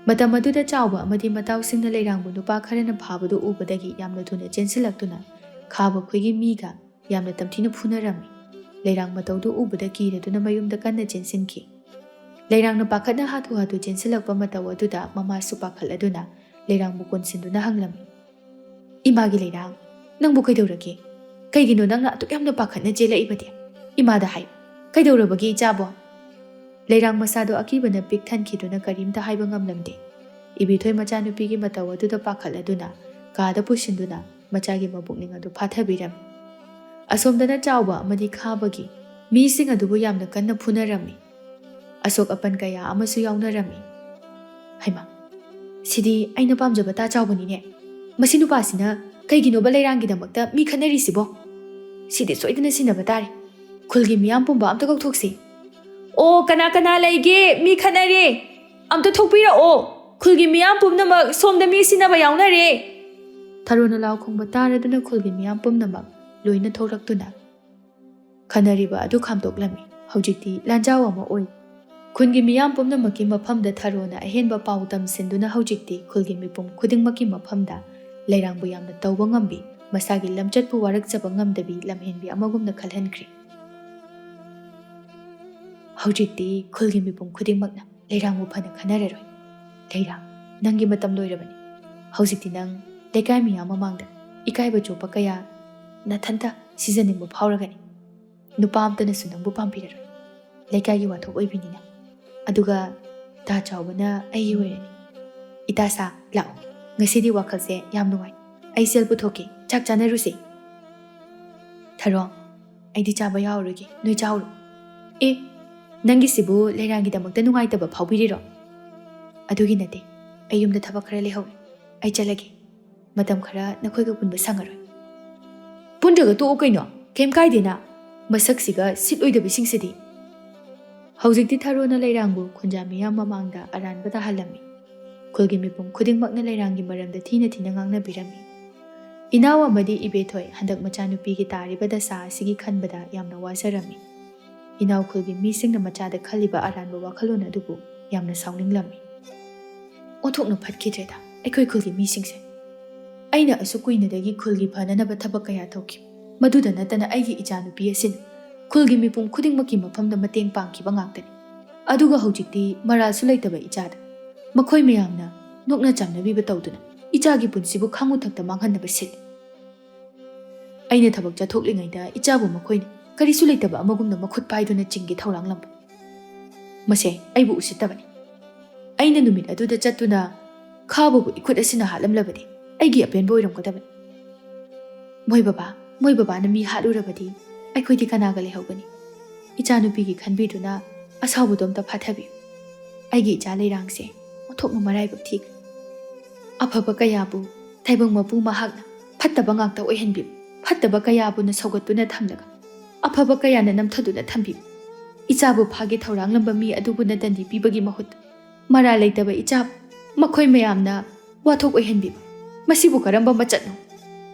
ꯃꯇꯝ ꯑꯗꯨꯗ ꯆꯥꯎꯕ ꯑꯃꯗꯤ ꯃꯇꯥꯎꯁꯤꯡꯅ ꯂꯩꯔꯥꯡꯕꯨ ꯅꯨꯄꯥ ꯈꯔꯅ ꯐꯥꯕꯗꯨ ꯎꯕꯗꯒꯤ ꯌꯥꯝꯅ ꯊꯨꯅ ꯆꯦꯟꯁꯤꯜꯂꯛꯇꯨꯅ ꯈꯥꯕ ꯈꯣꯏꯒꯤ ꯃꯤꯒ ꯌꯥꯝꯅ ꯇꯝꯊꯤꯅ ꯐꯨꯅꯔꯝꯃꯤ꯫ ꯂꯩꯔꯥꯡ ꯃꯇꯧꯗꯨ ꯎꯕꯗ ꯀꯤꯔꯗꯨꯅ ꯃꯌꯨꯝꯗ ꯀꯟꯅ ꯆꯦꯟꯁꯤꯟꯈꯤ꯫ ꯂꯩꯔꯥꯡꯅ ꯄꯥꯈꯠꯅ ꯍꯥꯊꯨ ꯍꯥꯊꯨ ꯆꯦꯟꯁꯤꯜꯂꯛꯄ ꯃꯇꯧ ꯑꯗꯨꯗ ꯃꯃꯥꯁꯨ ꯄꯥꯈꯠꯂꯗꯨꯅ ꯂꯩꯔꯥꯡꯕꯨ ꯀꯣꯟꯁꯤꯟꯗꯨꯅ ꯍꯪꯂꯝꯃꯤ, "ꯏꯃꯥꯒꯤ ꯂꯩꯔꯥꯡ, ꯅꯪꯕꯨ ꯀꯩꯗꯧꯔꯒꯦ? ꯀꯩꯒꯤꯅꯣ ꯅꯪꯅ ꯑꯗꯨꯛ ꯌꯥꯝꯅ ꯄꯥꯈꯠꯅ ꯆꯦꯜꯂꯛꯏꯕꯗꯤ? ꯏꯃꯥꯗ ꯍꯥꯏꯌꯨ, ꯀꯩꯗꯧꯔꯕꯒꯦ ꯏꯆꯥꯕꯣ?" ꯂꯩꯔꯥꯡ ꯃꯁꯥꯗꯣ ꯑꯀꯤꯕꯅ ꯄꯤꯛ ꯊꯟꯈꯤꯗꯨꯅ ꯀꯔꯤꯝꯇ ꯍꯥꯏꯕ ꯉꯝꯂꯝꯗꯦ꯫ ꯏꯕꯦꯊꯣꯏ ꯃꯆꯥꯅꯨꯄꯤꯒꯤ ꯃꯇꯧ ꯑꯗꯨꯗ ꯄꯥꯈꯠꯂꯗꯨꯅ ꯀꯥꯗ ꯄꯨꯁꯤꯟꯗꯨꯅ ꯃꯆꯥꯒꯤ ꯃꯕꯨꯛꯅꯤꯡ ꯑꯗꯨ ꯐꯥꯊꯕꯤꯔꯝꯃꯤ꯫ ꯑꯁꯣꯝꯗꯅ ꯆꯥꯎꯕ ꯑꯃꯗꯤ ꯈꯥꯕꯒꯤ ꯃꯤꯁꯤꯡ ꯑꯗꯨꯕꯨ ꯌꯥꯝꯅ ꯀꯟꯅ ꯐꯨꯅꯔꯝꯃꯤ꯫ ꯑꯁꯣꯛ ꯑꯄꯟ ꯀꯌꯥ ꯑꯃꯁꯨ ꯌꯥꯎꯅꯔꯝꯃꯤ꯫ ꯍꯩꯃꯥ, ꯁꯤꯗꯤ ꯑꯩꯅ ꯄꯥꯝꯖꯕ ꯇꯥ ꯆꯥꯎꯕꯅꯤꯅꯦ꯫ ꯃꯁꯤ ꯅꯨꯄꯥꯁꯤꯅ ꯀꯩꯒꯤꯅꯣꯕ ꯂꯩꯔꯥꯡꯒꯤꯗꯃꯛꯇ ꯃꯤ ꯈꯠꯅꯔꯤꯁꯤꯕꯣ? ꯁꯤꯗꯤ ꯁꯣꯏꯗꯅ ꯁꯤꯟꯅꯕ ꯇꯥꯔꯦ꯫ ꯈꯨꯜꯒꯤ ꯃꯤꯌꯥꯝ ꯄꯨꯝꯕ ꯑꯝꯇ ꯀꯧꯊꯣꯛꯁꯤ꯫ "ꯑꯣ, ꯀꯅꯥ ꯀꯅꯥ ꯂꯩꯒꯦ? ꯃꯤ ꯈꯠꯅꯔꯦ꯫ ꯑꯝꯇ ꯊꯣꯛꯄꯤꯔꯛꯑꯣ꯫ ꯈꯨꯜꯒꯤ ꯃꯤꯌꯥꯝ ꯄꯨꯝꯅꯃꯛ ꯁꯣꯝꯗ ꯃꯤ ꯁꯤꯟꯅꯕ ꯌꯥꯎꯅꯔꯦ!" ꯊꯔꯣꯅ ꯂꯥꯎ ꯈꯣꯡꯕ ꯇꯥꯔꯗꯨꯅ ꯈꯨꯜꯒꯤ ꯃꯤꯌꯥꯝ ꯄꯨꯝꯅꯃꯛ ꯂꯣꯏꯅ ꯊꯣꯛꯂꯛꯇꯨꯅ ꯈꯟꯅꯔꯤꯕ ꯑꯗꯨ ꯈꯥꯝꯗꯣꯛꯂꯝꯃꯤ꯫ ꯍꯧꯖꯤꯛꯇꯤ ꯂꯥꯟꯖꯥꯎ ꯑꯃ ꯑꯣꯏ꯫ ꯈꯨꯟꯒꯤ ꯃꯤꯌꯥꯝ ꯄꯨꯝꯅꯃꯛꯀꯤ ꯃꯐꯝꯗ ꯊꯔꯣꯅ ꯑꯍꯦꯟꯕ ꯄꯥꯎ ꯇꯝꯁꯤꯟꯗꯨꯅ ꯍꯧꯖꯤꯛꯇꯤ ꯈꯨꯜꯒꯤ ꯃꯤꯄꯨꯝ ꯈꯨꯗꯤꯡꯃꯛꯀꯤ ꯃꯐꯝꯗ ꯂꯩꯔꯥꯡꯕꯨ ꯌꯥꯝꯅ ꯇꯧꯕ ꯉꯝꯕꯤ, ꯃꯁꯥꯒꯤ ꯂꯝꯆꯠꯄꯨ ꯋꯥꯔꯛꯆꯕ ꯉꯝꯗꯕꯤ ꯂꯝꯍꯦꯟꯕꯤ ꯑꯃꯒꯨꯝꯅ ꯈꯜꯍꯟꯈ꯭ꯔꯦ꯫ ꯍꯧꯖꯤꯛꯇꯤ ꯈꯨꯜꯒꯤ ꯃꯤꯄꯨꯝ ꯈꯨꯗꯤꯡꯃꯛꯅ ꯂꯩꯔꯥꯡꯕꯨ ꯐꯅ ꯈꯟꯅꯔꯔꯣꯏ꯫ ꯂꯩꯔꯥꯡ, ꯅꯪꯒꯤ ꯃꯇꯝ ꯂꯣꯏꯔꯕꯅꯤ꯫ ꯍꯧꯖꯤꯛꯇꯤ ꯅꯪ ꯂꯩꯀꯥꯏ ꯃꯤꯌꯥꯝ ꯃꯃꯥꯡꯗ ꯏꯀꯥꯏꯕ ꯆꯣꯛꯄ ꯀꯌꯥ ꯅꯊꯟꯇ ꯁꯤꯖꯅꯤꯡꯕ ꯐꯥꯎꯔꯒꯅꯤ꯫ ꯅꯨꯄꯥ ꯑꯝꯇꯅꯁꯨ ꯅꯪꯕꯨ ꯄꯥꯝꯕꯤꯔꯔꯣꯏ꯫ ꯂꯩꯀꯥꯏꯒꯤ ꯋꯥꯊꯣꯛ ꯑꯣꯏꯕꯤꯅꯤꯅ꯫ ꯑꯗꯨꯒ ꯇꯥ ꯆꯥꯎꯕꯅ ꯑꯩꯒꯤ ꯑꯣꯏꯔꯅꯤ꯫ ꯏꯇꯥ ꯁꯥ, ꯂꯥꯛꯑꯣ, ꯉꯁꯤꯗꯤ ꯋꯥꯈꯜꯁꯦ ꯌꯥꯝ ꯅꯨꯡꯉꯥꯏ꯫ ꯑꯩ ꯁꯦꯜ ꯄꯨꯊꯣꯛꯀꯦ, ꯆꯥꯛ ꯆꯥꯅꯔꯨꯁꯦ꯫ ꯊꯔꯣ, ꯑꯩꯗꯤ ꯆꯥꯕ ꯌꯥꯎꯔꯣꯏꯒꯦ, ꯅꯣꯏ ꯆꯥꯎꯔꯣ꯫ ꯑꯦ, ꯅꯪꯒꯤꯁꯤꯕꯨ ꯂꯩꯔꯥꯡꯒꯤꯗꯃꯛꯇ ꯅꯨꯡꯉꯥꯏꯇꯕ ꯐꯥꯎꯕꯤꯔꯤꯔꯣ? ꯑꯗꯨꯒꯤ ꯅꯠꯇꯦ, ꯑꯩ ꯌꯨꯝꯗ ꯊꯕꯛ ꯈꯔ ꯂꯩꯍꯧꯔꯦ, ꯑꯩ ꯆꯠꯂꯒꯦ꯫ ꯃꯇꯝ ꯈꯔ ꯅꯈꯣꯏꯒ ꯄꯨꯟꯕ ꯁꯪꯉꯔꯣꯏ꯫ ꯄꯨꯟꯗ꯭ꯔꯒ ꯇꯣꯛꯑꯣ ꯀꯩꯅꯣ, ꯀꯩꯝ ꯀꯥꯏꯗꯦꯅ꯫ ꯃꯁꯛꯁꯤꯒ ꯁꯤꯠ ꯑꯣꯏꯗꯕꯁꯤꯡꯁꯤꯗꯤ꯫ ꯍꯧꯖꯤꯛꯇꯤ ꯊꯔꯣꯅ ꯂꯩꯔꯥꯡꯕꯨ ꯈꯨꯟꯖꯥ ꯃꯤꯌꯥꯝ ꯃꯃꯥꯡꯗ ꯑꯔꯥꯟꯕ ꯇꯥꯍꯜꯂꯝꯃꯤ꯫ ꯈꯨꯜꯒꯤ ꯃꯤꯄꯨꯝ ꯈꯨꯗꯤꯡꯃꯛꯅ ꯂꯩꯔꯥꯡꯒꯤ ꯃꯔꯝꯗ ꯊꯤꯅ ꯊꯤꯅ ꯉꯥꯡꯅꯕꯤꯔꯝꯃꯤ꯫ ꯏꯅꯥꯎ ꯑꯃꯗꯤ ꯏꯕꯦꯊꯣꯏ ꯍꯟꯗꯛ ꯃꯆꯥꯅꯨꯄꯤꯒꯤ ꯇꯥꯔꯤꯕ ꯗꯁꯥ ꯑꯁꯤꯒꯤ ꯈꯟꯕꯗ ꯌꯥꯝꯅ ꯋꯥꯖꯔꯝꯃꯤ꯫ ꯏꯅꯥꯎ ꯈꯨꯜꯒꯤ ꯃꯤꯁꯤꯡꯅ ꯃꯆꯥꯗ ꯈꯜꯂꯤꯕ ꯑꯔꯥꯟꯕ ꯋꯥꯈꯜꯂꯣꯟ ꯑꯗꯨꯕꯨ ꯌꯥꯝꯅ ꯁꯥꯎꯅꯤꯡꯂꯝꯃꯤ꯫ ꯑꯣꯟꯊꯣꯛꯅ ꯐꯠꯈꯤꯗ꯭ꯔꯦꯗ ꯑꯩꯈꯣꯏ ꯈꯨꯜꯒꯤ ꯃꯤꯁꯤꯡꯁꯦ꯫ ꯑꯩꯅ ꯑꯁꯨꯛ ꯀꯨꯏꯅꯗꯒꯤ ꯈꯨꯜꯒꯤ ꯐꯅꯅꯕ ꯊꯕꯛ ꯀꯌꯥ ꯇꯧꯈꯤ꯫ ꯃꯗꯨꯗ ꯅꯠꯇꯅ ꯑꯩꯒꯤ ꯏꯆꯥꯅꯨꯄꯤ ꯑꯁꯤꯅ ꯈꯨꯜꯒꯤ ꯃꯤꯄꯨꯝ ꯈꯨꯗꯤꯡꯃꯛꯀꯤ ꯃꯐꯝꯗ ꯃꯇꯦꯡ ꯄꯥꯡꯈꯤꯕ ꯉꯥꯛꯇꯅꯤ꯫ ꯑꯗꯨꯒ ꯍꯧꯖꯤꯛꯇꯤ ꯃꯔꯥꯜꯁꯨ ꯂꯩꯇꯕ ꯏꯆꯥꯗ ꯃꯈꯣꯏ ꯃꯌꯥꯝꯅ ꯅꯣꯛꯅ ꯆꯝꯅꯕꯤꯕ ꯇꯧꯗꯨꯅ ꯏꯆꯥꯒꯤ ꯄꯨꯟꯁꯤꯕꯨ ꯈꯥꯉꯨꯊꯛꯇ ꯃꯥꯡꯍꯟꯅꯕ ꯁꯤꯜꯂꯤ꯫ ꯑꯩꯅ ꯊꯕꯛ ꯆꯠꯊꯣꯛꯂꯤꯉꯩꯗ ꯏꯆꯥꯕꯨ ꯃꯈꯣꯏꯅ ꯀꯔꯤꯁꯨ ꯂꯩꯇꯕ ꯑꯃꯒꯨꯝꯅ ꯃꯈꯨꯠ ꯄꯥꯏꯗꯨꯅ ꯆꯤꯡꯒꯤ ꯊꯧꯔꯥꯡꯂꯝꯕ꯫ ꯃꯁꯦ ꯑꯩꯕꯨ ꯎꯁꯤꯠꯇꯕꯅꯤ꯫ ꯑꯩꯅ ꯅꯨꯃꯤꯠ ꯑꯗꯨꯗ ꯆꯠꯇꯨꯅ ꯈꯥꯕꯕꯨ ꯏꯈꯨꯠ ꯑꯁꯤꯅ ꯍꯥꯠꯂꯝꯂꯕꯗꯤ ꯑꯩꯒꯤ ꯑꯄꯦꯟꯕ ꯑꯣꯏꯔꯝꯒꯗꯕꯅꯤ꯫ ꯃꯣꯏ ꯕꯕꯥ, ꯃꯣꯏ ꯕꯕꯥꯅ ꯃꯤ ꯍꯥꯠꯂꯨꯔꯕꯗꯤ ꯑꯩꯈꯣꯏꯗꯤ ꯀꯅꯥꯒ ꯂꯩꯍꯧꯒꯅꯤ? ꯏꯆꯥꯅꯨꯄꯤꯒꯤ ꯈꯟꯕꯤꯗꯨꯅ ꯑꯁꯥꯎꯕꯗꯣ ꯑꯝꯇ ꯐꯥꯊꯕꯤꯌꯨ꯫ ꯑꯩꯒꯤ ꯏꯆꯥ ꯂꯩꯔꯥꯡꯁꯦ ꯑꯣꯟꯊꯣꯛꯅ ꯃꯔꯥꯏꯕꯛ ꯊꯤꯈ꯭ꯔꯦ꯫ ꯑꯐꯕ ꯀꯌꯥꯕꯨ ꯇꯥꯏꯕꯪ ꯃꯄꯨ ꯃꯍꯥꯛꯅ ꯐꯠꯇꯕ ꯉꯥꯛꯇ ꯑꯣꯏꯍꯟꯕꯤꯕ, ꯐꯠꯇꯕ ꯀꯌꯥꯕꯨꯅ ꯁꯧꯒꯠꯇꯨꯅ ꯊꯝꯂꯒ ꯑꯐꯕ ꯀꯌꯥꯅ ꯅꯝꯊꯗꯨꯅ ꯊꯝꯕꯤꯕ, ꯏꯆꯥꯕꯨ ꯐꯥꯒꯦ ꯊꯧꯔꯥꯡꯂꯝꯕ ꯃꯤ ꯑꯗꯨꯕꯨꯅ ꯗꯟꯗꯤ ꯄꯤꯕꯒꯤ ꯃꯍꯨꯠꯇ ꯃꯔꯥꯜ ꯂꯩꯇꯕ ꯏꯆꯥꯕꯨ ꯃꯈꯣꯏ ꯃꯌꯥꯝꯅ ꯋꯥꯊꯣꯛ ꯑꯣꯏꯍꯟꯕꯤꯕ, ꯃꯁꯤꯕꯨ ꯀꯔꯝꯕ ꯃꯆꯠꯅꯣ?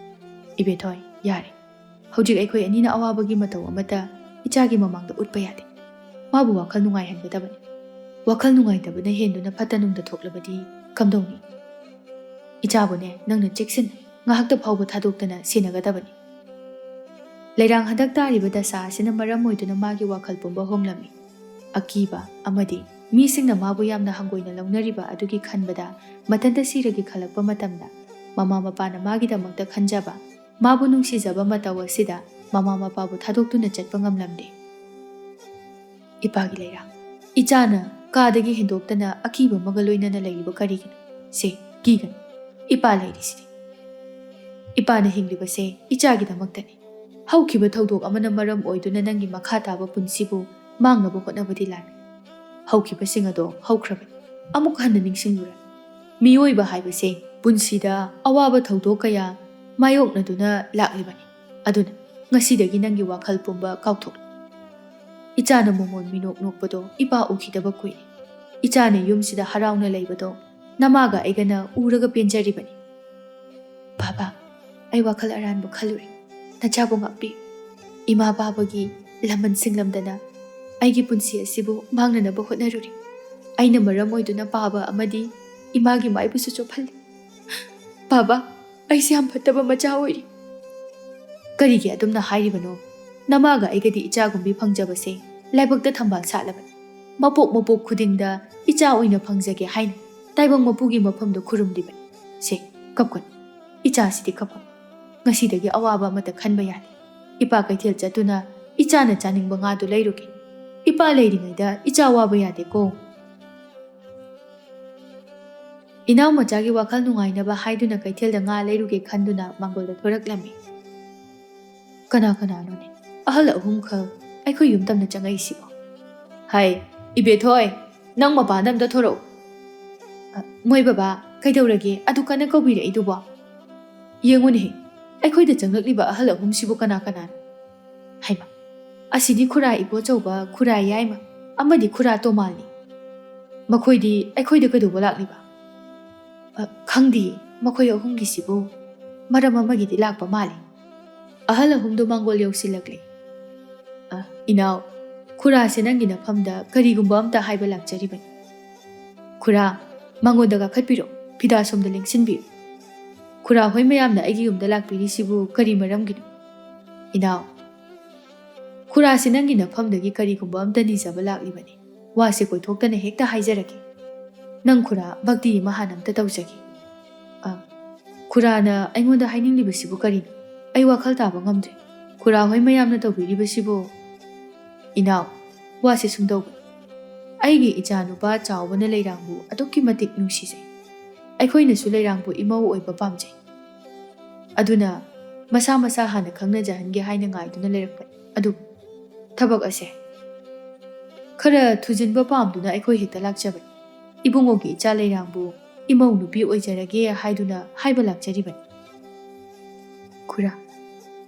ꯏꯕꯦꯊꯣꯏ, ꯌꯥꯔꯦ꯫ ꯍꯧꯖꯤꯛ ꯑꯩꯈꯣꯏ ꯑꯅꯤꯅ ꯑꯋꯥꯕꯒꯤ ꯃꯇꯧ ꯑꯃꯠꯇ ꯏꯆꯥꯒꯤ ꯃꯃꯥꯡꯗ ꯎꯠꯄ ꯌꯥꯗꯦ꯫ ꯃꯥꯕꯨ ꯋꯥꯈꯜ ꯅꯨꯡꯉꯥꯏꯍꯟꯒꯗꯕꯅꯤ꯫ ꯋꯥꯈꯜ ꯅꯨꯡꯉꯥꯏꯇꯕꯅ ꯍꯦꯟꯗꯨꯅ ꯐꯠꯇ ꯅꯨꯡꯗ ꯊꯣꯛꯂꯕꯗꯤ ꯀꯝꯗꯧꯅꯤ? ꯏꯆꯥꯕꯨꯅꯦ, ꯅꯪꯅ ꯆꯦꯛꯁꯤꯟꯅ ꯉꯥꯏꯍꯥꯛꯇ ꯐꯥꯎꯕ ꯊꯥꯗꯣꯛꯇꯅ ꯁꯦꯟꯅꯒꯗꯕꯅꯤ꯫ ꯂꯩꯔꯥꯡ ꯍꯟꯗꯛ ꯇꯥꯔꯤꯕ ꯗꯁꯥ ꯑꯁꯤꯅ ꯃꯔꯝ ꯑꯣꯏꯗꯨꯅ ꯃꯥꯒꯤ ꯋꯥꯈꯜ ꯄꯨꯝꯕ ꯍꯣꯡꯂꯝꯃꯤ꯫ ꯑꯀꯤꯕ ꯑꯃꯗꯤ ꯃꯤꯁꯤꯡꯅ ꯃꯥꯕꯨ ꯌꯥꯝꯅ ꯍꯪꯒꯣꯏꯅ ꯂꯧꯅꯔꯤꯕ ꯑꯗꯨꯒꯤ ꯈꯟꯕꯗ ꯃꯊꯟꯇ ꯁꯤꯔꯒꯦ ꯈꯜꯂꯛꯄ ꯃꯇꯝꯗ, ꯃꯃꯥ ꯃꯄꯥꯅ ꯃꯥꯒꯤꯗꯃꯛꯇ ꯈꯟꯖꯕ, ꯃꯥꯕꯨ ꯅꯨꯡꯁꯤꯖꯕ ꯃꯇꯧ ꯑꯁꯤꯗ ꯃꯃꯥ ꯃꯄꯥꯕꯨ ꯊꯥꯗꯣꯛꯇꯨꯅ ꯆꯠꯄ ꯉꯝꯂꯝꯗꯦ꯫ ꯏꯄꯥꯒꯤ ꯂꯩꯔꯥꯡ, ꯏꯆꯥꯅ ꯀꯥꯗꯒꯤ ꯍꯦꯟꯗꯣꯛꯇꯅ ꯑꯀꯤꯕ ꯑꯃꯒ ꯂꯣꯏꯅꯅ ꯂꯩꯔꯤꯕ ꯀꯔꯤꯒꯤꯅꯣ? ꯁꯦ, ꯀꯤꯒꯅꯨ꯫ ꯏꯄꯥ ꯂꯩꯔꯤꯁꯤꯗꯤ꯫ ꯏꯄꯥꯅ ꯍꯤꯡꯂꯤꯕꯁꯦ ꯏꯆꯥꯒꯤꯗꯃꯛꯇꯅꯤ꯫ ꯍꯧꯈꯤꯕ ꯊꯧꯗꯣꯛ ꯑꯃꯅ ꯃꯔꯝ ꯑꯣꯏꯗꯨꯅ ꯅꯪꯒꯤ ꯃꯈꯥ ꯇꯥꯕ ꯄꯨꯟꯁꯤꯕꯨ ꯃꯥꯡꯅꯕ ꯍꯣꯠꯅꯕꯗꯤ ꯂꯥꯟ꯫ ꯍꯧꯈꯤꯕꯁꯤꯡ ꯑꯗꯣ ꯍꯧꯈ꯭ꯔꯕꯅꯤ꯫ ꯑꯃꯨꯛ ꯍꯟꯅ ꯅꯤꯡꯁꯤꯡꯂꯨꯔꯅꯨ꯫ ꯃꯤꯑꯣꯏꯕ ꯍꯥꯏꯕꯁꯦ ꯄꯨꯟꯁꯤꯗ ꯑꯋꯥꯕ ꯊꯧꯗꯣꯛ ꯀꯌꯥ ꯃꯥꯌꯣꯛꯅꯗꯨꯅ ꯂꯥꯛꯂꯤꯕꯅꯤ꯫ ꯑꯗꯨꯅ ꯉꯁꯤꯗꯒꯤ ꯅꯪꯒꯤ ꯋꯥꯈꯜ ꯄꯨꯝꯕ ꯀꯥꯎꯊꯣꯛꯂꯨ꯫ ꯏꯆꯥꯅ ꯃꯣꯃꯣꯟ ꯃꯤꯅꯣꯛ ꯅꯣꯛꯄꯗꯣ ꯏꯄꯥ ꯎꯈꯤꯗꯕ ꯀꯨꯏꯔꯦ꯫ ꯏꯆꯥꯅ ꯌꯨꯝꯁꯤꯗ ꯍꯔꯥꯎꯅ ꯂꯩꯕꯗꯣ ꯅꯃꯥꯒ ꯑꯩꯒꯅ ꯎꯔꯒ ꯄꯦꯟꯖꯔꯤꯕꯅꯤ꯫ ꯕꯥꯕꯥ, ꯑꯩ ꯋꯥꯈꯜ ꯑꯔꯥꯟꯕ ꯈꯜꯂꯨꯔꯦ꯫ ꯅꯆꯥꯕꯨ ꯉꯥꯛꯄꯤꯌꯨ꯫ ꯏꯃꯥ ꯄꯥꯕꯒꯤ ꯂꯃꯟ ꯁꯤꯡꯂꯝꯗꯅ ꯑꯩꯒꯤ ꯄꯨꯟꯁꯤ ꯑꯁꯤꯕꯨ ꯃꯥꯡꯅꯅꯕ ꯍꯣꯠꯅꯔꯨꯔꯦ꯫ ꯑꯩꯅ ꯃꯔꯝ ꯑꯣꯏꯗꯨꯅ ꯄꯥꯕ ꯑꯃꯗꯤ ꯏꯃꯥꯒꯤ ꯃꯥꯏꯕꯨꯁꯨ ꯆꯣꯞꯍꯜꯂꯤ꯫ ꯕꯥꯕꯥ, ꯑꯩꯁꯦ ꯌꯥꯝ ꯐꯠꯇꯕ ꯃꯆꯥ ꯑꯣꯏꯔꯤ꯫ ꯀꯔꯤꯒꯤ ꯑꯗꯨꯝꯅ ꯍꯥꯏꯔꯤꯕꯅꯣ? ꯅꯃꯥꯒ ꯑꯩꯒꯗꯤ ꯏꯆꯥꯒꯨꯝꯕꯤ ꯐꯪꯖꯕꯁꯦ ꯂꯥꯏꯕꯛꯇ ꯊꯝꯕꯥꯜ ꯁꯥꯠꯂꯕꯅꯤ꯫ ꯃꯄꯣꯛ ꯃꯄꯣꯛ ꯈꯨꯗꯤꯡꯗ ꯏꯆꯥ ꯑꯣꯏꯅ ꯐꯪꯖꯒꯦ ꯍꯥꯏꯅ ꯇꯥꯏꯕꯪ ꯃꯄꯨꯒꯤ ꯃꯐꯝꯗ ꯈꯨꯔꯨꯝꯂꯤꯕꯅꯤ꯫ ꯁꯦ, ꯀꯞꯀꯅꯨ꯫ ꯏꯆꯥꯁꯤꯗꯤ ꯀꯞꯀꯅꯨ꯫ ꯉꯁꯤꯗꯒꯤ ꯑꯋꯥꯕ ꯑꯃꯠꯇ ꯈꯟꯕ ꯌꯥꯗꯦ꯫ ꯏꯄꯥ ꯀꯩꯊꯦꯜ ꯆꯠꯇꯨꯅ ꯏꯆꯥꯅ ꯆꯥꯅꯤꯡꯕ ꯉꯥꯗꯨ ꯂꯩꯔꯨꯒꯦ꯫ ꯏꯄꯥ ꯂꯩꯔꯤꯉꯩꯗ ꯏꯆꯥ ꯋꯥꯕ ꯌꯥꯗꯦꯀꯣ꯫ ꯏꯅꯥꯎ ꯃꯆꯥꯒꯤ ꯋꯥꯈꯜ ꯅꯨꯡꯉꯥꯏꯅꯕ ꯍꯥꯏꯗꯨꯅ ꯀꯩꯊꯦꯜꯗ ꯉꯥ ꯂꯩꯔꯨꯒꯦ ꯈꯟꯗꯨꯅ ꯃꯥꯡꯒꯣꯜꯗ ꯊꯣꯔꯛꯂꯝꯃꯤ꯫ "ꯀꯅꯥ ꯀꯅꯥꯅꯣꯅꯦ ꯑꯍꯜ ꯑꯍꯨꯝꯈꯛ ꯑꯩꯈꯣꯏ ꯌꯨꯝ ꯇꯝꯅ ꯆꯪꯉꯛꯏꯁꯤꯕꯣ?" "ꯍꯥꯏ, ꯏꯕꯦꯊꯣꯏ, ꯅꯪ ꯃꯄꯥꯟꯗ ꯑꯝꯇ ꯊꯣꯔꯛꯎ꯫" "ꯑ, ꯃꯣꯏ ꯕꯕꯥ, ꯀꯩꯗꯧꯔꯒꯦ ꯑꯗꯨ ꯀꯟꯅ ꯀꯧꯕꯤꯔꯛꯏꯗꯨꯕꯣ? ꯌꯦꯡꯉꯨꯅꯦꯍꯦ, ꯑꯩꯈꯣꯏꯗ ꯆꯪꯂꯛꯂꯤꯕ ꯑꯍꯜ ꯑꯍꯨꯝꯁꯤꯕꯨ ꯀꯅꯥ ꯀꯅꯥꯅꯣ? ꯍꯩꯃ, ꯑꯁꯤꯗꯤ ꯈꯨꯔꯥ ꯏꯕꯣꯆꯧꯕ, ꯈꯨꯔꯥ ꯌꯥꯏꯃ, ꯑꯃꯗꯤ ꯈꯨꯔꯥ ꯇꯣꯃꯥꯜꯅꯤ꯫ ꯃꯈꯣꯏꯗꯤ ꯑꯩꯈꯣꯏꯗ ꯀꯩꯗꯧꯕ ꯂꯥꯛꯂꯤꯕ?" "ꯑ, ꯈꯪꯗꯦ, ꯃꯈꯣꯏ ꯑꯍꯨꯝꯒꯤꯁꯤꯕꯨ ꯃꯔꯝ ꯑꯃꯒꯤꯗꯤ ꯂꯥꯛꯄ ꯃꯥꯜꯂꯤ꯫" ꯑꯍꯜ ꯑꯍꯨꯝꯗꯨ ꯃꯥꯡꯒꯣꯜ ꯌꯧꯁꯤꯜꯂꯛꯂꯦ꯫ "ꯑ, ꯏꯅꯥꯎ, ꯈꯨꯔꯥꯁꯦ ꯅꯪꯒꯤ ꯅꯐꯝꯗ ꯀꯔꯤꯒꯨꯝꯕ ꯑꯝꯇ ꯍꯥꯏꯕ ꯂꯥꯛꯆꯔꯤꯕꯅꯤ꯫ ꯈꯨꯔꯥ, ꯃꯉꯣꯟꯗ ꯀꯥꯈꯠꯄꯤꯔꯣ, ꯐꯤꯗꯥ ꯁꯣꯝꯗ ꯂꯦꯡꯁꯤꯟꯕꯤꯌꯨ꯫ ꯈꯨꯔꯥ ꯍꯣꯏ ꯃꯌꯥꯝꯅ ꯑꯩꯒꯤ ꯌꯨꯝꯗ ꯂꯥꯛꯄꯤꯔꯤꯁꯤꯕꯨ ꯀꯔꯤ ꯃꯔꯝꯒꯤꯅꯣ? ꯏꯅꯥꯎ, ꯈꯨꯔꯥꯁꯦ ꯅꯪꯒꯤ ꯅꯐꯝꯗꯒꯤ ꯀꯔꯤꯒꯨꯝꯕ ꯑꯝꯇ ꯅꯤꯖꯕ ꯂꯥꯛꯂꯤꯕꯅꯤ꯫ ꯋꯥꯁꯦ ꯀꯣꯏꯊꯣꯛꯇꯅ ꯍꯦꯛꯇ ꯍꯥꯏꯖꯔꯒꯦ꯫ ꯅꯪ ꯈꯨꯔꯥ, ꯚꯛꯇꯤ ꯑꯃ ꯍꯥꯟꯅ ꯑꯝꯇ ꯇꯧꯖꯒꯦ꯫" "ꯑ, ꯈꯨꯔꯥꯅ ꯑꯩꯉꯣꯟꯗ ꯍꯥꯏꯅꯤꯡꯂꯤꯕꯁꯤꯕꯨ ꯀꯔꯤꯅꯣ? ꯑꯩ ꯋꯥꯈꯜ ꯇꯥꯕ ꯉꯝꯗ꯭ꯔꯦ꯫ ꯈꯨꯔꯥ ꯍꯣꯏ ꯃꯌꯥꯝꯅ ꯇꯧꯕꯤꯔꯤꯕꯁꯤꯕꯨ?" "ꯏꯅꯥꯎ, ꯋꯥꯁꯦ ꯁꯨꯝꯗꯧꯕꯅꯤ꯫ ꯑꯩꯒꯤ ꯏꯆꯥ ꯅꯨꯄꯥ ꯆꯥꯎꯕꯅ ꯂꯩꯔꯥꯡꯕꯨ ꯑꯗꯨꯛꯀꯤ ꯃꯇꯤꯛ ꯅꯨꯡꯁꯤꯖꯩ꯫ ꯑꯩꯈꯣꯏꯅꯁꯨ ꯂꯩꯔꯥꯡꯕꯨ ꯏꯃꯧ ꯑꯣꯏꯕ ꯄꯥꯝꯖꯩ꯫ ꯑꯗꯨꯅ ꯃꯁꯥ ꯃꯁꯥ ꯍꯥꯟꯅ ꯈꯪꯅꯖꯍꯟꯒꯦ ꯍꯥꯏꯅ ꯉꯥꯏꯗꯨꯅ ꯂꯩꯔꯛꯄꯅꯤ꯫ ꯑꯗꯨꯕꯨ ꯊꯕꯛ ꯑꯁꯦ ꯈꯔ ꯊꯨꯖꯤꯟꯕ ꯄꯥꯝꯗꯨꯅ ꯑꯩꯈꯣꯏ ꯍꯦꯛꯇ ꯂꯥꯛꯆꯕꯅꯤ꯫ ꯏꯕꯨꯡꯉꯣꯒꯤ ꯏꯆꯥ ꯂꯩꯔꯥꯡꯕꯨ ꯏꯃꯧ ꯅꯨꯄꯤ ꯑꯣꯏꯖꯔꯒꯦ ꯍꯥꯏꯗꯨꯅ ꯍꯥꯏꯕ ꯂꯥꯛꯆꯔꯤꯕꯅꯤ꯫" "ꯈꯨꯔꯥ,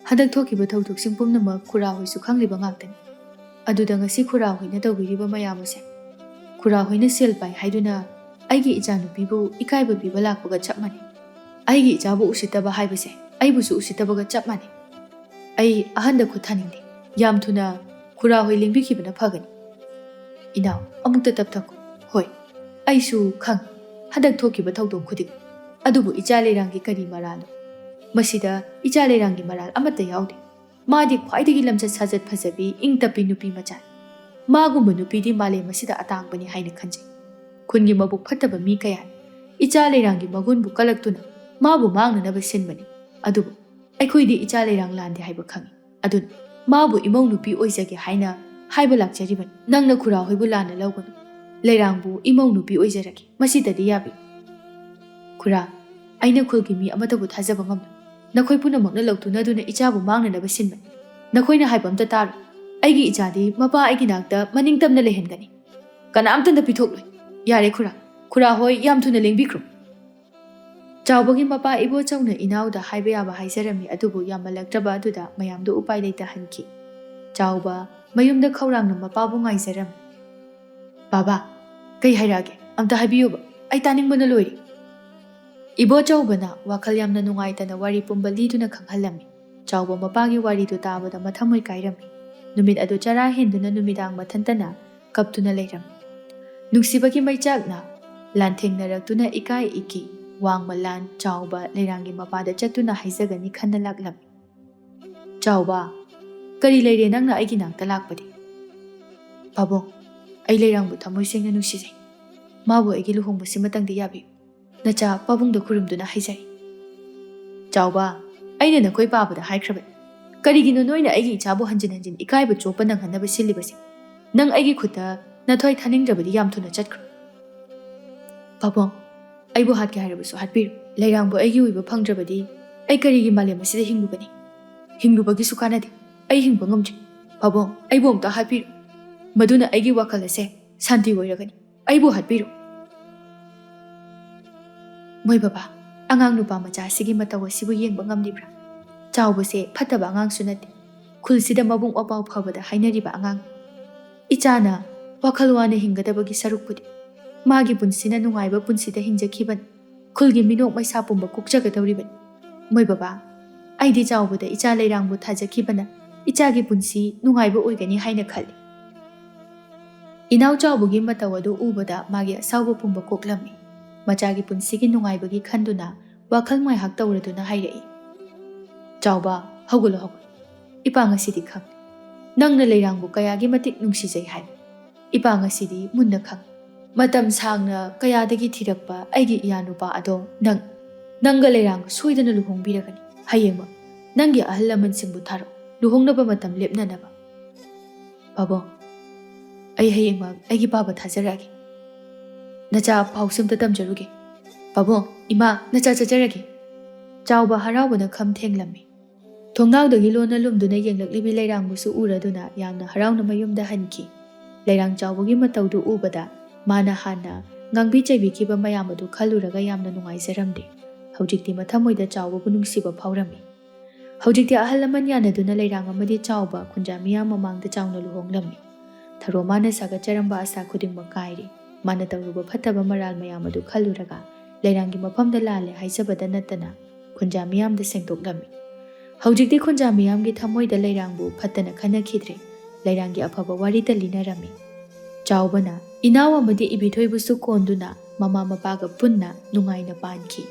ꯍꯟꯗꯛ ꯊꯣꯛꯈꯤꯕ ꯊꯧꯗꯣꯛꯁꯤꯡ ꯄꯨꯝꯅꯃꯛ ꯈꯨꯔꯥ ꯍꯣꯏꯁꯨ ꯈꯪꯂꯤꯕ ꯉꯥꯛꯇꯅꯤ꯫ ꯑꯗꯨꯗ ꯉꯁꯤ ꯈꯨꯔꯥ ꯍꯣꯏꯅ ꯇꯧꯕꯤꯔꯤꯕ ꯃꯌꯥꯝ ꯑꯁꯦ, ꯈꯨꯔꯥ ꯍꯣꯏꯅ ꯁꯦꯜ ꯄꯥꯏ ꯍꯥꯏꯗꯨꯅ ꯑꯩꯒꯤ ꯏꯆꯥꯅꯨꯄꯤꯕꯨ ꯏꯀꯥꯏꯕ ꯄꯤꯕ ꯂꯥꯛꯄꯒ ꯆꯞ ꯃꯥꯟꯅꯩ꯫ ꯑꯩꯒꯤ ꯏꯆꯥꯕꯨ ꯎꯁꯤꯠꯇꯕ ꯍꯥꯏꯕꯁꯦ ꯑꯩꯕꯨꯁꯨ ꯎꯁꯤꯠꯇꯕꯒ ꯆꯞ ꯃꯥꯟꯅꯩ꯫ ꯑꯩ ꯑꯍꯟꯗ ꯈꯨꯠ ꯊꯥꯅꯤꯡꯗꯦ꯫ ꯌꯥꯝ ꯊꯨꯅ ꯈꯨꯔꯥ ꯍꯣꯏ ꯂꯦꯡꯕꯤꯈꯤꯕꯅ ꯐꯒꯅꯤ꯫" "ꯏꯅꯥꯎ, ꯑꯃꯨꯛꯇ ꯇꯞꯊꯈꯣ꯫ ꯍꯣꯏ, ꯑꯩꯁꯨ ꯈꯪꯏ ꯍꯟꯗꯛ ꯊꯣꯛꯈꯤꯕ ꯊꯧꯗꯣꯛ ꯈꯨꯗꯤꯡ꯫ ꯑꯗꯨꯕꯨ ꯏꯆꯥ ꯂꯩꯔꯥꯡꯒꯤ ꯀꯔꯤ ꯃꯔꯥꯜꯅꯣ? ꯃꯁꯤꯗ ꯏꯆꯥ ꯂꯩꯔꯥꯡꯒꯤ ꯃꯔꯥꯜ ꯑꯃꯠꯇ ꯌꯥꯎꯗꯦ꯫ ꯃꯥꯗꯤ ꯈ꯭ꯋꯥꯏꯗꯒꯤ ꯂꯝꯆꯠ ꯁꯥꯖꯠ ꯐꯖꯕꯤ, ꯏꯪ ꯇꯞꯄꯤ ꯅꯨꯄꯤ ꯃꯆꯥꯅꯤ꯫ ꯃꯥꯒꯨꯝꯕ ꯅꯨꯄꯤꯗꯤ ꯃꯥꯂꯦꯝ ꯑꯁꯤꯗ ꯑꯇꯥꯡꯕꯅꯤ ꯍꯥꯏꯅ ꯈꯟꯖꯩ꯫ ꯈꯨꯟꯒꯤ ꯃꯕꯨꯛ ꯐꯠꯇꯕ ꯃꯤ ꯀꯌꯥꯅ ꯏꯆꯥ ꯂꯩꯔꯥꯡꯒꯤ ꯃꯒꯨꯟꯕꯨ ꯀꯂꯛꯇꯨꯅ ꯃꯥꯕꯨ ꯃꯥꯡꯅꯅꯕ ꯁꯤꯟꯕꯅꯤ꯫ ꯑꯗꯨꯕꯨ ꯑꯩꯈꯣꯏꯗꯤ ꯏꯆꯥ ꯂꯩꯔꯥꯡ ꯂꯥꯟꯗꯦ ꯍꯥꯏꯕ ꯈꯪꯏ꯫ ꯑꯗꯨꯅ ꯃꯥꯕꯨ ꯏꯃꯧ ꯅꯨꯄꯤ ꯑꯣꯏꯖꯒꯦ ꯍꯥꯏꯅ ꯍꯥꯏꯕ ꯂꯥꯛꯆꯔꯤꯕꯅꯤ꯫ ꯅꯪꯅ ꯈꯨꯔꯥ ꯍꯣꯏꯕꯨ ꯂꯥꯟꯅ ꯂꯧꯒꯅꯨ꯫ ꯂꯩꯔꯥꯡꯕꯨ ꯏꯃꯧ ꯅꯨꯄꯤ ꯑꯣꯏꯖꯔꯒꯦ꯫ ꯃꯁꯤꯗꯗꯤ ꯌꯥꯕꯤ?" "ꯈꯨꯔꯥ, ꯑꯩꯅ ꯈꯨꯜꯒꯤ ꯃꯤ ꯑꯃꯠꯇꯕꯨ ꯊꯥꯖꯕ ꯉꯝꯂꯣꯏ꯫ ꯅꯈꯣꯏ ꯄꯨꯝꯅꯃꯛꯅ ꯂꯧꯇꯨꯅꯗꯨꯅ ꯏꯆꯥꯕꯨ ꯃꯥꯡꯅꯅꯕ ꯁꯤꯟꯕꯅꯤ꯫ ꯅꯈꯣꯏꯅ ꯍꯥꯏꯕ ꯑꯝꯇ ꯇꯥꯔꯣꯏ꯫ ꯑꯩꯒꯤ ꯏꯆꯥꯗꯤ ꯃꯄꯥ ꯑꯩꯒꯤ ꯅꯥꯛꯇ ꯃꯅꯤꯡ ꯇꯝꯅ ꯂꯩꯍꯟꯒꯅꯤ꯫ ꯀꯅꯥꯝꯇꯅ ꯄꯤꯊꯣꯛꯂꯣꯏ꯫ ꯌꯥꯔꯦ ꯈꯨꯔꯥ꯫ ꯈꯨꯔꯥ ꯍꯣꯏ, ꯌꯥꯝ ꯊꯨꯅ ꯂꯦꯡꯕꯤꯈ꯭ꯔꯣ꯫ ꯆꯥꯎꯕꯒꯤ ꯃꯄꯥ ꯏꯕꯣꯆꯧꯅ ꯏꯅꯥꯎꯗ ꯍꯥꯏꯕ ꯌꯥꯕ ꯍꯥꯏꯖꯔꯝꯃꯤ, ꯑꯗꯨꯕꯨ ꯌꯥꯝꯃꯜꯂꯛꯇ꯭ꯔꯕ ꯑꯗꯨꯗ ꯃꯌꯥꯝꯗꯨ ꯎꯄꯥꯏ ꯂꯩꯇꯍꯟꯈꯤ꯫ ꯆꯥꯎꯕ ꯃꯌꯨꯝꯗ ꯈꯧꯔꯥꯡꯅ ꯃꯄꯥꯕꯨ ꯉꯥꯏꯖꯔꯝꯃꯤ꯫ "ꯕꯥꯕꯥ, ꯀꯩ ꯍꯥꯏꯔꯛꯑꯒꯦ? ꯑꯝꯇ ꯍꯥꯏꯕꯤꯌꯨꯕ, ꯑꯩ ꯇꯥꯅꯤꯡꯕꯅ ꯂꯣꯏꯔꯦ꯫" ꯏꯕꯣꯆꯧꯕꯅ ꯋꯥꯈꯜ ꯌꯥꯝꯅ ꯅꯨꯡꯉꯥꯏꯇꯅ ꯋꯥꯔꯤ ꯄꯨꯝꯕ ꯂꯤꯗꯨꯅ ꯈꯪꯍꯜꯂꯝꯃꯤ꯫ ꯆꯥꯎꯕ ꯃꯄꯥꯒꯤ ꯋꯥꯔꯤꯗꯨ ꯇꯥꯕꯗ ꯃꯊꯃꯣꯏ ꯀꯥꯏꯔꯝꯃꯤ꯫ ꯅꯨꯃꯤꯠ ꯑꯗꯨ ꯆꯔꯥ ꯍꯦꯟꯗꯨꯅ ꯅꯨꯃꯤꯗꯥꯡ ꯃꯊꯟꯇꯅ ꯀꯞꯇꯨꯅ ꯂꯩꯔꯝꯃꯤ꯫ ꯅꯨꯡꯁꯤꯕꯒꯤ ꯃꯩꯆꯥꯛꯅ ꯂꯥꯟꯊꯦꯡꯅꯔꯛꯇꯨꯅ ꯏꯀꯥꯏ ꯏꯀꯤ ꯋꯥꯡꯃ ꯂꯥꯟ ꯆꯥꯎꯕ ꯂꯩꯔꯥꯡꯒꯤ ꯃꯄꯥꯗ ꯆꯠꯇꯨꯅ ꯍꯥꯏꯖꯒꯅꯤ ꯈꯟꯅ ꯂꯥꯛꯂꯝꯃꯤ꯫ "ꯆꯥꯎꯕ, ꯀꯔꯤ ꯂꯩꯔꯦ ꯅꯪꯅ ꯑꯩꯒꯤ ꯅꯥꯛꯇ ꯂꯥꯛꯄꯗꯤ?" "ꯄꯥꯕꯨꯡ, ꯑꯩ ꯂꯩꯔꯥꯡꯕꯨ ꯊꯃꯣꯏ ꯁꯦꯡꯅ ꯅꯨꯡꯁꯤꯖꯩ꯫ ꯃꯥꯕꯨ ꯑꯩꯒꯤ ꯂꯨꯍꯣꯡꯕꯁꯤꯃꯇꯪꯗꯤ ꯌꯥꯕꯤꯌꯨ꯫ ꯅꯆꯥ ꯄꯥꯕꯨꯡꯗ ꯈꯨꯔꯨꯝꯗꯨꯅ ꯍꯥꯏꯖꯔꯤ꯫" "ꯆꯥꯎꯕ, ꯑꯩꯅ ꯅꯈꯣꯏ ꯄꯥꯕꯗ ꯍꯥꯏꯈ꯭ꯔꯕꯅꯤ꯫ ꯀꯔꯤꯒꯤꯅꯣ ꯅꯣꯏꯅ ꯑꯩꯒꯤ ꯏꯆꯥꯕꯨ ꯍꯟꯖꯤꯟ ꯍꯟꯖꯤꯟ ꯏꯀꯥꯏꯕ ꯆꯣꯞꯄ ꯅꯪꯍꯟꯅꯕ ꯁꯤꯜꯂꯤꯕꯁꯦ? ꯅꯪ ꯑꯩꯒꯤ ꯈꯨꯠꯇ ꯅꯊ꯭ꯋꯥꯏ ꯊꯥꯅꯤꯡꯗ꯭ꯔꯕꯗꯤ ꯌꯥꯝ ꯊꯨꯅ ꯆꯠꯈ꯭ꯔꯣ꯫" "ꯄꯥꯕꯨꯡ, ꯑꯩꯕꯨ ꯍꯥꯠꯀꯦ ꯍꯥꯏꯔꯕꯁꯨ ꯍꯥꯠꯄꯤꯔꯣ꯫ ꯂꯩꯔꯥꯡꯕꯨ ꯑꯩꯒꯤ ꯑꯣꯏꯕ ꯐꯪꯗ꯭ꯔꯕꯗꯤ ꯑꯩ ꯀꯔꯤꯒꯤ ꯃꯥꯂꯦꯝ ꯑꯁꯤꯗ ꯍꯤꯡꯂꯨꯒꯅꯤ? ꯍꯤꯡꯂꯨꯕꯒꯤꯁꯨ ꯀꯥꯟꯅꯗꯦ꯫ ꯑꯩ ꯍꯤꯡꯕ ꯉꯝꯗ꯭ꯔꯤ꯫ ꯄꯥꯕꯨꯡ, ꯑꯩꯕꯨ ꯑꯃꯨꯛꯇ ꯍꯥꯠꯄꯤꯔꯣ꯫ ꯃꯗꯨꯅ ꯑꯩꯒꯤ ꯋꯥꯈꯜ ꯑꯁꯦ ꯁꯥꯟꯇꯤ ꯑꯣꯏꯔꯒꯅꯤ꯫ ꯑꯩꯕꯨ ꯍꯥꯠꯄꯤꯔꯣ꯫" ꯃꯣꯏ ꯕꯕꯥ, ꯑꯉꯥꯡ ꯅꯨꯄꯥ ꯃꯆꯥ ꯑꯁꯤꯒꯤ ꯃꯇꯧ ꯑꯁꯤꯕꯨ ꯌꯦꯡꯕ ꯉꯝꯂꯤꯕ꯭ꯔꯥ? ꯆꯥꯎꯕꯁꯦ ꯐꯠꯇꯕ ꯑꯉꯥꯡꯁꯨ ꯅꯠꯇꯦ꯫ ꯈꯨꯜꯁꯤꯗ ꯃꯕꯨꯡ ꯃꯄꯥꯎ ꯐꯕꯗ ꯍꯥꯏꯅꯔꯤꯕ ꯑꯉꯥꯡ꯫ ꯏꯆꯥꯅ ꯋꯥꯈꯜ ꯋꯥꯅ ꯍꯤꯡꯒꯗꯕꯒꯤ ꯁꯔꯨꯛꯄꯨꯗꯤ ꯃꯥꯒꯤ ꯄꯨꯟꯁꯤꯅ ꯅꯨꯡꯉꯥꯏꯕ ꯄꯨꯟꯁꯤꯗ ꯍꯤꯡꯖꯈꯤꯕꯅꯤ꯫ ꯈꯨꯜꯒꯤ ꯃꯤꯅꯣꯛ ꯃꯩꯁꯥ ꯄꯨꯝꯕ ꯀꯣꯛꯆꯒꯗꯧꯔꯤꯕꯅꯤ꯫ ꯃꯣꯏ ꯕꯕꯥ, ꯑꯩꯗꯤ ꯆꯥꯎꯕꯗ ꯏꯆꯥ ꯂꯩꯔꯥꯡꯕꯨ ꯊꯥꯖꯈꯤꯕꯅ ꯏꯆꯥꯒꯤ ꯄꯨꯟꯁꯤ ꯅꯨꯡꯉꯥꯏꯕ ꯑꯣꯏꯒꯅꯤ ꯍꯥꯏꯅ ꯈꯜꯂꯤ꯫ ꯏꯅꯥꯎ ꯆꯥꯎꯕꯒꯤ ꯃꯇꯧ ꯑꯗꯨ ꯎꯕꯗ ꯃꯥꯒꯤ ꯑꯁꯥꯎꯕ ꯄꯨꯝꯕ ꯀꯣꯛꯂꯝꯃꯤ꯫ ꯃꯆꯥꯒꯤ ꯄꯨꯟꯁꯤꯒꯤ ꯅꯨꯡꯉꯥꯏꯕꯒꯤ ꯈꯟꯗꯨꯅ ꯋꯥꯈꯜ ꯉꯥꯏꯍꯥꯛ ꯇꯧꯔꯗꯨꯅ ꯍꯥꯏꯔꯛꯏ, "ꯆꯥꯎꯕ, ꯍꯧꯒꯠꯂꯣ, ꯍꯧꯒꯠꯂꯣ꯫ ꯏꯄꯥ ꯉꯁꯤꯗꯤ ꯈꯪ꯫ ꯅꯪꯅ ꯂꯩꯔꯥꯡꯕꯨ ꯀꯌꯥꯒꯤ ꯃꯇꯤꯛ ꯅꯨꯡꯁꯤꯖꯩ ꯍꯥꯏꯕ ꯏꯄꯥ ꯉꯁꯤꯗꯤ ꯃꯨꯟꯅ ꯈꯪ꯫ ꯃꯇꯝ ꯁꯥꯡꯅ ꯀꯌꯥꯗꯒꯤ ꯊꯤꯔꯛꯄ ꯑꯩꯒꯤ ꯏꯌꯥ ꯅꯨꯄꯥ ꯑꯗꯣ ꯅꯪ, ꯅꯪꯒ ꯂꯩꯔꯥꯡꯒ ꯁꯣꯏꯗꯅ ꯂꯨꯍꯣꯡꯕꯤꯔꯒꯅꯤ꯫ ꯍꯌꯦꯡꯃꯛ ꯅꯪꯒꯤ ꯑꯍꯜ ꯂꯃꯟꯁꯤꯡꯕꯨ ꯊꯥꯔꯛꯎ, ꯂꯨꯍꯣꯡꯅꯕ ꯃꯇꯝ ꯂꯦꯞꯅꯅꯕ꯫" "ꯄꯥꯕꯨꯡ, ꯑꯩ ꯍꯌꯦꯡꯃꯛ ꯑꯩꯒꯤ ꯄꯥꯕ ꯊꯥꯖꯔꯛꯑꯒꯦ꯫ ꯅꯆꯥ ꯄꯥꯎꯁꯦ ꯑꯝꯇ ꯇꯝꯖꯔꯨꯒꯦ꯫ ꯄꯥꯕꯨꯡ, ꯏꯃꯥ, ꯅꯆꯥ ꯆꯠꯆꯔꯒꯦ꯫" ꯆꯥꯎꯕ ꯍꯔꯥꯎꯕꯅ ꯈꯝ ꯊꯦꯡꯂꯝꯃꯤ꯫ ꯊꯣꯡꯅꯥꯎꯗꯒꯤ ꯂꯣꯟꯅ ꯂꯨꯝꯗꯨꯅ ꯌꯦꯡꯂꯛꯂꯤꯕꯤ ꯂꯩꯔꯥꯡꯕꯨꯁꯨ ꯎꯔꯗꯨꯅ ꯌꯥꯝꯅ ꯍꯔꯥꯎꯅ ꯃꯌꯨꯝꯗ ꯍꯟꯈꯤ꯫ ꯂꯩꯔꯥꯡ ꯆꯥꯎꯕꯒꯤ ꯃꯇꯧꯗꯨ ꯎꯕꯗ ꯃꯥꯅ ꯍꯥꯟꯅ ꯉꯥꯡꯕꯤ ꯆꯩꯕꯤꯈꯤꯕ ꯃꯌꯥꯝ ꯑꯗꯨ ꯈꯜꯂꯨꯔꯒ ꯌꯥꯝꯅ ꯅꯨꯡꯉꯥꯏꯖꯔꯝꯗꯦ꯫ ꯍꯧꯖꯤꯛꯇꯤ ꯃꯊꯃꯣꯏꯗ ꯆꯥꯎꯕꯕꯨ ꯅꯨꯡꯁꯤꯕ ꯐꯥꯎꯔꯝꯃꯤ꯫ ꯍꯧꯖꯤꯛꯇꯤ ꯑꯍꯜ ꯂꯃꯟ ꯌꯥꯅꯗꯨꯅ ꯂꯩꯔꯥꯡ ꯑꯃꯗꯤ ꯆꯥꯎꯕ ꯈꯨꯟꯖꯥ ꯃꯤꯌꯥꯝ ꯃꯃꯥꯡꯗ ꯆꯥꯎꯅ ꯂꯨꯍꯣꯡꯂꯝꯃꯤ꯫ ꯊꯔꯣ ꯃꯥꯅ ꯁꯥꯒꯠꯆꯔꯝꯕ ꯑꯁꯥ ꯈꯨꯗꯤꯡꯃꯛ ꯀꯥꯏꯔꯦ꯫ ꯃꯥꯅ ꯇꯧꯔꯨꯕ ꯐꯠꯇꯕ ꯃꯔꯥꯜ ꯃꯌꯥꯝ ꯑꯗꯨ ꯈꯜꯂꯨꯔꯒ ꯂꯩꯔꯥꯡꯒꯤ ꯃꯐꯝꯗ ꯂꯥꯜꯂꯦ ꯍꯥꯏꯖꯕꯗ ꯅꯠꯇꯅ ꯈꯨꯟꯖꯥ ꯃꯤꯌꯥꯝꯗ ꯁꯦꯡꯗꯣꯛꯂꯝꯃꯤ꯫ ꯍꯧꯖꯤꯛꯇꯤ ꯈꯨꯟꯖꯥ ꯃꯤꯌꯥꯝꯒꯤ ꯊꯃꯣꯏꯗ ꯂꯩꯔꯥꯡꯕꯨ ꯐꯠꯇꯅ ꯈꯟꯅꯈꯤꯗ꯭ꯔꯦ꯫ ꯂꯩꯔꯥꯡꯒꯤ ꯑꯐꯕ ꯋꯥꯔꯤꯇ ꯂꯤꯅꯔꯝꯃꯤ꯫ ꯆꯥꯎꯕꯅ ꯏꯅꯥꯎ ꯑꯃꯗꯤ ꯏꯕꯤꯊꯣꯏꯕꯨꯁꯨ ꯀꯣꯟꯗꯨꯅ ꯃꯃꯥ ꯃꯄꯥꯒ ꯄꯨꯟꯅ ꯅꯨꯡꯉꯥꯏꯅ ꯄꯥꯟꯈꯤ꯫